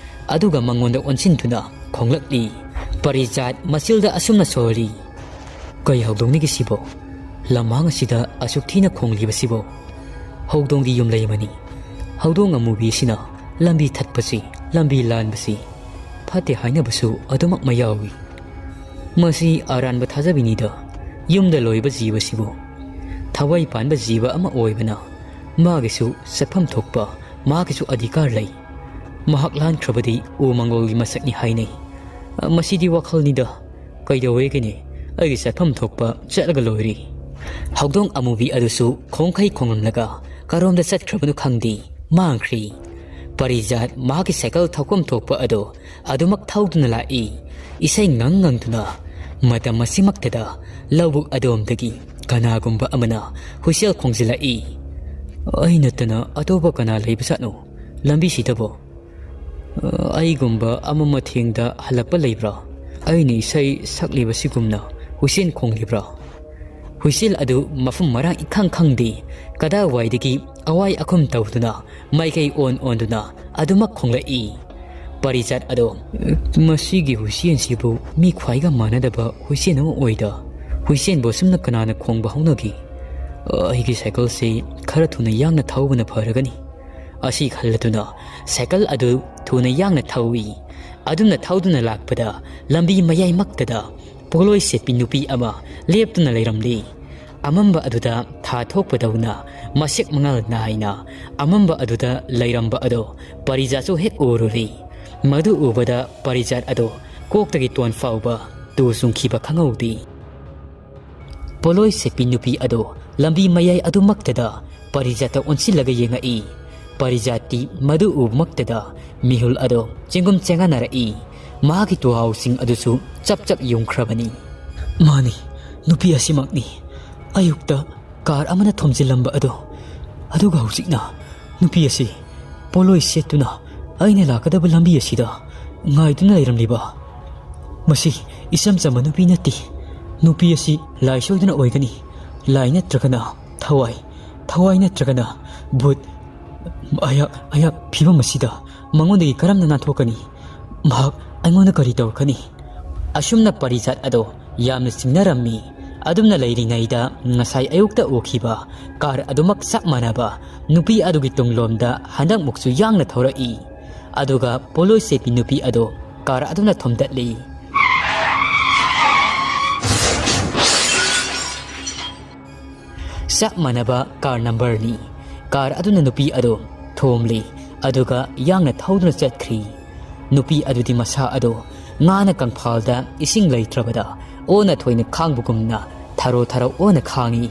ꯑꯗꯨꯒ ꯃꯉꯣꯟꯗ ꯑꯣꯟꯁꯤꯟꯗꯨꯅ ꯈꯣꯡꯂꯛꯂꯤ꯫ ꯄꯔꯤꯖꯥꯠ ꯃꯆꯤꯜꯗ ꯑꯁꯨꯝꯅ ꯁꯣꯜꯂꯤ, "ꯀꯩ ꯍꯧꯗꯣꯡꯅꯤꯒꯦ ꯁꯤꯕꯣ? ꯂꯝꯍꯥꯡ ꯑꯁꯤꯗ ꯑꯁꯨꯛ ꯊꯤꯅ ꯈꯣꯡꯂꯤꯕꯁꯤꯕꯣ? ꯍꯧꯗꯣꯡꯒꯤ ꯌꯨꯝ ꯂꯩꯃꯅꯤ꯫ ꯍꯧꯗꯣꯡ ꯑꯃꯨꯕꯤꯁꯤꯅ ꯂꯝꯕꯤ ꯊꯠꯄꯁꯤ, ꯂꯝꯕꯤ ꯂꯥꯟꯕꯁꯤ ꯐꯠꯇꯦ ꯍꯥꯏꯅꯕꯁꯨ ꯑꯗꯨꯃꯛ ꯃꯌꯥꯎꯏ꯫ ꯃꯁꯤ ꯑꯔꯥꯟꯕ ꯊꯥꯖꯕꯤꯅꯤꯗ꯫ ꯌꯨꯝꯗ ꯂꯣꯏꯕ ꯖꯤꯕꯁꯤꯕꯨ ꯊꯋꯥꯏ ꯄꯥꯟꯕ ꯖꯤꯕ ꯑꯃ ꯑꯣꯏꯕꯅ ꯃꯥꯒꯤꯁꯨ ꯆꯠꯐꯝ ꯊꯣꯛꯄ ꯃꯥꯒꯤꯁꯨ ꯑꯙꯤꯀꯥꯔ ꯂꯩ꯫ ꯃꯍꯥꯛ ꯂꯥꯟꯈ꯭ꯔꯕꯗꯤ ꯎ ꯃꯪꯒꯣꯜꯒꯤ ꯃꯁꯛꯅꯤ ꯍꯥꯏꯅꯩ꯫ "ꯃꯁꯤꯗꯤ ꯋꯥꯈꯜꯅꯤꯗ꯫ ꯀꯩꯗꯧꯋꯦꯒꯅꯤ? ꯑꯩꯒꯤ ꯆꯠꯐꯝ ꯊꯣꯛꯄ ꯆꯠꯂꯒ ꯂꯣꯏꯔꯦ"꯫ ꯍꯧꯗꯣꯡ ꯑꯃꯨꯕꯤ ꯑꯗꯨꯁꯨ ꯈꯣꯡꯈꯩ ꯈꯣꯡꯂꯝꯂꯒ ꯀꯔꯣꯝꯗ ꯆꯠꯈ꯭ꯔꯕꯅꯣ ꯈꯪꯗꯦ, ꯃꯥꯡꯈ꯭ꯔꯦ꯫ ꯄꯔꯤꯖꯥꯠ ꯃꯍꯥꯛꯀꯤ ꯁꯥꯏꯀꯜ ꯊꯧꯐꯝ ꯊꯣꯛꯄ ꯑꯗꯣ ꯑꯗꯨꯃꯛ ꯊꯧꯗꯨꯅ ꯂꯥꯛꯏ꯫ ꯏꯁꯩ ꯉꯪ ꯉꯪꯗꯨꯅ꯫ ꯃꯇꯝ ꯑꯁꯤꯃꯛꯇꯗ ꯂꯧꯕꯨꯛ ꯑꯗꯣꯝꯗꯒꯤ ꯀꯅꯥꯒꯨꯝꯕ ꯑꯃꯅ ꯍꯨꯏꯁꯦꯜ ꯈꯣꯡꯖꯤꯜꯂꯛꯏ꯫ "ꯑꯩ ꯅꯠꯇꯅ ꯑꯇꯣꯞꯄ ꯀꯅꯥ ꯂꯩꯕꯖꯥꯠꯅꯣ ꯂꯝꯕꯤꯁꯤꯗꯕꯣ? ꯑꯩꯒꯨꯝꯕ ꯑꯃ ꯃꯊꯦꯡꯗ ꯍꯜꯂꯛꯄ ꯂꯩꯕ꯭ꯔꯥ? ꯑꯩꯅ ꯏꯁꯩ ꯁꯛꯂꯤꯕꯁꯤꯒꯨꯝꯅ ꯍꯨꯏꯁꯦꯜ ꯈꯣꯡꯂꯤꯕ꯭ꯔꯥ?" ꯍꯨꯏꯁꯦꯜ ꯑꯗꯨ ꯃꯐꯝ ꯃꯔꯥꯡ ꯏꯈꯪ ꯈꯪꯗꯦ, ꯀꯗꯥꯏꯋꯥꯏꯗꯒꯤ ꯑꯋꯥꯏ ꯑꯈꯨꯝ ꯇꯧꯗꯨꯅ ꯃꯥꯏꯀꯩ ꯑꯣꯟ ꯑꯣꯟꯗꯨꯅ ꯑꯗꯨꯃꯛ ꯈꯣꯡꯂꯛꯏ꯫ ꯄꯔꯤꯖꯥꯠ ꯑꯗꯣ, "ꯃꯁꯤꯒꯤ ꯍꯨꯏꯁꯦꯜꯁꯤꯕꯨ ꯃꯤ ꯈ꯭ꯋꯥꯏꯒ ꯃꯥꯟꯅꯗꯕ ꯍꯨꯏꯁꯦꯜ ꯑꯃ ꯑꯣꯏꯗ꯫ ꯍꯨꯏꯁꯦꯜꯕꯨ ꯑꯁꯨꯝꯅ ꯀꯅꯥꯅ ꯈꯣꯡꯕ ꯍꯧꯅꯒꯦ? ꯑꯩꯒꯤ ꯁꯥꯏꯀꯜꯁꯤ ꯈꯔ ꯊꯨꯅ ꯌꯥꯡꯅ ꯊꯧꯕꯅ ꯐꯔꯒꯅꯤ"꯫ ꯑꯁꯤ ꯈꯜꯂꯗꯨꯅ ꯁꯥꯏꯀꯜ ꯑꯗꯨ ꯊꯨꯅ ꯌꯥꯡꯅ ꯊꯧꯏ꯫ ꯑꯗꯨꯝꯅ ꯊꯧꯗꯨꯅ ꯂꯥꯛꯄꯗ ꯂꯝꯕꯤ ꯃꯌꯥꯏꯃꯛꯇꯗ ꯄꯣꯂꯣꯏ ꯁꯦꯠꯄꯤ ꯅꯨꯄꯤ ꯑꯃ ꯂꯦꯞꯇꯨꯅ ꯂꯩꯔꯝꯂꯤ꯫ ꯑꯃꯝꯕ ꯑꯗꯨꯗ ꯊꯥ ꯊꯣꯛꯄꯗꯧꯅ ꯃꯁꯦꯛ ꯃꯉꯥꯜ ꯅꯥꯏꯅ ꯑꯃꯝꯕ ꯑꯗꯨꯗ ꯂꯩꯔꯝꯕ ꯑꯗꯣ ꯄꯔꯤꯖꯥꯠꯁꯨ ꯍꯦꯛ ꯎꯔꯨꯔꯤ꯫ ꯃꯗꯨ ꯎꯕꯗ ꯄꯔꯤꯖꯥꯠ ꯑꯗꯣ ꯀꯣꯛꯇꯒꯤ ꯇꯣꯟ ꯐꯥꯎꯕ ꯇꯨ ꯆꯨꯡꯈꯤꯕ ꯈꯪꯍꯧꯗꯦ꯫ ꯄꯣꯂꯣꯏ ꯁꯦꯠꯄꯤ ꯅꯨꯄꯤ ꯑꯗꯣ ꯂꯝꯕꯤ ꯃꯌꯥꯏ ꯑꯗꯨꯃꯛꯇꯗ ꯄꯔꯤꯖꯥꯠꯇ ꯑꯣꯟꯁꯤꯜꯂꯒ ꯌꯦꯡꯉꯛꯏ꯫ ꯄꯔꯤꯖꯥꯠꯇꯤ ꯃꯗꯨ ꯎꯕꯃꯛꯇꯗ ꯃꯤꯍꯨꯜ ꯑꯗꯣ ꯆꯦꯡꯒꯨꯝ ꯆꯦꯡꯉꯥꯟꯅꯔꯛꯏ꯫ ꯃꯍꯥꯛꯀꯤ ꯇꯨꯍꯥꯎꯁꯤꯡ ꯑꯗꯨꯁꯨ ꯆꯞ ꯆꯞ ꯌꯨꯡꯈ꯭ꯔꯕꯅꯤ꯫ "ꯃꯥꯅꯤ, ꯅꯨꯄꯤ ꯑꯁꯤꯃꯛꯅꯤ꯫ ꯑꯌꯨꯛꯇ ꯀꯥꯔ ꯑꯃꯅ ꯊꯣꯝꯖꯤꯜꯂꯝꯕ ꯑꯗꯣ, ꯑꯗꯨꯒ ꯍꯧꯖꯤꯛꯅ ꯅꯨꯄꯤ ꯑꯁꯤ ꯄꯣꯂꯣꯏ ꯁꯦꯠꯇꯨꯅ ꯑꯩꯅ ꯂꯥꯛꯀꯗꯕ ꯂꯝꯕꯤ ꯑꯁꯤꯗ ꯉꯥꯏꯗꯨꯅ ꯂꯩꯔꯝꯂꯤꯕ꯫ ꯃꯁꯤ ꯏꯆꯝ ꯆꯝꯕ ꯅꯨꯄꯤ ꯅꯠꯇꯦ꯫ ꯅꯨꯄꯤ ꯑꯁꯤ ꯂꯥꯏ ꯁꯣꯏꯗꯅ ꯑꯣꯏꯒꯅꯤ꯫ ꯂꯥꯏ ꯅꯠꯇ꯭ꯔꯒꯅ ꯊꯋꯥꯏ, ꯊꯋꯥꯏ ꯅꯠꯇ꯭ꯔꯒꯅ ꯚꯨꯠ꯫ ꯑꯩꯍꯥꯛ, ꯑꯩꯍꯥꯛ ꯐꯤꯕꯝ ꯑꯁꯤꯗ ꯃꯉꯣꯟꯗꯒꯤ ꯀꯔꯝꯅ ꯅꯥꯟꯊꯣꯛꯀꯅꯤ? ꯃꯍꯥꯛ ꯑꯩꯉꯣꯟꯗ ꯀꯔꯤ ꯇꯧꯔꯛꯀꯅꯤ?" ꯑꯁꯨꯝꯅ ꯄꯔꯤꯖꯥꯠ ꯑꯗꯣ ꯌꯥꯝꯅ ꯆꯤꯡꯅꯔꯝꯃꯤ꯫ ꯑꯗꯨꯝꯅ ꯂꯩꯔꯤꯉꯩꯗ ꯉꯁꯥꯏ ꯑꯌꯨꯛꯇ ꯎꯈꯤꯕ ꯀꯥꯔ ꯑꯗꯨꯃꯛ ꯆꯞ ꯃꯥꯟꯅꯕ ꯅꯨꯄꯤ ꯑꯗꯨꯒꯤ ꯇꯨꯡꯂꯣꯝꯗ ꯍꯟꯗꯛꯃꯨꯛꯁꯨ ꯌꯥꯡꯅ ꯊꯧꯔꯛꯏ꯫ ꯑꯗꯨꯒ ꯄꯣꯂꯣꯏ ꯁꯦꯠꯄꯤ ꯅꯨꯄꯤ ꯑꯗꯣ ꯀꯥꯔ ꯑꯗꯨꯅ ꯊꯣꯝꯗꯠꯂꯤ꯫ ꯆꯞ ꯃꯥꯟꯅꯕ ꯀꯥꯔ ꯅꯝꯕꯔꯅꯤ꯫ ꯀꯥꯔ ꯑꯗꯨꯅ ꯅꯨꯄꯤ ꯑꯗꯨ ꯊꯣꯝꯂꯤ꯫ ꯑꯗꯨꯒ ꯌꯥꯡꯅ ꯊꯧꯗꯨꯅ ꯆꯠꯈ꯭ꯔꯤ꯫ ꯅꯨꯄꯤ ꯑꯗꯨꯗꯤ ꯃꯁꯥ ꯑꯗꯣ ꯉꯥꯅ ꯀꯪꯐꯥꯜꯗ ꯏꯁꯤꯡ ꯂꯩꯇ꯭ꯔꯕꯗ ꯑꯣꯟꯅ ꯊꯣꯏꯅ ꯈꯥꯡꯕꯒꯨꯝꯅ ꯊꯔꯣ ꯊꯔꯣ ꯑꯣꯟꯅ ꯈꯥꯡꯉꯤ꯫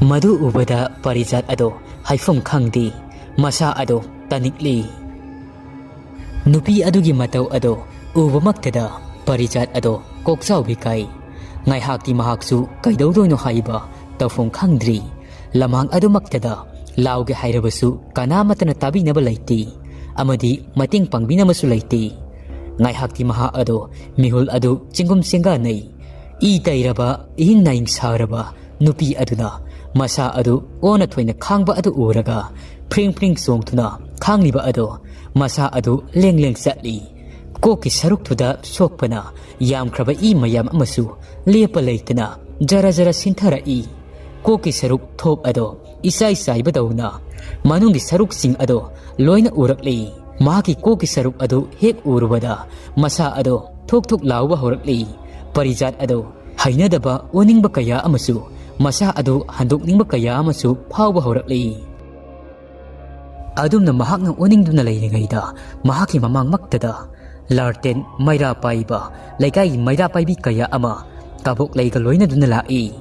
ꯃꯗꯨ ꯎꯕꯗ ꯄꯔꯤꯖꯥꯠ ꯑꯗꯣ ꯍꯥꯏꯐꯝ ꯈꯪꯗꯦ, ꯃꯁꯥ ꯑꯗꯣ ꯇꯅꯤꯛꯂꯤ꯫ ꯅꯨꯄꯤ ꯑꯗꯨꯒꯤ ꯃꯇꯧ ꯑꯗꯣ ꯎꯕꯃꯛꯇꯗ ꯄꯔꯤꯖꯥꯠ ꯑꯗꯣ ꯀꯣꯛꯆꯥꯎꯕꯤ ꯀꯥꯏ꯫ ꯉꯥꯏꯍꯥꯛꯇꯤ ꯃꯍꯥꯛꯁꯨ ꯀꯩꯗꯧꯗꯣꯏꯅꯣ ꯍꯥꯏꯕ ꯇꯧꯐꯝ ꯈꯪꯗ꯭ꯔꯤ꯫ ꯂꯃꯥꯡ ꯑꯗꯨꯃꯛꯇꯗ ꯂꯥꯎꯒꯦ ꯍꯥꯏꯔꯕꯁꯨ ꯀꯅꯥꯃꯠꯇꯅ ꯇꯥꯕꯤꯅꯕ ꯂꯩꯇꯦ ꯑꯃꯗꯤ ꯃꯇꯦꯡ ꯄꯥꯡꯕꯤꯅꯕꯁꯨ ꯂꯩꯇꯦ꯫ ꯉꯥꯏꯍꯥꯛꯇꯤ ꯃꯍꯥꯛ ꯑꯗꯣ ꯃꯤꯍꯨꯜ ꯑꯗꯨ ꯆꯤꯡꯒꯨꯝ ꯆꯤꯡꯒꯥꯟꯅꯩ꯫ ꯏ ꯇꯩꯔꯕ, ꯏꯍꯤꯡ ꯅꯥꯍꯤꯡ ꯁꯥꯔꯕ ꯅꯨꯄꯤ ꯑꯗꯨꯅ ꯃꯁꯥ ꯑꯗꯨ ꯑꯣꯟꯅ ꯊꯣꯏꯅ ꯈꯥꯡꯕ ꯑꯗꯨ ꯎꯔꯒ ꯐ꯭ꯔꯤꯡ ꯐ꯭ꯔꯤꯡ ꯆꯣꯡꯗꯨꯅ ꯈꯥꯡꯂꯤꯕ ꯑꯗꯣ ꯃꯁꯥ ꯑꯗꯨ ꯂꯦꯡ ꯂꯦꯡ ꯆꯠꯂꯤ꯫ ꯀꯣꯛꯀꯤ ꯁꯔꯨꯛꯇꯨꯗ ꯁꯣꯛꯄꯅ ꯌꯥꯝꯈ꯭ꯔꯕ ꯏ ꯃꯌꯥꯝ ꯑꯃꯁꯨ ꯂꯦꯞꯄ ꯂꯩꯇꯅ ꯖꯔ ꯖꯔ ꯁꯤꯟꯊꯔꯛꯏ꯫ ꯀꯣꯛꯀꯤ ꯁꯔꯨꯛ ꯊꯣꯞ ꯑꯗꯣ ꯏꯆꯥꯏ ꯆꯥꯏꯕꯗꯧꯅ ꯃꯅꯨꯡꯒꯤ ꯁꯔꯨꯛꯁꯤꯡ ꯑꯗꯣ ꯂꯣꯏꯅ ꯎꯔꯛꯂꯤ꯫ ꯃꯍꯥꯛꯀꯤ ꯀꯣꯛꯀꯤ ꯁꯔꯨꯛ ꯑꯗꯨ ꯍꯦꯛ ꯎꯔꯨꯕꯗ ꯃꯁꯥ ꯑꯗꯣ ꯊꯨꯛ ꯊꯨꯛ ꯂꯥꯎꯕ ꯍꯧꯔꯛꯂꯤ꯫ ꯄꯔꯤꯖꯥꯠ ꯑꯗꯣ ꯍꯩꯅꯗꯕ, ꯑꯣꯅꯤꯡꯕ ꯀꯌꯥ ꯑꯃꯁꯨ ꯃꯁꯥ ꯑꯗꯨ ꯍꯟꯗꯣꯛꯅꯤꯡꯕ ꯀꯌꯥ ꯑꯃꯁꯨ ꯐꯥꯎꯕ ꯍꯧꯔꯛꯂꯤ꯫ ꯑꯗꯨꯝꯅ ꯃꯍꯥꯛꯅ ꯑꯣꯅꯤꯡꯗꯨꯅ ꯂꯩꯔꯤꯉꯩꯗ ꯃꯍꯥꯛꯀꯤ ꯃꯃꯥꯡꯃꯛꯇꯗ ꯂꯥꯔꯇꯦꯟ ꯃꯩꯔꯥ ꯄꯥꯏꯕ, ꯂꯩꯀꯥꯏꯒꯤ ꯃꯩꯔꯥ ꯄꯥꯏꯕꯤ ꯀꯌꯥ ꯑꯃ ꯀꯕꯣꯛ ꯂꯩꯒ ꯂꯣꯏꯅꯗꯨꯅ ꯂꯥꯛꯏ꯫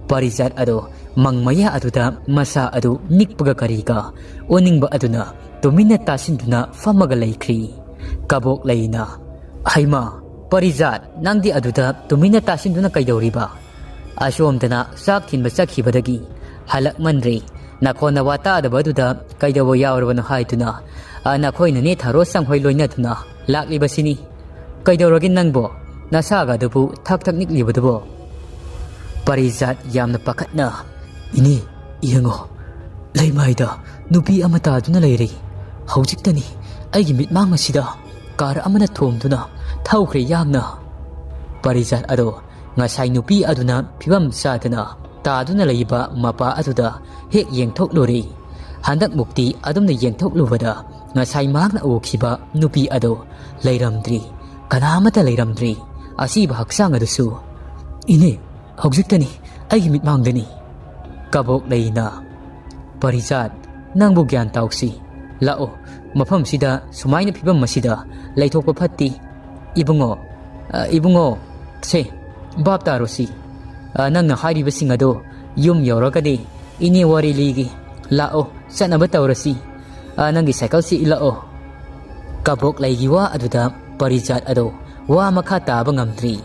ꯄꯔꯤꯖꯥꯠ ꯑꯗꯣ ꯃꯪ ꯃꯌꯥ ꯑꯗꯨꯗ ꯃꯁꯥ ꯑꯗꯨ ꯅꯤꯛꯄꯒ ꯀꯔꯤꯒ ꯑꯣꯅꯤꯡꯕ ꯑꯗꯨꯅ ꯇꯨꯃꯤꯟꯅ ꯇꯥꯁꯤꯟꯗꯨꯅ ꯐꯝꯃꯒ ꯂꯩꯈ꯭ꯔꯤ꯫ ꯀꯕꯣꯛ ꯂꯩꯅ, "ꯍꯩꯃꯥ, ꯄꯔꯤꯖꯥꯠ, ꯅꯪꯗꯤ ꯑꯗꯨꯗ ꯇꯨꯃꯤꯟꯅ ꯇꯥꯁꯤꯟꯗꯨꯅ ꯀꯩꯗꯧꯔꯤꯕ? ꯑꯁꯣꯝꯗꯅ ꯆꯥꯛ ꯊꯤꯟꯕ ꯆꯠꯈꯤꯕꯗꯒꯤ ꯍꯜꯂꯛꯃꯟꯗ꯭ꯔꯤ꯫ ꯅꯈꯣꯟ ꯅꯋꯥ ꯇꯥꯗꯕ ꯑꯗꯨꯗ ꯀꯩꯗꯧꯕ ꯌꯥꯎꯔꯕꯅꯣ ꯍꯥꯏꯗꯨꯅ, ꯑ, ꯅꯈꯣꯏ ꯅꯅꯦ ꯊꯥꯔꯣ ꯁꯪꯍꯣꯏ ꯂꯣꯏꯅꯗꯨꯅ ꯂꯥꯛꯂꯤꯕꯁꯤꯅꯤ꯫ ꯀꯩꯗꯧꯔꯒꯦ ꯅꯪꯕꯣ? ꯅꯁꯥꯒ ꯑꯗꯨꯕꯨ ꯊꯛ ꯊꯛ ꯅꯤꯛꯂꯤꯕꯗꯨꯕꯣ?" ꯄꯔꯤꯖꯥꯠ ꯌꯥꯝꯅ ꯄꯥꯈꯠꯅ, "ꯏꯅꯦ, ꯌꯦꯡꯉꯣ, ꯂꯩꯃꯥꯏꯗ ꯅꯨꯄꯤ ꯑꯃ ꯇꯥꯗꯨꯅ ꯂꯩꯔꯦ꯫ ꯍꯧꯖꯤꯛꯇꯅꯤ ꯑꯩꯒꯤ ꯃꯤꯠꯃꯥꯡ ꯑꯁꯤꯗ ꯀꯥꯔ ꯑꯃꯅ ꯊꯣꯝꯗꯨꯅ ꯊꯧꯈ꯭ꯔꯦ ꯌꯥꯡꯅ꯫" ꯄꯔꯤꯖꯥꯠ ꯑꯗꯣ ꯉꯁꯥꯏ ꯅꯨꯄꯤ ꯑꯗꯨꯅ ꯐꯤꯕꯝ ꯆꯥꯗꯅ ꯇꯥꯗꯨꯅ ꯂꯩꯕ ꯃꯄꯥ ꯑꯗꯨꯗ ꯍꯦꯛ ꯌꯦꯡꯊꯣꯛꯂꯨꯔꯦ꯫ ꯍꯟꯗꯛꯃꯨꯛꯇꯤ ꯑꯗꯨꯝꯅ ꯌꯦꯡꯊꯣꯛꯂꯨꯕꯗ ꯉꯁꯥꯏ ꯃꯍꯥꯛꯅ ꯎꯈꯤꯕ ꯅꯨꯄꯤ ꯑꯗꯣ ꯂꯩꯔꯝꯗ꯭ꯔꯤ, ꯀꯅꯥꯃꯠꯇ ꯂꯩꯔꯝꯗ꯭ꯔꯤ꯫ ꯑꯁꯤꯕ ꯍꯛꯆꯥꯡ ꯑꯗꯨꯁꯨ, "ꯏꯅꯦ, ꯍꯧꯖꯤꯛꯇꯅꯤ ꯑꯩꯒꯤ ꯃꯤꯠꯃꯥꯡꯗꯅꯤ꯫" ꯀꯕꯣꯛ ꯂꯩꯅ, "ꯄꯔꯤꯖꯥꯠ, ꯅꯪꯕꯨ ꯒ꯭ꯌꯥꯟ ꯇꯥꯎꯁꯤ꯫ ꯂꯥꯛꯑꯣ, ꯃꯐꯝꯁꯤꯗ ꯁꯨꯃꯥꯏꯅ ꯐꯤꯕꯝ ꯑꯁꯤꯗ ꯂꯩꯊꯣꯛꯄ ꯐꯠꯇꯦ꯫ ꯏꯕꯨꯡꯉꯣ, ꯑ, ꯏꯕꯨꯡꯉꯣ, ꯁꯦ, ꯚꯥꯞ ꯇꯥꯔꯣꯁꯤ꯫ ꯑ, ꯅꯪꯅ ꯍꯥꯏꯔꯤꯕꯁꯤꯡ ꯑꯗꯣ ꯌꯨꯝ ꯌꯧꯔꯒꯗꯤ ꯏꯅꯦ ꯋꯥꯔꯤ ꯂꯤꯒꯦ꯫ ꯂꯥꯛꯑꯣ, ꯆꯠꯅꯕ ꯇꯧꯔꯁꯤ꯫ ꯑ, ꯅꯪꯒꯤ ꯁꯥꯏꯀꯜꯁꯤ ꯏꯜꯂꯛꯑꯣ꯫ ꯀꯕꯣꯛꯂꯩꯒꯤ ꯋꯥ ꯑꯗꯨꯗ ꯄꯔꯤꯖꯥꯠ ꯑꯗꯣ ꯋꯥ ꯃꯈꯥ ꯇꯥꯕ ꯉꯝꯗ꯭ꯔꯤ꯫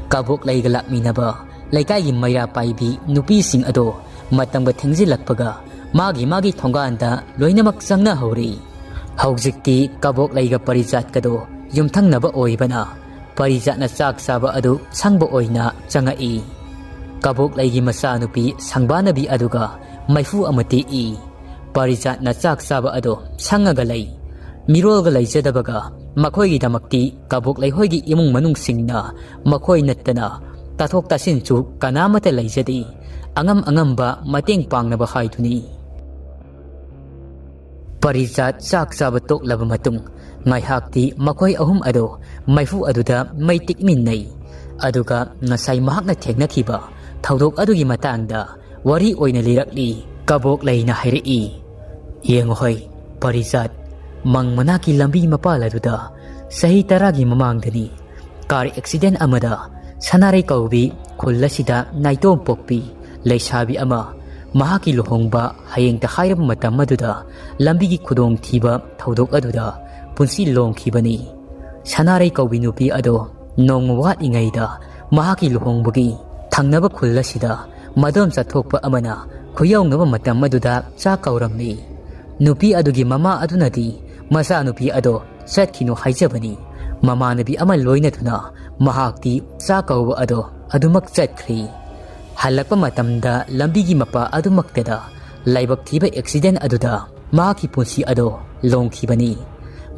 ꯀꯕꯣꯛꯂꯩꯒ ꯂꯥꯛꯃꯤꯟꯅꯕ ꯂꯩꯀꯥꯏꯒꯤ ꯃꯩꯔꯥ ꯄꯥꯏꯕꯤ ꯅꯨꯄꯤꯁꯤꯡ ꯑꯗꯣ ꯃꯇꯝꯒ ꯊꯦꯡꯖꯤꯜꯂꯛꯄꯒ ꯃꯥꯒꯤ ꯃꯥꯒꯤ ꯊꯣꯡꯒꯥꯟꯗ ꯂꯣꯏꯅꯃꯛ ꯆꯪꯅꯍꯧꯔꯤ꯫ ꯍꯧꯖꯤꯛꯇꯤ ꯀꯕꯣꯛꯂꯩꯒ ꯄꯔꯤꯖꯥꯠꯀꯗꯣ ꯌꯨꯝꯊꯪꯅꯕ ꯑꯣꯏꯕꯅ ꯄꯔꯤꯖꯥꯠꯅ ꯆꯥꯛ ꯆꯥꯕ ꯑꯗꯨ ꯁꯪꯕ ꯑꯣꯏꯅ ꯆꯪꯉꯛꯏ꯫ ꯀꯕꯣꯛꯂꯩꯒꯤ ꯃꯆꯥꯅꯨꯄꯤ ꯁꯪꯕꯥꯅꯕꯤ ꯑꯗꯨꯒ ꯃꯩꯐꯨ ꯑꯃ ꯇꯦꯛꯏ꯫ ꯄꯔꯤꯖꯥꯠꯅ ꯆꯥꯛ ꯆꯥꯕ ꯑꯗꯣ ꯁꯪꯉꯒ ꯂꯩ꯫ ꯃꯤꯔꯣꯜꯒ ꯂꯩꯖꯗꯕꯒ ꯃꯈꯣꯏꯒꯤꯗꯃꯛꯇꯤ ꯀꯕꯣꯛꯂꯩ ꯍꯣꯏꯒꯤ ꯏꯃꯨꯡ ꯃꯅꯨꯡꯁꯤꯡꯅ ꯃꯈꯣꯏ ꯅꯠꯇꯅ ꯇꯥꯊꯣꯛ ꯇꯥꯁꯤꯟꯁꯨ ꯀꯅꯥꯃꯠꯇ ꯂꯩꯖꯗꯦ꯫ ꯑꯉꯝ ꯑꯉꯝꯕ ꯃꯇꯦꯡ ꯄꯥꯡꯅꯕ ꯍꯥꯏꯗꯨꯅꯤ꯫ ꯄꯔꯤꯖꯥꯠ ꯆꯥꯛ ꯆꯥꯕ ꯇꯣꯛꯂꯕ ꯃꯇꯨꯡ ꯉꯥꯏꯍꯥꯛꯇꯤ ꯃꯈꯣꯏ ꯑꯍꯨꯝ ꯑꯗꯣ ꯃꯩꯐꯨ ꯑꯗꯨꯗ ꯃꯩ ꯇꯤꯛꯃꯤꯟꯅꯩ꯫ ꯑꯗꯨꯒ ꯉꯁꯥꯏ ꯃꯍꯥꯛꯅ ꯊꯦꯡꯅꯈꯤꯕ ꯊꯧꯗꯣꯛ ꯑꯗꯨꯒꯤ ꯃꯇꯥꯡꯗ ꯋꯥꯔꯤ ꯑꯣꯏꯅ ꯂꯤꯔꯛꯂꯤ꯫ ꯀꯕꯣꯛꯂꯩꯅ ꯍꯥꯏꯔꯛꯏ, "ꯌꯦꯡꯉꯨ ꯍꯣꯏ, ꯄꯔꯤꯖꯥꯠ, ꯃꯪ ꯃꯅꯥꯛꯀꯤ ꯂꯝꯕꯤ ꯃꯄꯥꯜ ꯑꯗꯨꯗ ꯆꯍꯤ ꯇꯔꯥꯒꯤ ꯃꯃꯥꯡꯗꯅꯤ ꯀꯥꯔ ꯑꯦꯛꯁꯤꯗꯦꯟ ꯑꯃꯗ ꯁꯅꯥꯔꯩ ꯀꯧꯕꯤ ꯈꯨꯜ ꯑꯁꯤꯗ ꯅꯥꯏꯇꯣꯝ ꯄꯣꯛꯄꯤ ꯂꯩꯁꯥꯕꯤ ꯑꯃ ꯃꯍꯥꯛꯀꯤ ꯂꯨꯍꯣꯡꯕ ꯍꯌꯦꯡꯇ ꯍꯥꯏꯔꯕ ꯃꯇꯝ ꯑꯗꯨꯗ ꯂꯝꯕꯤꯒꯤ ꯈꯨꯗꯣꯡꯊꯤꯕ ꯊꯧꯗꯣꯛ ꯑꯗꯨꯗ ꯄꯨꯟꯁꯤ ꯂꯣꯡꯈꯤꯕꯅꯤ꯫ ꯁꯅꯥꯔꯩ ꯀꯧꯕꯤ ꯅꯨꯄꯤ ꯑꯗꯣ ꯅꯣꯡꯃ ꯋꯥꯠꯂꯤꯉꯩꯗ ꯃꯍꯥꯛꯀꯤ ꯂꯨꯍꯣꯡꯕꯒꯤ ꯊꯪꯅꯕ ꯈꯨꯜ ꯑꯁꯤꯗ ꯃꯗꯣꯝꯆꯥ ꯊꯣꯛꯄ ꯑꯃꯅ ꯈꯨꯌꯧꯅꯕ ꯃꯇꯝ ꯑꯗꯨꯗ ꯆꯥꯛ ꯀꯧꯔꯝꯃꯤ꯫ ꯅꯨꯄꯤ ꯑꯗꯨꯒꯤ ꯃꯃꯥ ꯑꯗꯨꯅꯗꯤ ꯃꯆꯥꯅꯨꯄꯤ ꯑꯗꯣ ꯆꯠꯈꯤꯅꯨ ꯍꯥꯏꯖꯕꯅꯤ꯫ ꯃꯃꯥꯟꯅꯕꯤ ꯑꯃ ꯂꯣꯏꯅꯗꯨꯅ ꯃꯍꯥꯛꯇꯤ ꯆꯥꯛ ꯀꯧꯕ ꯑꯗꯣ ꯑꯗꯨꯃꯛ ꯆꯠꯈ꯭ꯔꯤ꯫ ꯍꯜꯂꯛꯄ ꯃꯇꯝꯗ ꯂꯝꯕꯤꯒꯤ ꯃꯄꯥ ꯑꯗꯨꯃꯛꯇꯗ ꯂꯥꯏꯕꯛ ꯊꯤꯕ ꯑꯦꯛꯁꯤꯗꯦꯟ ꯑꯗꯨꯗ ꯃꯍꯥꯛꯀꯤ ꯄꯨꯟꯁꯤ ꯑꯗꯣ ꯂꯣꯡꯈꯤꯕꯅꯤ꯫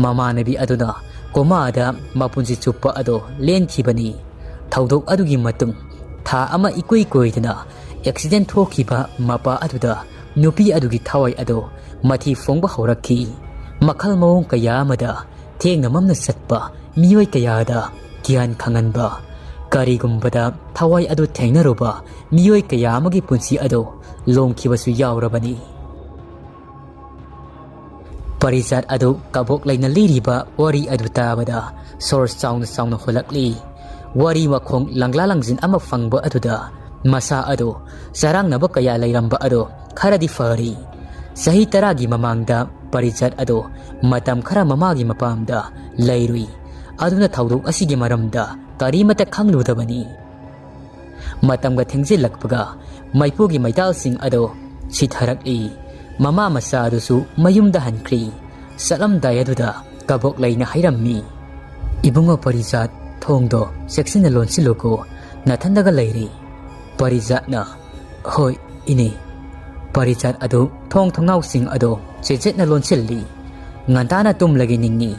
ꯃꯃꯥꯟꯅꯕꯤ ꯑꯗꯨꯅ ꯀꯣꯃꯥꯗ ꯃꯄꯨꯟꯁꯤ ꯆꯨꯞꯄ ꯑꯗꯣ ꯂꯦꯟꯈꯤꯕꯅꯤ꯫ ꯊꯧꯗꯣꯛ ꯑꯗꯨꯒꯤ ꯃꯇꯨꯡ ꯊꯥ ꯑꯃ ꯏꯀꯨꯏ ꯀꯨꯏꯗꯅ ꯑꯦꯛꯁꯤꯗꯦꯟ ꯊꯣꯛꯈꯤꯕ ꯃꯄꯥ ꯑꯗꯨꯗ ꯅꯨꯄꯤ ꯑꯗꯨꯒꯤ ꯊꯋꯥꯏ ꯑꯗꯣ ꯃꯊꯤ ꯐꯣꯡꯕ ꯍꯧꯔꯛꯈꯤ꯫ ꯃꯈꯜ ꯃꯑꯣꯡ ꯀꯌꯥ ꯑꯃꯗ ꯊꯦꯡꯅ ꯃꯝꯅ ꯆꯠꯄ ꯃꯤꯑꯣꯏ ꯀꯌꯥꯗ ꯒ꯭ꯌꯥꯟ ꯈꯪꯍꯟꯕ, ꯀꯔꯤꯒꯨꯝꯕꯗ ꯊꯋꯥꯏ ꯑꯗꯨ ꯊꯦꯡꯅꯔꯨꯕ ꯃꯤꯑꯣꯏ ꯀꯌꯥ ꯑꯃꯒꯤ ꯄꯨꯟꯁꯤ ꯑꯗꯨ ꯂꯣꯝꯈꯤꯕꯁꯨ ꯌꯥꯎꯔꯕꯅꯤ꯫ ꯄꯔꯤꯖꯥꯠ ꯑꯗꯨ ꯀꯕꯣꯛ ꯂꯩꯅ ꯂꯤꯔꯤꯕ ꯋꯥꯔꯤ ꯑꯗꯨ ꯇꯥꯕꯗ ꯁꯣꯔ ꯆꯥꯎꯅ ꯆꯥꯎꯅ ꯍꯣꯜꯂꯛꯂꯤ꯫ ꯋꯥꯔꯤ ꯃꯈꯣꯡ ꯂꯪꯂꯥ ꯂꯪꯖꯤꯟ ꯑꯃ ꯐꯪꯕ ꯑꯗꯨꯗ ꯃꯁꯥ ꯑꯗꯨ ꯆꯔꯥꯡꯅꯕ ꯀꯌꯥ ꯂꯩꯔꯝꯕ ꯑꯗꯨ ꯈꯔꯗꯤ ꯐꯔꯤ꯫ ꯆꯍꯤ ꯇꯔꯥꯒꯤ ꯃꯃꯥꯡꯗ ꯄꯔꯤꯖꯥꯠ ꯑꯗꯨ ꯃꯇꯝ ꯈꯔ ꯃꯃꯥꯒꯤ ꯃꯄꯥꯝꯗ ꯂꯩꯔꯨꯏ꯫ ꯑꯗꯨꯅ ꯊꯧꯗꯣꯛ ꯑꯁꯤꯒꯤ ꯃꯔꯝꯗ ꯀꯔꯤꯃꯠꯇ ꯈꯪꯂꯨꯗꯕꯅꯤ꯫ ꯃꯇꯝꯒ ꯊꯦꯡꯖꯤꯜꯂꯛꯄꯒ ꯃꯩꯐꯨꯒꯤ ꯃꯩꯇꯥꯜꯁꯤꯡ ꯑꯗꯨ ꯁꯤꯊꯔꯛꯂꯤ꯫ ꯃꯃꯥ ꯃꯆꯥ ꯑꯗꯨꯁꯨ ꯃꯌꯨꯝꯗ ꯍꯟꯈ꯭ꯔꯤ꯫ ꯆꯠꯂꯝꯗꯥꯏ ꯑꯗꯨꯗ ꯀꯕꯣꯛ ꯂꯩꯅ ꯍꯥꯏꯔꯝꯃꯤ, "ꯏꯕꯨꯡꯉꯣ ꯄꯔꯤꯖꯥꯠ, ꯊꯣꯡꯗꯣ ꯆꯦꯛꯁꯤꯟꯅ ꯂꯣꯟꯁꯤꯜꯂꯨꯀꯣ, ꯅꯊꯟꯗꯒ ꯂꯩꯔꯤ꯫" ꯄꯔꯤꯖꯥꯠꯅ, "ꯍꯣꯏ, ꯏꯅꯦ꯫" ꯄꯔꯤꯖꯥꯠ ꯑꯗꯨ ꯊꯣꯡ ꯊꯣꯡꯅꯥꯎꯁꯤꯡ ꯑꯗꯨ ꯆꯦꯠꯆꯦꯠꯅ ꯂꯣꯟꯁꯤꯜꯂꯤ꯫ ꯉꯟꯇꯥꯅ ꯇꯨꯝꯂꯒꯦ ꯅꯤꯡꯏ꯫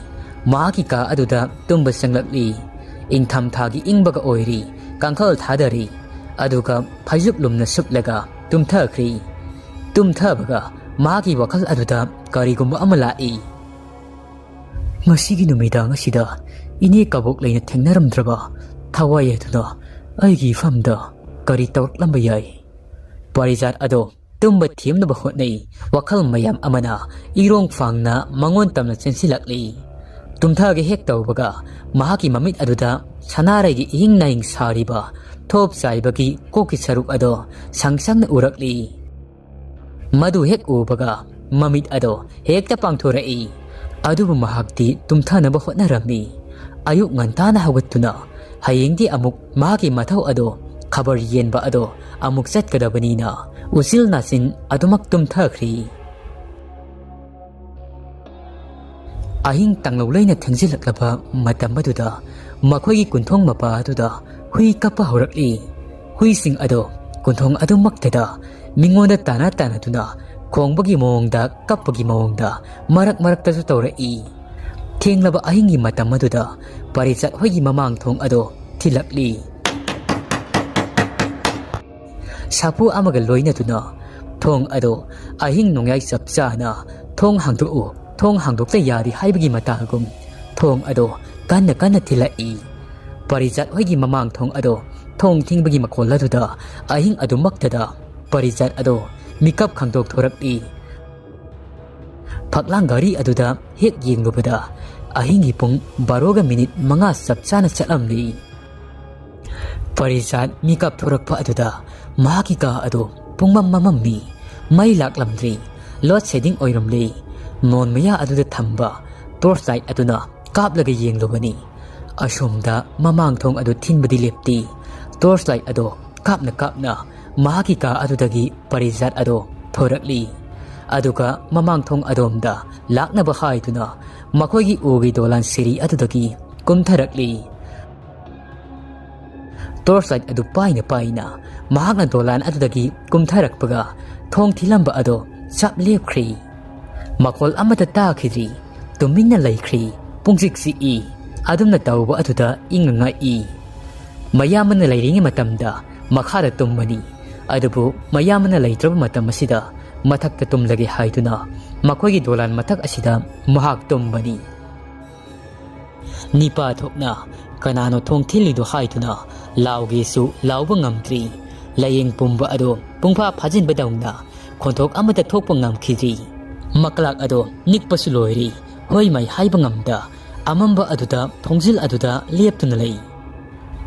ꯃꯍꯥꯛꯀꯤ ꯀꯥ ꯑꯗꯨꯗ ꯇꯨꯝꯕ ꯆꯪꯂꯛꯂꯤ꯫ ꯏꯪꯊꯝꯊꯥꯒꯤ ꯏꯪꯕꯒ ꯑꯣꯏꯔꯤ꯫ ꯀꯥꯡꯈꯜ ꯊꯥꯗꯔꯤ꯫ ꯑꯗꯨꯒ ꯐꯩꯖꯨꯞ ꯂꯨꯝꯅ ꯁꯨꯞꯂꯒ ꯇꯨꯝꯊꯈ꯭ꯔꯤ꯫ ꯇꯨꯝꯊꯕꯒ ꯃꯍꯥꯛꯀꯤ ꯋꯥꯈꯜ ꯑꯗꯨꯗ ꯀꯔꯤꯒꯨꯝꯕ ꯑꯃ ꯂꯥꯛꯏ꯫ "ꯉꯁꯤꯒꯤ ꯅꯨꯃꯤꯗꯥꯡ ꯑꯁꯤꯗ ꯏꯅꯦ ꯀꯕꯣꯛ ꯂꯩꯅ ꯊꯦꯡꯅꯔꯝꯗ꯭ꯔꯕ ꯊꯋꯥꯏ ꯑꯗꯨꯅ ꯑꯩꯒꯤ ꯏꯐꯝꯗ ꯀꯔꯤ ꯇꯧꯔꯛꯂꯝꯕ ꯌꯥꯏ?" ꯄꯔꯤꯖꯥꯠ ꯑꯗꯣ ꯇꯨꯝꯕ ꯊꯦꯝꯅꯕ ꯍꯣꯠꯅꯩ꯫ ꯋꯥꯈꯜ ꯃꯌꯥꯝ ꯑꯃꯅ ꯏꯔꯣꯡ ꯐꯥꯡꯅ ꯃꯉꯣꯟ ꯇꯝꯅ ꯆꯦꯟꯁꯤꯜꯂꯛꯂꯤ꯫ ꯇꯨꯝꯊꯒꯦ ꯍꯦꯛ ꯇꯧꯕꯒ ꯃꯍꯥꯛꯀꯤ ꯃꯃꯤꯠ ꯑꯗꯨꯗ ꯁꯅꯥꯔꯩꯒꯤ ꯏꯍꯤꯡ ꯅꯥꯍꯤꯡ ꯁꯥꯔꯤꯕ ꯊꯣꯞ ꯆꯥꯏꯕꯒꯤ ꯀꯣꯛꯀꯤ ꯁꯔꯨꯛ ꯑꯗꯣ ꯁꯪ ꯁꯪꯅ ꯎꯔꯛꯂꯤ꯫ ꯃꯗꯨ ꯍꯦꯛ ꯎꯕꯒ ꯃꯃꯤꯠ ꯑꯗꯣ ꯍꯦꯛꯇ ꯄꯥꯡꯊꯣꯔꯛꯏ꯫ ꯑꯗꯨꯕꯨ ꯃꯍꯥꯛꯇꯤ ꯇꯨꯝꯊꯅꯕ ꯍꯣꯠꯅꯔꯝꯃꯤ꯫ ꯑꯌꯨꯛ ꯉꯟꯇꯥꯅ ꯍꯧꯒꯠꯇꯨꯅ ꯍꯌꯦꯡꯗꯤ ꯑꯃꯨꯛ ꯃꯍꯥꯛꯀꯤ ꯃꯊꯧ ꯑꯗꯣ, ꯈꯕꯔ ꯌꯦꯟꯕ ꯑꯗꯣ ꯑꯃꯨꯛ ꯆꯠꯀꯗꯕꯅꯤꯅ ꯎꯆꯤꯜ ꯅꯥꯆꯤꯟ ꯑꯗꯨꯃꯛ ꯇꯨꯝꯊꯈ꯭ꯔꯤ꯫ ꯑꯍꯤꯡ ꯇꯥꯡꯂꯧ ꯂꯩꯅ ꯊꯦꯡꯖꯤꯜꯂꯛꯂꯕ ꯃꯇꯝ ꯑꯗꯨꯗ ꯃꯈꯣꯏꯒꯤ ꯀꯨꯟꯊꯣꯡ ꯃꯄꯥ ꯑꯗꯨꯗ ꯍꯨꯏ ꯀꯞꯄ ꯍꯧꯔꯛꯂꯤ꯫ ꯍꯨꯏꯁꯤꯡ ꯑꯗꯣ ꯀꯨꯟꯊꯣꯡ ꯑꯗꯨꯃꯛꯇꯗ ꯃꯤꯉꯣꯟꯗ ꯇꯥꯟꯅ ꯇꯥꯟꯅꯗꯨꯅ ꯈꯣꯡꯕꯒꯤ ꯃꯑꯣꯡꯗ, ꯀꯞꯄꯒꯤ ꯃꯑꯣꯡꯗ ꯃꯔꯛ ꯃꯔꯛꯇꯁꯨ ꯇꯧꯔꯛꯏ꯫ ꯊꯦꯡꯂꯕ ꯑꯍꯤꯡꯒꯤ ꯃꯇꯝ ꯑꯗꯨꯗ ꯄꯔꯤꯆꯠ ꯍꯣꯏꯒꯤ ꯃꯃꯥꯡ ꯊꯣꯡ ꯑꯗꯣ ꯊꯤꯜꯂꯛꯂꯤ꯫ ꯁꯥꯐꯨ ꯑꯃꯒ ꯂꯣꯏꯅꯗꯨꯅ ꯊꯣꯡ ꯑꯗꯣ ꯑꯍꯤꯡ ꯅꯣꯡꯌꯥꯏ ꯆꯞ ꯆꯥꯅ "ꯊꯣꯡ ꯍꯥꯡꯗꯣꯛꯎ, ꯊꯣꯡ ꯍꯥꯡꯗꯣꯛꯇ ꯌꯥꯗꯦ" ꯍꯥꯏꯕꯒꯤ ꯃꯇꯥꯒꯨꯝ ꯊꯣꯡ ꯑꯗꯣ ꯀꯟꯅ ꯀꯟꯅ ꯊꯤꯜꯂꯛꯏ꯫ ꯄꯔꯤꯆꯠ ꯍꯣꯏꯒꯤ ꯃꯃꯥꯡ ꯊꯣꯡ ꯑꯗꯣ ꯊꯣꯡ ꯊꯤꯡꯕꯒꯤ ꯃꯈꯣꯜ ꯑꯗꯨꯗ ꯑꯍꯤꯡ ꯑꯗꯨꯃꯛꯇꯗ ꯄꯔꯤꯆꯠ ꯑꯗꯣ ꯃꯤꯀꯞ ꯈꯪꯗꯣꯛ ꯊꯣꯔꯛꯏ꯫ ꯐꯛꯂꯥꯡ ꯘꯔꯤ ꯑꯗꯨꯗ ꯍꯦꯛ ꯌꯦꯡꯂꯨꯕꯗ ꯑꯍꯤꯡꯒꯤ ꯄꯨꯡ ꯕꯥꯔꯣꯒ ꯃꯤꯅꯤꯠ ꯃꯉꯥ ꯆꯞ ꯆꯥꯅ ꯆꯠꯂꯝꯂꯤ꯫ ꯄꯔꯤꯖꯥꯠ ꯃꯤꯀꯞ ꯊꯣꯔꯛꯄ ꯑꯗꯨꯗ ꯃꯍꯥꯛꯀꯤ ꯀꯥ ꯑꯗꯨ ꯄꯨꯡꯃꯝ ꯃꯝꯃꯝꯃꯤ꯫ ꯃꯩ ꯂꯥꯛꯂꯝꯗ꯭ꯔꯤ꯫ ꯂꯣꯗ ꯁꯦꯗꯤꯡ ꯑꯣꯏꯔꯝꯂꯦ꯫ ꯃꯣꯟ ꯃꯌꯥ ꯑꯗꯨꯗ ꯊꯝꯕ ꯇꯣꯔꯆ ꯂꯥꯏꯠ ꯑꯗꯨꯅ ꯀꯥꯞꯂꯒ ꯌꯦꯡꯂꯨꯕꯅꯤ꯫ ꯑꯁꯣꯝꯗ ꯃꯃꯥꯡ ꯊꯣꯡ ꯑꯗꯨ ꯊꯤꯟꯕꯗꯤ ꯂꯦꯞꯇꯦ꯫ ꯇꯣꯔꯆ ꯂꯥꯏꯠ ꯑꯗꯣ ꯀꯥꯞꯅ ꯀꯥꯞꯅ ꯃꯍꯥꯛꯀꯤ ꯀꯥ ꯑꯗꯨꯗꯒꯤ ꯄꯔꯤꯖꯥꯠ ꯑꯗꯣ ꯊꯣꯔꯛꯂꯤ꯫ ꯑꯗꯨꯒ ꯃꯃꯥꯡ ꯊꯣꯡ ꯑꯗꯣꯝꯗ ꯂꯥꯛꯅꯕ ꯍꯥꯏꯗꯨꯅ ꯃꯈꯣꯏꯒꯤ ꯎꯒꯤ ꯗꯣꯂꯥꯟ ꯁꯤꯔꯤ ꯑꯗꯨꯗꯒꯤ ꯀꯨꯝꯊꯔꯛꯂꯤ꯫ ꯇꯣꯔꯆ ꯂꯥꯏꯠ ꯑꯗꯨ ꯄꯥꯏꯅ ꯄꯥꯏꯅ ꯃꯍꯥꯛꯅ ꯗꯣꯂꯥꯟ ꯑꯗꯨꯗꯒꯤ ꯀꯨꯝꯊꯔꯛꯄꯒ ꯊꯣꯡ ꯊꯤꯜꯂꯝꯕ ꯑꯗꯣ ꯆꯞ ꯂꯦꯞꯈ꯭ꯔꯦ꯫ ꯃꯈꯣꯜ ꯑꯃꯠꯇ ꯇꯥꯈꯤꯗ꯭ꯔꯤ꯫ ꯇꯨꯃꯤꯟꯅ ꯂꯩꯈ꯭ꯔꯦ꯫ ꯄꯨꯡꯆꯤꯛ ꯆꯤꯛꯏ꯫ ꯑꯗꯨꯝꯅ ꯇꯧꯕ ꯑꯗꯨꯗ ꯏꯪꯅ ꯉꯛꯏ꯫ ꯃꯌꯥꯝꯕꯅ ꯂꯩꯔꯤꯉꯩ ꯃꯇꯝꯗ ꯃꯈꯥꯗ ꯇꯨꯝꯕꯅꯤ꯫ ꯑꯗꯨꯕꯨ ꯃꯌꯥꯝꯕꯅ ꯂꯩꯇ꯭ꯔꯕ ꯃꯇꯝ ꯑꯁꯤꯗ ꯃꯊꯛꯇ ꯇꯨꯝꯂꯒꯦ ꯍꯥꯏꯗꯨꯅ ꯃꯈꯣꯏꯒꯤ ꯗꯣꯂꯥꯟ ꯃꯊꯛ ꯑꯁꯤꯗ ꯃꯍꯥꯛ ꯇꯨꯝꯕꯅꯤ꯫ ꯅꯤꯄꯥ ꯊꯣꯛꯅ ꯀꯅꯥꯅꯣ ꯊꯣꯡ ꯊꯤꯜꯂꯤꯗꯣ ꯍꯥꯏꯗꯨꯅ ꯂꯥꯎꯒꯦꯁꯨ ꯂꯥꯎꯕ ꯉꯝꯗ꯭ꯔꯤ꯫ ꯂꯥꯏꯌꯦꯡ ꯄꯨꯝꯕ ꯑꯗꯣ ꯄꯨꯡꯐꯥ ꯐꯥꯖꯤꯟꯕꯗꯧꯅ ꯈꯣꯟꯊꯣꯛ ꯑꯃꯠꯇ ꯊꯣꯛꯄ ꯉꯝꯈꯤꯗ꯭ꯔꯤ꯫ ꯃꯀ꯭ꯂꯥꯛ ꯑꯗꯣ ꯅꯤꯛꯄꯁꯨ ꯂꯣꯏꯔꯤ꯫ ꯍꯣꯏ ꯃꯩ ꯍꯥꯏꯕ ꯉꯝꯗ ꯑꯃꯝꯕ ꯑꯗꯨꯗ ꯊꯣꯡꯖꯤꯜ ꯑꯗꯨꯗ ꯂꯦꯞꯇꯨꯅ ꯂꯩ꯫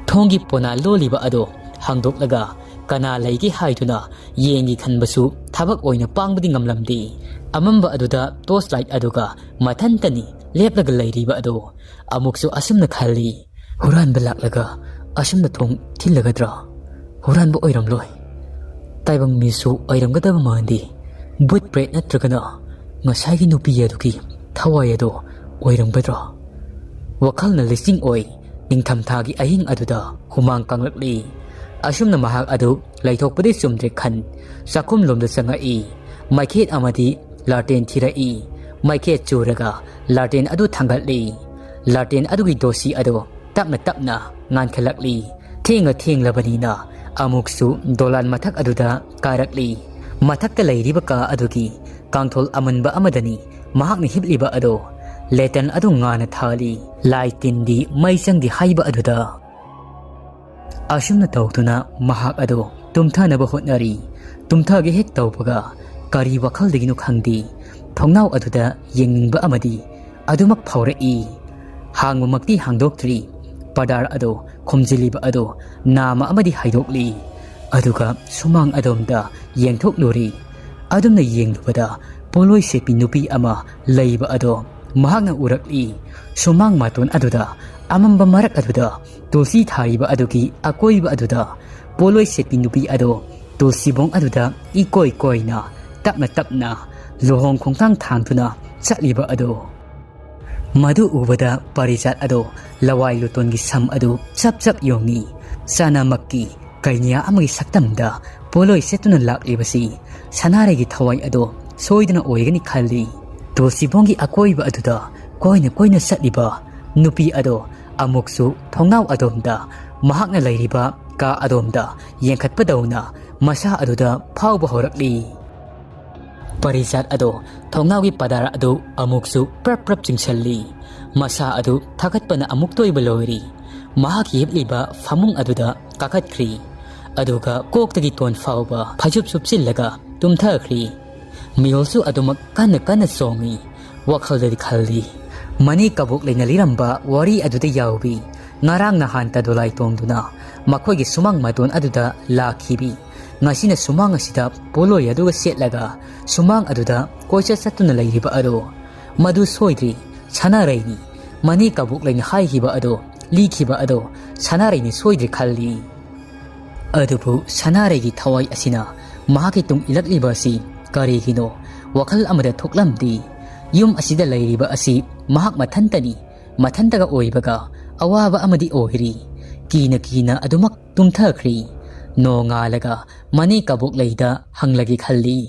ꯊꯣꯡꯒꯤ ꯄꯣꯅꯥ ꯂꯣꯜꯂꯤꯕ ꯑꯗꯣ ꯍꯥꯡꯗꯣꯛꯂꯒ ꯀꯅꯥ ꯂꯩꯒꯦ ꯍꯥꯏꯗꯨꯅ ꯌꯦꯡꯒꯦ ꯈꯟꯕꯁꯨ ꯊꯕꯛ ꯑꯣꯏꯅ ꯄꯥꯡꯕꯗꯤ ꯉꯝꯂꯝꯗꯦ꯫ ꯑꯃꯝꯕ ꯑꯗꯨꯗ ꯇꯣꯔꯆ ꯂꯥꯏꯠ ꯑꯗꯨꯒ ꯃꯊꯟꯇꯅꯤ ꯂꯦꯞꯂꯒ ꯂꯩꯔꯤꯕ ꯑꯗꯣ꯫ ꯑꯃꯨꯛꯁꯨ ꯑꯁꯨꯝꯅ ꯈꯜꯂꯤ, "ꯍꯨꯔꯥꯟꯕ ꯂꯥꯛꯂꯒ ꯑꯁꯨꯝꯅ ꯊꯣꯡ ꯊꯤꯜꯂꯒꯗ꯭ꯔꯥ? ꯍꯨꯔꯥꯟꯕ ꯑꯣꯏꯔꯝꯂꯣꯏ꯫ ꯇꯥꯏꯕꯪ ꯃꯤꯁꯨ ꯑꯣꯏꯔꯝꯒꯗꯕ ꯃꯥꯟꯗꯦ꯫ ꯕꯨꯠ ꯄ꯭ꯔꯦꯠ ꯅꯠꯇ꯭ꯔꯒꯅ ꯉꯁꯥꯏꯒꯤ ꯅꯨꯄꯤ ꯑꯗꯨꯒꯤ ꯊꯋꯥꯏ ꯑꯗꯣ ꯑꯣꯏꯔꯝꯒꯗ꯭ꯔꯥ?" ꯋꯥꯈꯜꯅ ꯂꯤꯁꯤꯡ ꯑꯣꯏ꯫ ꯅꯤꯡꯊꯝꯊꯥꯒꯤ ꯑꯍꯤꯡ ꯑꯗꯨꯗ ꯍꯨꯃꯥꯡ ꯀꯥꯡꯂꯛꯂꯤ꯫ ꯑꯁꯨꯝꯅ ꯃꯍꯥꯛ ꯑꯗꯨ ꯂꯩꯊꯣꯛꯄꯗꯤ ꯆꯨꯝꯗ꯭ꯔꯦ ꯈꯟ ꯆꯥꯛꯈꯨꯝꯂꯣꯝꯗ ꯆꯪꯉꯛꯏ꯫ ꯃꯩꯈꯦꯠ ꯑꯃꯗꯤ ꯂꯥꯇꯦꯟ ꯊꯤꯔꯛꯏ꯫ ꯃꯩꯈꯦꯠ ꯆꯨꯔꯒ ꯂꯥꯇꯦꯟ ꯑꯗꯨ ꯊꯥꯡꯒꯠꯂꯤ꯫ ꯂꯥꯇꯦꯟ ꯑꯗꯨꯒꯤ ꯗꯣꯁꯤ ꯑꯗꯨ ꯇꯞꯅ ꯇꯞꯅ ꯉꯥꯟꯈꯠꯂꯛꯂꯤ꯫ ꯊꯦꯡꯂ ꯊꯦꯡꯂꯕꯅꯤꯅ ꯑꯃꯨꯛꯁꯨ ꯗꯣꯂꯥꯟ ꯃꯊꯛ ꯑꯗꯨꯗ ꯀꯥꯔꯛꯂꯤ꯫ ꯃꯊꯛꯇ ꯂꯩꯔꯤꯕ ꯀꯥ ꯑꯗꯨꯒꯤ ꯀꯥꯡꯊꯣꯜ ꯑꯃꯟꯕ ꯑꯃꯗꯅꯤ ꯃꯍꯥꯛꯅ ꯍꯤꯞꯂꯤꯕ ꯑꯗꯣ꯫ ꯂꯦꯇꯟ ꯑꯗꯨ ꯉꯥꯟꯅ ꯊꯥꯜꯂꯤ꯫ ꯂꯥꯏ ꯇꯤꯟꯗꯤ ꯃꯩ ꯆꯪꯗꯦ ꯍꯥꯏꯕ ꯑꯗꯨꯗ꯫ ꯑꯁꯨꯝꯅ ꯇꯧꯗꯨꯅ ꯃꯍꯥꯛ ꯑꯗꯨ ꯇꯨꯝꯊꯅꯕ ꯍꯣꯠꯅꯔꯤ꯫ ꯇꯨꯝꯊꯒꯦ ꯍꯦꯛ ꯇꯧꯕꯒ ꯀꯔꯤ ꯋꯥꯈꯜꯗꯒꯤꯅꯣ ꯈꯪꯗꯦ, ꯊꯣꯡꯅꯥꯎ ꯑꯗꯨꯗ ꯌꯦꯡꯅꯤꯡꯕ ꯑꯃꯗꯤ ꯑꯗꯨꯃꯛ ꯐꯥꯎꯔꯛꯏ꯫ ꯍꯥꯡꯕꯃꯛꯇꯤ ꯍꯥꯡꯗꯣꯛꯇ꯭ꯔꯤ꯫ ꯄꯥꯗꯥꯔ ꯑꯗꯣ ꯈꯨꯝꯖꯤꯜꯂꯤꯕ ꯑꯗꯣ ꯅꯥꯃ ꯑꯃꯗꯤ ꯍꯥꯏꯗꯣꯛꯂꯤ꯫ ꯑꯗꯨꯒ ꯁꯨꯃꯥꯡ ꯑꯗꯣꯝꯗ ꯌꯦꯡꯊꯣꯛꯂꯨꯔꯤ꯫ ꯑꯗꯨꯝꯅ ꯌꯦꯡꯂꯨꯕꯗ ꯄꯣꯠꯂꯣꯏ ꯁꯦꯠꯄꯤ ꯅꯨꯄꯤ ꯑꯃ ꯂꯩꯕ ꯑꯗꯣ ꯃꯍꯥꯛꯅ ꯎꯔꯛꯂꯤ꯫ ꯁꯨꯃꯥꯡ ꯃꯇꯣꯟ ꯑꯗꯨꯗ ꯑꯃꯝꯕ ꯃꯔꯛ ꯑꯗꯨꯗ ꯇꯨꯜꯁꯤ ꯊꯥꯔꯤꯕ ꯑꯗꯨꯒꯤ ꯑꯀꯣꯏꯕ ꯑꯗꯨꯗ ꯄꯣꯠꯂꯣꯏ ꯁꯦꯠꯄꯤ ꯅꯨꯄꯤ ꯑꯗꯣ ꯇꯨꯜꯁꯤꯕꯣꯡ ꯑꯗꯨꯗ ꯏꯀꯣꯏ ꯀꯣꯏꯅ ꯇꯞꯅ ꯇꯞꯅ ꯂꯨꯍꯣꯡ ꯈꯣꯡꯊꯥꯡ ꯊꯥꯡꯗꯨꯅ ꯆꯠꯂꯤꯕ ꯑꯗꯣ꯫ ꯃꯗꯨ ꯎꯕꯗ ꯄꯥꯔꯤꯖꯥꯠ ꯑꯗꯣ ꯂꯋꯥꯏ ꯂꯨꯇꯣꯟꯒꯤ ꯁꯝ ꯑꯗꯨ ꯆꯞ ꯆꯞ ꯌꯣꯡꯉꯤ꯫ ꯆꯥꯅꯃꯛꯀꯤ ꯀꯩꯅꯤꯌꯥ ꯑꯃꯒꯤ ꯁꯛꯇꯝꯗ ꯄꯣꯠꯂꯣꯏ ꯁꯦꯠꯇꯨꯅ ꯂꯥꯛꯂꯤꯕꯁꯤ ꯁꯅꯥꯔꯩꯒꯤ ꯊꯋꯥꯏ ꯑꯗꯣ ꯁꯣꯏꯗꯅ ꯑꯣꯏꯒꯅꯤ ꯈꯜꯂꯤ꯫ ꯇꯨꯜꯁꯤꯕꯣꯡꯒꯤ ꯑꯀꯣꯏꯕ ꯑꯗꯨꯗ ꯀꯣꯏꯅ ꯀꯣꯏꯅ ꯆꯠꯂꯤꯕ ꯅꯨꯄꯤ ꯑꯗꯣ ꯑꯃꯨꯛꯁꯨ ꯊꯣꯡꯅꯥꯎ ꯑꯗꯣꯝꯗ, ꯃꯍꯥꯛꯅ ꯂꯩꯔꯤꯕ ꯀꯥ ꯑꯗꯣꯝꯗ ꯌꯦꯡꯈꯠꯄꯗꯧꯅ ꯃꯁꯥ ꯑꯗꯨꯗ ꯐꯥꯎꯕ ꯍꯧꯔꯛꯂꯤ꯫ ꯄꯥꯔꯤꯖꯥꯠ ꯑꯗꯣ ꯊꯣꯡꯅꯥꯎꯒꯤ ꯄꯥꯗꯥꯔ ꯑꯗꯨ ꯑꯃꯨꯛꯁꯨ ꯄ꯭ꯔꯞ ꯄ꯭ꯔꯞ ꯆꯤꯡꯁꯤꯜꯂꯤ꯫ ꯃꯁꯥ ꯑꯗꯨ ꯊꯥꯒꯠꯄꯅ ꯑꯃꯨꯛꯇ ꯑꯣꯏꯕ ꯂꯣꯏꯔꯤ꯫ ꯃꯍꯥꯛ ꯍꯤꯞꯂꯤꯕ ꯐꯃꯨꯡ ꯑꯗꯨꯗ ꯀꯥꯈꯠꯈ꯭ꯔꯤ꯫ ꯑꯗꯨꯒ ꯀꯣꯛꯇꯒꯤ ꯇꯣꯟ ꯐꯥꯎꯕ ꯐꯩꯖꯨꯞ ꯁꯨꯞꯆꯤꯜꯂꯒ ꯇꯨꯝꯊꯈ꯭ꯔꯤ꯫ ꯃꯤꯍꯨꯜꯁꯨ ꯑꯗꯨꯃꯛ ꯀꯟꯅ ꯀꯟꯅ ꯆꯣꯡꯉꯤ꯫ ꯋꯥꯈꯜꯗꯗꯤ ꯈꯜꯂꯤ, ꯃꯅꯦ ꯀꯕꯣꯛ ꯂꯩꯅ ꯂꯤꯔꯝꯕ ꯋꯥꯔꯤ ꯑꯗꯨꯗ ꯌꯥꯎꯕꯤ ꯉꯔꯥꯡ ꯅꯍꯥꯟꯇ ꯗꯣꯂꯥꯏ ꯇꯣꯡꯗꯨꯅ ꯃꯈꯣꯏꯒꯤ ꯁꯨꯃꯥꯡ ꯃꯇꯣꯟ ꯑꯗꯨꯗ ꯂꯥꯛꯈꯤꯕꯤ, ꯉꯁꯤꯅ ꯁꯨꯃꯥꯡ ꯑꯁꯤꯗ ꯄꯣꯠꯂꯣꯏ ꯑꯗꯨꯒ ꯁꯦꯠꯂꯒ ꯁꯨꯃꯥꯡ ꯑꯗꯨꯗ ꯀꯣꯏꯆꯠ ꯆꯠꯇꯨꯅ ꯂꯩꯔꯤꯕ ꯑꯗꯣ, ꯃꯗꯨ ꯁꯣꯏꯗ꯭ꯔꯤ, ꯁꯅꯥꯔꯩꯅꯤ꯫ ꯃꯅꯦ ꯀꯕꯣꯛ ꯂꯩꯅ ꯍꯥꯏꯈꯤꯕ ꯑꯗꯣ, ꯂꯤꯈꯤꯕ ꯑꯗꯣ ꯁꯅꯥꯔꯩꯅꯤ ꯁꯣꯏꯗ꯭ꯔꯤ ꯈꯜꯂꯤ꯫ ꯑꯗꯨꯕꯨ ꯁꯅꯥꯔꯩꯒꯤ ꯊꯋꯥꯏ ꯑꯁꯤꯅ ꯃꯍꯥꯛꯀꯤ ꯇꯨꯡ ꯏꯜꯂꯛꯂꯤꯕ ꯑꯁꯤ ꯀꯔꯤꯒꯤꯅꯣ? ꯋꯥꯈꯜ ꯑꯃꯗ ꯊꯣꯛꯂꯝꯗꯦ꯫ ꯌꯨꯝ ꯑꯁꯤꯗ ꯂꯩꯔꯤꯕ ꯑꯁꯤ ꯃꯍꯥꯛ ꯃꯊꯟꯇꯅꯤ꯫ ꯃꯊꯟꯇꯒ ꯑꯣꯏꯕꯒ ꯑꯋꯥꯕ ꯑꯃꯗꯤ ꯑꯣꯏꯔꯤ꯫ ꯀꯤꯅ ꯀꯤꯅ ꯑꯗꯨꯃꯛ ꯇꯨꯝꯊꯈ꯭ꯔꯤ꯫ ꯅꯣꯡꯉꯥꯜꯂꯒ ꯃꯅꯦ ꯀꯕꯣꯛ ꯂꯩꯗ ꯍꯪꯂꯒꯦ ꯈꯜꯂꯤ꯫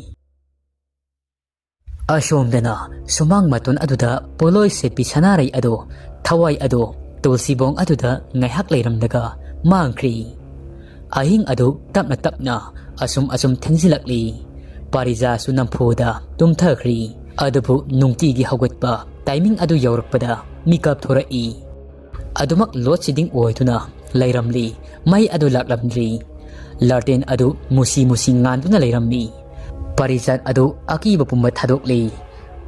ꯑꯁꯣꯝꯗꯅ ꯁꯨꯃꯥꯡ ꯃꯇꯣꯟ ꯑꯗꯨꯗ ꯄꯣꯠꯂꯣꯏ ꯁꯦꯠꯄꯤ ꯁꯅꯥꯔꯩ ꯑꯗꯣ, ꯊꯋꯥꯏ ꯑꯗꯣ ꯇꯨꯜꯁꯤꯕꯣꯡ ꯑꯗꯨꯗ ꯉꯥꯏꯍꯥꯛ ꯂꯩꯔꯝꯂꯒ ꯃꯥꯡꯈ꯭ꯔꯤ꯫ ꯑꯍꯤꯡ ꯑꯗꯨ ꯇꯞꯅ ꯇꯞꯅ ꯑꯁꯨꯝ ꯑꯁꯨꯝ ꯊꯦꯡꯖꯤꯜꯂꯛꯂꯤ꯫ ꯄꯥꯔꯤꯖꯥꯁꯨ ꯅꯝꯐꯨꯗ ꯇꯨꯝꯊꯈ꯭ꯔꯤ꯫ ꯑꯗꯨꯕꯨ ꯅꯨꯡꯇꯤꯒꯤ ꯍꯧꯒꯠꯄ ꯇꯥꯏꯃꯤꯡ ꯑꯗꯨ ꯌꯧꯔꯛꯄꯗ ꯃꯤꯀꯞ ꯊꯣꯔꯛꯏ꯫ ꯑꯗꯨꯃꯛ ꯂꯣꯗ ꯁꯦꯗꯤꯡ ꯑꯣꯏꯗꯨꯅ ꯂꯩꯔꯝꯂꯤ꯫ ꯃꯩ ꯑꯗꯨ ꯂꯥꯛꯂꯝꯗ꯭ꯔꯤ꯫ ꯂꯥꯇꯦꯟ ꯑꯗꯨ ꯃꯨꯁꯤ ꯃꯨꯁꯤ ꯉꯥꯟꯗꯨꯅ ꯂꯩꯔꯝꯃꯤ꯫ ꯄꯥꯔꯤꯖꯥꯠ ꯑꯗꯨ ꯑꯀꯤꯕ ꯄꯨꯝꯕ ꯊꯥꯗꯣꯛꯂꯤ꯫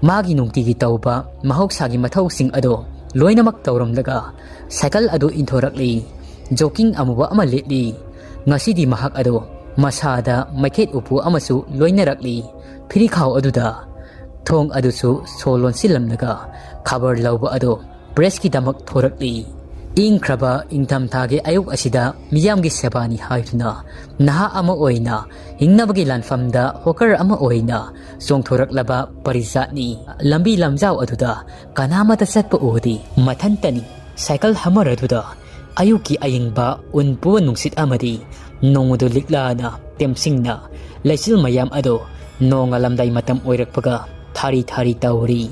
ꯃꯥꯒꯤ ꯅꯨꯡꯇꯤꯒꯤ ꯇꯧꯕ ꯃꯍꯧꯁꯥꯒꯤ ꯃꯊꯧꯁꯤꯡ ꯑꯗꯣ ꯂꯣꯏꯅꯃꯛ ꯇꯧꯔꯝꯂꯒ ꯁꯥꯏꯀꯜ ꯑꯗꯨ ꯏꯟꯊꯣꯔꯛꯂꯤ꯫ ꯖꯣꯀꯤꯡ ꯑꯃꯨꯕ ꯑꯃ ꯂꯤꯠꯂꯤ꯫ ꯉꯁꯤꯗꯤ ꯃꯍꯥꯛ ꯑꯗꯣ ꯃꯁꯥꯗ ꯃꯩꯈꯦꯠ ꯎꯄꯨ ꯑꯃꯁꯨ ꯂꯣꯏꯅꯔꯛꯂꯤ꯫ ꯐꯤꯔꯤꯈꯥꯎ ꯑꯗꯨꯗ ꯊꯣꯡ ꯑꯗꯨꯁꯨ ꯁꯣ ꯂꯣꯟꯁꯤꯜꯂꯝꯂꯒ ꯈꯕꯔ ꯂꯧꯕ ꯑꯗꯣ ꯄ꯭ꯔꯦꯁꯀꯤꯗꯃꯛ ꯊꯣꯔꯛꯂꯤ꯫ ꯏꯪꯈ꯭ꯔꯕ ꯏꯪꯊꯝꯊꯥꯒꯤ ꯑꯌꯨꯛ ꯑꯁꯤꯗ ꯃꯤꯌꯥꯝꯒꯤ ꯁꯦꯕꯥꯅꯤ ꯍꯥꯏꯗꯨꯅ ꯅꯍꯥ ꯑꯃ ꯑꯣꯏꯅ ꯍꯤꯡꯅꯕꯒꯤ ꯂꯥꯟꯐꯝꯗ ꯍꯣꯀꯔ ꯑꯃ ꯑꯣꯏꯅ ꯆꯣꯡꯊꯣꯔꯛꯂꯕ ꯄꯔꯤꯖꯥꯠꯅꯤ꯫ ꯂꯝꯕꯤ ꯂꯝꯖꯥꯎ ꯑꯗꯨꯗ ꯀꯅꯥꯃꯠꯇ ꯆꯠꯄ ꯎꯗꯦ꯫ ꯃꯊꯟꯇꯅꯤ꯫ ꯁꯥꯏꯀꯜ ꯍꯃꯔ ꯑꯗꯨꯗ ꯑꯌꯨꯛꯀꯤ ꯑꯌꯤꯡꯕ ꯎꯟ ꯄꯨꯕ ꯅꯨꯡꯁꯤꯠ ꯑꯃꯗꯤ ꯅꯣꯡꯃꯗꯨ ꯂꯤꯛꯂꯥꯅ ꯇꯦꯝꯁꯤꯡꯅ ꯂꯩꯆꯤꯜ ꯃꯌꯥꯝ ꯑꯗꯨ ꯅꯣꯡꯉꯥꯜꯂꯝꯗꯥꯏ ꯃꯇꯝ ꯑꯣꯏꯔꯛꯄꯒ ꯊꯥꯔꯤ ꯊꯥꯔꯤ ꯇꯧꯔꯤ꯫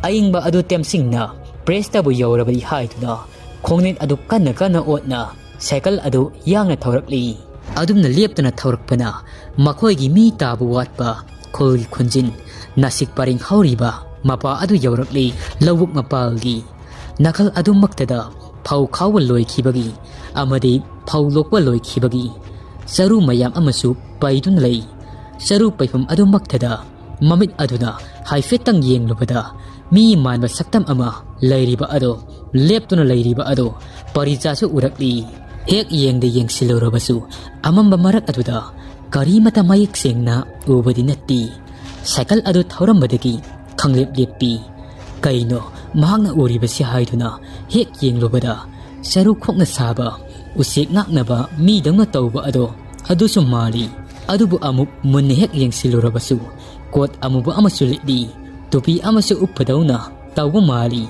ꯑꯏꯪꯕ ꯑꯗꯨ ꯇꯦꯝꯁꯤꯡꯅ ꯄ꯭ꯔꯦꯁꯇꯕꯨ ꯌꯧꯔꯕꯗꯤ ꯍꯥꯏꯗꯨꯅ ꯈꯣꯡꯅꯦꯠ ꯑꯗꯨ ꯀꯟꯅ ꯀꯟꯅ ꯑꯣꯠꯅ ꯁꯥꯏꯀꯜ ꯑꯗꯨ ꯌꯥꯡꯅ ꯊꯧꯔꯛꯂꯤ꯫ ꯑꯗꯨꯝꯅ ꯂꯦꯞꯇꯅ ꯊꯧꯔꯛꯄꯅ ꯃꯈꯣꯏꯒꯤ ꯃꯤ ꯇꯥꯕ ꯋꯥꯠꯄ ꯈꯨꯜꯒꯤ ꯈꯨꯟꯖꯤꯟ ꯅꯥꯁꯤꯛ ꯄꯔꯦꯡ ꯍꯧꯔꯤꯕ ꯃꯄꯥ ꯑꯗꯨ ꯌꯧꯔꯛꯂꯤ꯫ ꯂꯧꯕꯨꯛ ꯃꯄꯥꯜꯒꯤ ꯅꯥꯀꯜ ꯑꯗꯨꯃꯛꯇꯗ ꯐꯧ ꯈꯥꯎꯕ ꯂꯣꯏꯈꯤꯕꯒꯤ ꯑꯃꯗꯤ ꯐꯧ ꯂꯣꯛꯄ ꯂꯣꯏꯈꯤꯕꯒꯤ ꯆꯔꯨ ꯃꯌꯥꯝ ꯑꯃꯁꯨ ꯄꯩꯗꯨꯅ ꯂꯩ꯫ ꯆꯔꯨ ꯄꯩꯐꯝ ꯑꯗꯨꯃꯛꯇꯗ ꯃꯃꯤꯠ ꯑꯗꯨꯅ ꯍꯥꯏꯐꯦꯠꯇꯪ ꯌꯦꯡꯂꯨꯕꯗ ꯃꯤ ꯃꯥꯟꯕ ꯁꯛꯇꯝ ꯑꯃ ꯂꯩꯔꯤꯕ ꯑꯗꯣ, ꯂꯦꯞꯇꯨꯅ ꯂꯩꯔꯤꯕ ꯑꯗꯣ ꯄꯔꯤꯆꯥꯁꯨ ꯎꯔꯛꯂꯤ꯫ ꯍꯦꯛ ꯌꯦꯡꯗ ꯌꯦꯡꯁꯤꯜꯂꯨꯔꯕꯁꯨ ꯑꯃꯝꯕ ꯃꯔꯛ ꯑꯗꯨꯗ ꯀꯔꯤꯃꯇ ꯃꯌꯦꯛ ꯁꯦꯡꯅ ꯎꯕꯗꯤ ꯅꯠꯇꯦ꯫ ꯁꯥꯏꯀꯜ ꯑꯗꯨ ꯊꯧꯔꯝꯕꯗꯒꯤ ꯈꯪꯂꯦꯞ ꯂꯦꯞꯄꯤ꯫ ꯀꯩꯅꯣ ꯃꯍꯥꯛꯅ ꯎꯔꯤꯕꯁꯤ ꯍꯥꯏꯗꯨꯅ ꯍꯦꯛ ꯌꯦꯡꯂꯨꯕꯗ ꯆꯔꯨ ꯈꯣꯛꯅ ꯁꯥꯕ ꯎꯆꯦꯛ ꯉꯥꯛꯅꯕ ꯃꯤꯗꯧꯅ ꯇꯧꯕ ꯑꯗꯣ ꯑꯗꯨꯁꯨ ꯃꯥꯜꯂꯤ꯫ ꯑꯗꯨꯕꯨ ꯑꯃꯨꯛ ꯃꯨꯟꯅ ꯍꯦꯛ ꯌꯦꯡꯁꯤꯜꯂꯨꯔꯕꯁꯨ ꯀꯣꯠ ꯑꯃꯨꯕ ꯑꯃꯁꯨ ꯂꯤꯠꯂꯤ, ꯇꯨꯄꯤ ꯑꯃꯁꯨ ꯎꯞꯄꯗꯧꯅ ꯇꯧꯕ ꯃꯥꯜꯂꯤ꯫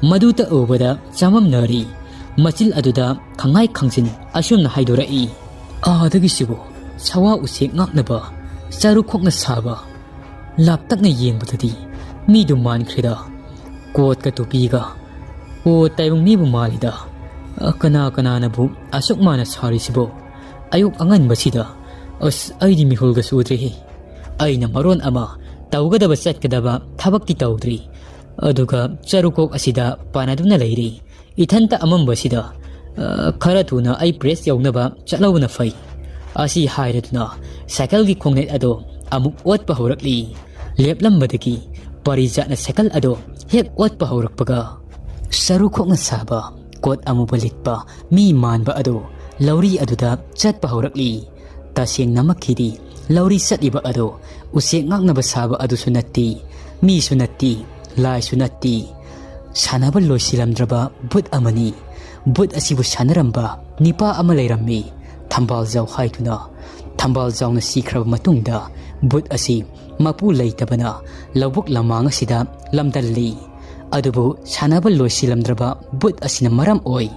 ꯃꯗꯨꯇ ꯎꯕꯗ ꯆꯃꯝꯅꯔꯤ꯫ ꯃꯆꯤꯜ ꯑꯗꯨꯗ ꯈꯪꯍꯥꯏ ꯈꯪꯖꯤꯟ ꯑꯁꯨꯝꯅ ꯍꯥꯏꯗꯣꯔꯛꯏ, "ꯑꯥꯗꯒꯤꯁꯤꯕꯨ ꯁꯋꯥ ꯎꯆꯦꯛ ꯉꯥꯛꯅꯕ ꯆꯔꯨ ꯈꯣꯛꯅ ꯁꯥꯕ ꯂꯥꯞꯇꯛꯅ ꯌꯦꯡꯕꯗꯗꯤ ꯃꯤꯗꯨ ꯃꯥꯟꯈ꯭ꯔꯦꯗ꯫ ꯀꯣꯠꯀ ꯇꯨꯄꯤꯒ꯫ ꯑꯣ, ꯇꯥꯏꯕꯪ ꯃꯤꯕꯨ ꯃꯥꯜꯂꯤꯗ꯫ ꯑ, ꯀꯅꯥ ꯀꯅꯥꯅꯕꯨ ꯑꯁꯨꯛ ꯃꯥꯟꯅ ꯁꯥꯔꯤꯁꯤꯕꯣ? ꯑꯌꯨꯛ ꯑꯉꯟꯕꯁꯤꯗ꯫ ꯑꯁ, ꯑꯩꯗꯤ ꯃꯤꯍꯨꯜꯒ ꯁꯨꯗ꯭ꯔꯦꯍꯦ꯫ ꯑꯩꯅ ꯃꯔꯣꯟ ꯑꯃ ꯇꯧꯒꯗꯕ ꯆꯠꯀꯗꯕ ꯊꯕꯛꯇꯤ ꯇꯧꯗ꯭ꯔꯤ꯫ ꯑꯗꯨꯒ ꯆꯔꯨꯀꯣꯛ ꯑꯁꯤꯗ ꯄꯥꯟꯅꯗꯨꯅ ꯂꯩꯔꯤ꯫ ꯏꯊꯟꯇ ꯑꯃꯝꯕꯁꯤꯗ, ꯑ, ꯈꯔ ꯊꯨꯅ ꯑꯩ ꯄ꯭ꯔꯦꯁ ꯌꯧꯅꯕ ꯆꯠꯍꯧꯕꯅ ꯐꯩ꯫" ꯑꯁꯤ ꯍꯥꯏꯔꯗꯨꯅ ꯁꯥꯏꯀꯜꯒꯤ ꯈꯣꯡꯅꯦꯠ ꯑꯗꯣ ꯑꯃꯨꯛ ꯑꯣꯠꯄ ꯍꯧꯔꯛꯂꯤ꯫ ꯂꯦꯞꯂꯝꯕꯗꯒꯤ ꯄꯔꯤꯖꯥꯠꯅ ꯁꯥꯏꯀꯜ ꯑꯗꯨ ꯍꯦꯛ ꯑꯣꯠꯄ ꯍꯧꯔꯛꯄꯒ, ꯁꯔꯨ ꯈꯣꯡꯅ ꯁꯥꯕ, ꯀꯣꯠ ꯑꯃꯨꯕ ꯂꯤꯠꯄ ꯃꯤ ꯃꯥꯟꯕ ꯑꯗꯨ ꯂꯧꯔꯤ ꯑꯗꯨꯗ ꯆꯠꯄ ꯍꯧꯔꯛꯂꯤ꯫ ꯇꯁꯦꯡꯅꯃꯛꯀꯤꯗꯤ ꯂꯧꯔꯤ ꯆꯠꯂꯤꯕ ꯑꯗꯨ ꯎꯆꯦꯛ ꯉꯥꯛꯅꯕ ꯁꯥꯕ ꯑꯗꯨꯁꯨ ꯅꯠꯇꯦ, ꯃꯤꯁꯨ ꯅꯠꯇꯦ, ꯂꯥꯏꯁꯨ ꯅꯠꯇꯦ꯫ ꯁꯥꯟꯅꯕ ꯂꯣꯏꯁꯤꯜꯂꯝꯗ꯭ꯔꯕ ꯚꯨꯠ ꯑꯃꯅꯤ꯫ ꯚꯨꯠ ꯑꯁꯤꯕꯨ ꯁꯥꯟꯅꯔꯝꯕ ꯅꯤꯄꯥ ꯑꯃ ꯂꯩꯔꯝꯃꯤ, ꯊꯝꯕꯥꯜꯖꯥꯎ ꯍꯥꯏꯗꯨꯅ꯫ ꯊꯝꯕꯥꯜꯖꯥꯎꯅ ꯁꯤꯈ꯭ꯔꯕ ꯃꯇꯨꯡꯗ ꯚꯨꯠ ꯑꯁꯤ ꯃꯄꯨ ꯂꯩꯇꯕꯅ ꯂꯧꯕꯨꯛ ꯂꯃꯥꯡ ꯑꯁꯤꯗ ꯂꯝꯗꯜꯂꯤ꯫ ꯑꯗꯨꯕꯨ ꯁꯥꯟꯅꯕ ꯂꯣꯏꯁꯤꯜꯂꯝꯗ꯭ꯔꯕ ꯚꯨꯠ ꯑꯁꯤꯅ ꯃꯔꯝ ꯑꯣꯏ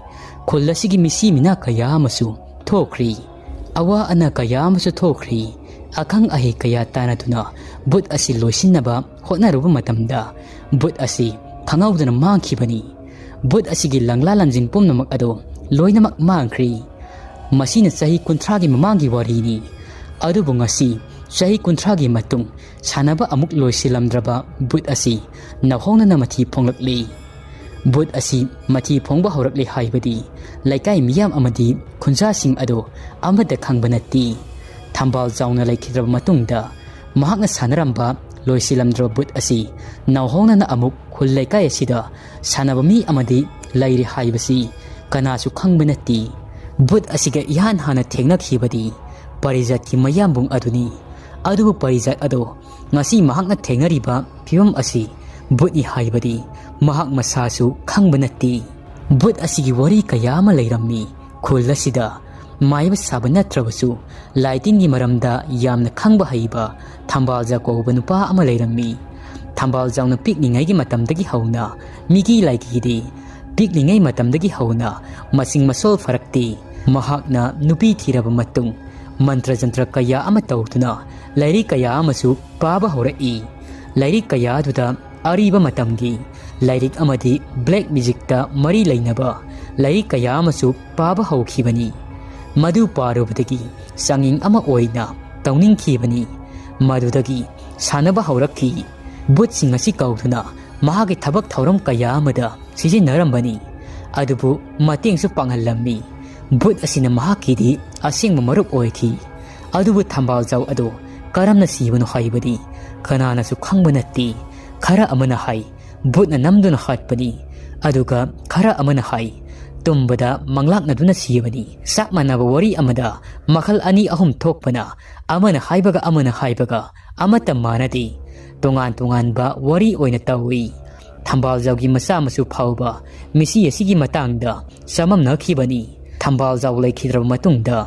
ꯈꯨꯜ ꯑꯁꯤꯒꯤ ꯃꯤꯁꯤ ꯃꯤꯅꯥ ꯀꯌꯥ ꯑꯃꯁꯨ ꯊꯣꯛꯈ꯭ꯔꯤ꯫ ꯑꯋꯥ ꯑꯅꯥ ꯀꯌꯥ ꯑꯃꯁꯨ ꯊꯣꯛꯈ꯭ꯔꯤ꯫ ꯑꯈꯪ ꯑꯍꯩ ꯀꯌꯥ ꯇꯥꯟꯅꯗꯨꯅ ꯚꯨꯠ ꯑꯁꯤ ꯂꯣꯏꯁꯤꯟꯅꯕ ꯍꯣꯠꯅꯔꯨꯕ ꯃꯇꯝꯗ ꯚꯨꯠ ꯑꯁꯤ ꯈꯪꯍꯧꯗꯅ ꯃꯥꯡꯈꯤꯕꯅꯤ꯫ ꯚꯨꯠ ꯑꯁꯤꯒꯤ ꯂꯪꯂꯥ ꯂꯪꯖꯤꯟ ꯄꯨꯝꯅꯃꯛ ꯑꯗꯨ ꯂꯣꯏꯅꯃꯛ ꯃꯥꯡꯈ꯭ꯔꯤ꯫ ꯃꯁꯤꯅ ꯆꯍꯤ ꯀꯨꯟꯊ꯭ꯔꯥꯒꯤ ꯃꯃꯥꯡꯒꯤ ꯋꯥꯔꯤꯅꯤ꯫ ꯑꯗꯨꯕꯨ ꯉꯁꯤ ꯆꯍꯤ ꯀꯨꯟꯊ꯭ꯔꯥꯒꯤ ꯃꯇꯨꯡ ꯁꯥꯟꯅꯕ ꯑꯃꯨꯛ ꯂꯣꯏꯁꯤꯜꯂꯝꯗ꯭ꯔꯕ ꯚꯨꯠ ꯑꯁꯤ ꯅꯧꯍꯧꯅꯅ ꯃꯊꯤ ꯐꯣꯡꯂꯛꯂꯤ꯫ ꯚꯨꯠ ꯑꯁꯤ ꯃꯊꯤ ꯐꯣꯡꯕ ꯍꯧꯔꯛꯂꯤ ꯍꯥꯏꯕꯗꯤ ꯂꯩꯀꯥꯏ ꯃꯤꯌꯥꯝ ꯑꯃꯗꯤ ꯈꯨꯟꯖꯥꯁꯤꯡ ꯑꯗꯨ ꯑꯃꯠꯇ ꯈꯪꯕ ꯅꯠꯇꯦ꯫ ꯊꯝꯕꯥꯜ ꯆꯥꯎꯅ ꯂꯩꯈꯤꯗ꯭ꯔꯕ ꯃꯇꯨꯡꯗ ꯃꯍꯥꯛꯅ ꯁꯥꯟꯅꯔꯝꯕ ꯂꯣꯏꯁꯤꯜꯂꯝꯗ꯭ꯔꯕ ꯚꯨꯠ ꯑꯁꯤ ꯅꯧꯍꯧꯅꯅ ꯑꯃꯨꯛ ꯈꯨꯜ ꯂꯩꯀꯥꯏ ꯑꯁꯤꯗ ꯁꯥꯟꯅꯕ ꯃꯤ ꯑꯃꯗꯤ ꯂꯩꯔꯤ ꯍꯥꯏꯕꯁꯤ ꯀꯅꯥꯁꯨ ꯈꯪꯕ ꯅꯠꯇꯦ꯫ ꯚꯨꯠ ꯑꯁꯤꯒ ꯏꯍꯥꯟ ꯍꯥꯟꯅ ꯊꯦꯡꯅꯈꯤꯕꯗꯤ ꯄꯔꯤꯖꯥꯠꯀꯤ ꯃꯌꯥꯝꯕꯨꯡ ꯑꯗꯨꯅꯤ꯫ ꯑꯗꯨꯕꯨ ꯄꯔꯤꯖꯥꯠ ꯑꯗꯣ ꯉꯁꯤ ꯃꯍꯥꯛꯅ ꯊꯦꯡꯅꯔꯤꯕ ꯐꯤꯕꯝ ꯑꯁꯤ ꯚꯨꯠꯅꯤ ꯍꯥꯏꯕꯗꯤ ꯃꯍꯥꯛ ꯃꯁꯥꯁꯨ ꯈꯪꯕ ꯅꯠꯇꯦ꯫ ꯚꯨꯠ ꯑꯁꯤꯒꯤ ꯋꯥꯔꯤ ꯀꯌꯥ ꯑꯃ ꯂꯩꯔꯝꯃꯤ ꯈꯨꯜ ꯑꯁꯤꯗ꯫ ꯃꯥꯏꯕ ꯁꯥꯕ ꯅꯠꯇ꯭ꯔꯕꯁꯨ ꯂꯥꯏꯇꯤꯟꯒꯤ ꯃꯔꯝꯗ ꯌꯥꯝꯅ ꯈꯪꯕ ꯍꯩꯕ ꯊꯝꯕꯥꯜꯖꯥꯎ ꯀꯧꯕ ꯅꯨꯄꯥ ꯑꯃ ꯂꯩꯔꯝꯃꯤ꯫ ꯊꯝꯕꯥꯜꯖꯥꯎꯅ ꯄꯤꯛꯂꯤꯉꯩꯒꯤ ꯃꯇꯝꯗꯒꯤ ꯍꯧꯅ ꯃꯤꯒꯤ ꯂꯥꯏꯒꯤꯗꯤ ꯄꯤꯛꯂꯤꯉꯩ ꯃꯇꯝꯗꯒꯤ ꯍꯧꯅ ꯃꯁꯤꯡ ꯃꯁꯣꯜ ꯐꯔꯛꯇꯦ꯫ ꯃꯍꯥꯛꯅ ꯅꯨꯄꯤ ꯊꯤꯔꯕ ꯃꯇꯨꯡ ꯃꯟꯇ꯭ꯔ ꯖꯟꯇ꯭ꯔ ꯀꯌꯥ ꯑꯃ ꯇꯧꯗꯨꯅ ꯂꯥꯏꯔꯤꯛ ꯀꯌꯥ ꯑꯃꯁꯨ ꯄꯥꯕ ꯍꯧꯔꯛꯏ꯫ ꯂꯥꯏꯔꯤꯛ ꯀꯌꯥ ꯑꯗꯨꯗ ꯑꯔꯤꯕ ꯃꯇꯝꯒꯤ ꯂꯥꯏꯔꯤꯛ ꯑꯃꯗꯤ ꯕ꯭ꯂꯦꯛ ꯃꯦꯖꯤꯛꯇ ꯃꯔꯤ ꯂꯩꯅꯕ ꯂꯥꯏꯔꯤꯛ ꯀꯌꯥ ꯑꯃꯁꯨ ꯄꯥꯕ ꯍꯧꯈꯤꯕꯅꯤ꯫ ꯃꯗꯨ ꯄꯥꯔꯨꯕꯗꯒꯤ ꯆꯥꯡꯌꯦꯡ ꯑꯃ ꯑꯣꯏꯅ ꯇꯧꯅꯤꯡꯈꯤꯕꯅꯤ꯫ ꯃꯗꯨꯗꯒꯤ ꯁꯥꯟꯅꯕ ꯍꯧꯔꯛꯈꯤ꯫ ꯚꯨꯠꯁꯤꯡ ꯑꯁꯤ ꯀꯧꯗꯨꯅ ꯃꯍꯥꯛꯀꯤ ꯊꯕꯛ ꯊꯧꯔꯝ ꯀꯌꯥ ꯑꯃꯗ ꯁꯤꯖꯤꯟꯅꯔꯝꯕꯅꯤ꯫ ꯑꯗꯨꯕꯨ ꯃꯇꯦꯡꯁꯨ ꯄꯥꯡꯍꯜꯂꯝꯃꯤ꯫ ꯚꯨꯠ ꯑꯁꯤꯅ ꯃꯍꯥꯛꯀꯤꯗꯤ ꯑꯁꯦꯡꯕ ꯃꯔꯨꯞ ꯑꯣꯏꯈꯤ꯫ ꯑꯗꯨꯕꯨ ꯊꯝꯕꯥꯜꯖꯥꯎ ꯑꯗꯨ ꯀꯔꯝꯅ ꯁꯤꯕꯅꯣ ꯍꯥꯏꯕꯗꯤ ꯀꯅꯥꯅꯁꯨ ꯈꯪꯕ ꯅꯠꯇꯦ꯫ ꯈꯔ ꯑꯃꯅ ꯍꯥꯏ, ꯚꯨꯠꯅ ꯅꯝꯗꯨꯅ ꯍꯥꯠꯄꯅꯤ, ꯑꯗꯨꯒ ꯈꯔ ꯑꯃꯅ ꯍꯥꯏ, ꯇꯨꯝꯕꯗ ꯃꯪꯂꯥꯛꯅꯗꯨꯅ ꯁꯤꯕꯅꯤ꯫ ꯆꯞ ꯃꯥꯟꯅꯕ ꯋꯥꯔꯤ ꯑꯃꯗ ꯃꯈꯜ ꯑꯅꯤ ꯑꯍꯨꯝ ꯊꯣꯛꯄꯅ, ꯑꯃꯅ ꯍꯥꯏꯕꯒ ꯑꯃꯅ ꯍꯥꯏꯕꯒ ꯑꯃꯠꯇ ꯃꯥꯟꯅꯗꯦ꯫ ꯇꯣꯉꯥꯟ ꯇꯣꯉꯥꯟꯕ ꯋꯥꯔꯤ ꯑꯣꯏꯅ ꯇꯧꯏ꯫ ꯊꯝꯕꯥꯜꯖꯥꯎꯒꯤ ꯃꯆꯥ ꯃꯁꯨ ꯐꯥꯎꯕ ꯃꯤꯁꯤ ꯑꯁꯤꯒꯤ ꯃꯇꯥꯡꯗ ꯆꯃꯝꯅꯈꯤꯕꯅꯤ꯫ ꯊꯝꯕꯥꯜꯖꯥꯎ ꯂꯩꯈꯤꯗ꯭ꯔꯕ ꯃꯇꯨꯡꯗ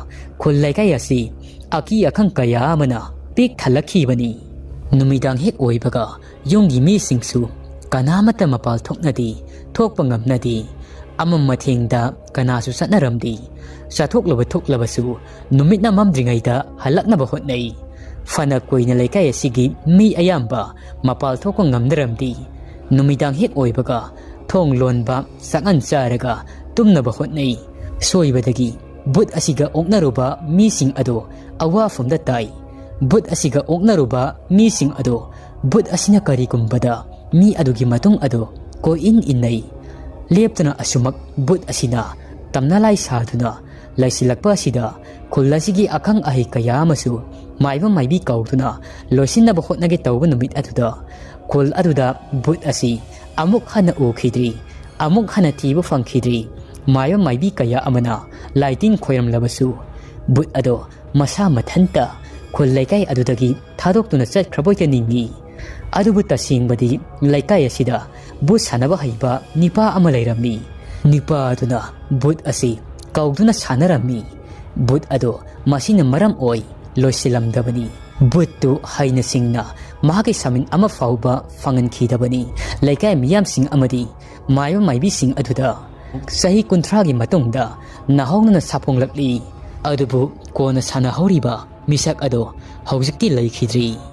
ꯈꯨꯜ ꯂꯩꯀꯥꯏ ꯑꯁꯤ ꯑꯀꯤ ꯑꯈꯪ ꯀꯌꯥ ꯑꯃꯅ ꯄꯤꯛ ꯊꯜꯂꯛꯈꯤꯕꯅꯤ꯫ ꯅꯨꯃꯤꯗꯥꯡ ꯍꯦꯛ ꯑꯣꯏꯕꯒ ꯌꯨꯝꯒꯤ ꯃꯤꯁꯤꯡꯁꯨ ꯀꯅꯥꯃꯠꯇ ꯃꯄꯥꯜ ꯊꯣꯛꯅꯗꯦ, ꯊꯣꯛꯄ ꯉꯝꯅꯗꯦ꯫ ꯑꯃꯝ ꯃꯊꯦꯡꯗ ꯀꯅꯥꯁꯨ ꯆꯠꯅꯔꯝꯗꯦ꯫ ꯆꯠꯊꯣꯛꯂꯕ ꯊꯣꯛꯂꯕꯁꯨ ꯅꯨꯃꯤꯠꯅ ꯃꯝꯗ꯭ꯔꯤꯉꯩꯗ ꯍꯜꯂꯛꯅꯕ ꯍꯣꯠꯅꯩ꯫ ꯐꯅ ꯀꯨꯏꯅ ꯂꯩꯀꯥꯏ ꯑꯁꯤꯒꯤ ꯃꯤ ꯑꯌꯥꯝꯕ ꯃꯄꯥꯜ ꯊꯣꯛꯄ ꯉꯝꯅꯔꯝꯗꯦ꯫ ꯅꯨꯃꯤꯗꯥꯡ ꯍꯦꯛ ꯑꯣꯏꯕꯒ ꯊꯣꯡ ꯂꯣꯟꯕ, ꯆꯥꯛꯉꯟ ꯆꯥꯔꯒ ꯇꯨꯝꯅꯕ ꯍꯣꯠꯅꯩ꯫ ꯁꯣꯏꯕꯗꯒꯤ ꯚꯨꯠ ꯑꯁꯤꯒ ꯑꯣꯛꯅꯔꯨꯕ ꯃꯤꯁꯤꯡ ꯑꯗꯣ ꯑꯋꯥꯐꯝꯗ ꯇꯥꯏ꯫ ꯚꯨꯠ ꯑꯁꯤꯒ ꯑꯣꯛꯅꯔꯨꯕ ꯃꯤꯁꯤꯡ ꯑꯗꯣ ꯚꯨꯠ ꯑꯁꯤꯅ ꯀꯔꯤꯒꯨꯝꯕꯗ ꯃꯤ ꯑꯗꯨꯒꯤ ꯃꯇꯨꯡ ꯑꯗꯣ ꯀꯣꯏꯏꯟ ꯏꯟꯅꯩ꯫ ꯂꯦꯞꯇꯅ ꯑꯁꯨꯃꯛ ꯚꯨꯠ ꯑꯁꯤꯅ ꯇꯝꯅ ꯂꯥꯏ ꯁꯥꯗꯨꯅ ꯂꯩꯁꯤꯜꯂꯛꯄ ꯑꯁꯤꯗ ꯈꯨꯜ ꯑꯁꯤꯒꯤ ꯑꯈꯪ ꯑꯍꯩ ꯀꯌꯥ ꯑꯃꯁꯨ ꯃꯥꯏꯕ ꯃꯥꯏꯕꯤ ꯀꯧꯗꯨꯅ ꯂꯣꯏꯁꯤꯟꯅꯕ ꯍꯣꯠꯅꯒꯦ ꯇꯧꯕ ꯅꯨꯃꯤꯠ ꯑꯗꯨꯗ ꯈꯨꯜ ꯑꯗꯨꯗ ꯚꯨꯠ ꯑꯁꯤ ꯑꯃꯨꯛ ꯍꯟꯅ ꯎꯈꯤꯗ꯭ꯔꯤ, ꯑꯃꯨꯛ ꯍꯟꯅ ꯊꯤꯕ ꯐꯪꯈꯤꯗ꯭ꯔꯤ꯫ ꯃꯥꯏꯕ ꯃꯥꯏꯕꯤ ꯀꯌꯥ ꯑꯃꯅ ꯂꯥꯏꯇꯤꯟ ꯈꯣꯏꯔꯝꯂꯕꯁꯨ ꯚꯨꯠ ꯑꯗꯣ ꯃꯁꯥ ꯃꯊꯟꯇ ꯈꯨꯜ ꯂꯩꯀꯥꯏ ꯑꯗꯨꯗꯒꯤ ꯊꯥꯗꯣꯛꯇꯨꯅ ꯆꯠꯈ꯭ꯔꯕꯣꯏꯇ ꯅꯤꯡꯏ꯫ ꯑꯗꯨꯕꯨ ꯇꯁꯦꯡꯕꯗꯤ ꯂꯩꯀꯥꯏ ꯑꯁꯤꯗ ꯚꯨꯠ ꯁꯥꯟꯅꯕ ꯍꯩꯕ ꯅꯤꯄꯥ ꯑꯃ ꯂꯩꯔꯝꯃꯤ꯫ ꯅꯤꯄꯥ ꯑꯗꯨꯅ ꯚꯨꯠ ꯑꯁꯤ ꯀꯧꯗꯨꯅ ꯁꯥꯟꯅꯔꯝꯃꯤ꯫ ꯚꯨꯠ ꯑꯗꯣ ꯃꯁꯤꯅ ꯃꯔꯝ ꯑꯣꯏ ꯂꯣꯏꯁꯤꯜꯂꯝꯗꯕꯅꯤ꯫ ꯚꯨꯠꯇꯨ ꯍꯩꯅ ꯁꯤꯡꯅ ꯃꯍꯥꯛꯀꯤ ꯁꯥꯃꯤꯟ ꯑꯃ ꯐꯥꯎꯕ ꯐꯪꯍꯟꯈꯤꯗꯕꯅꯤ꯫ ꯂꯩꯀꯥꯏ ꯃꯤꯌꯥꯝꯁꯤꯡ ꯑꯃꯗꯤ ꯃꯥꯏꯕ ꯃꯥꯏꯕꯤꯁꯤꯡ ꯑꯗꯨꯗ ꯆꯍꯤ ꯀꯨꯟꯊ꯭ꯔꯥꯒꯤ ꯃꯇꯨꯡꯗ ꯅꯥꯍꯧꯅꯅ ꯁꯥꯐꯣꯡꯂꯛꯂꯤ꯫ ꯑꯗꯨꯕꯨ ꯀꯣꯟꯅ ꯁꯥꯟꯅꯍꯧꯔꯤꯕ ꯃꯤꯁꯛ ꯑꯗꯣ ꯍꯧꯖꯤꯛꯇꯤ ꯂꯩꯈꯤꯗ꯭ꯔꯤ꯫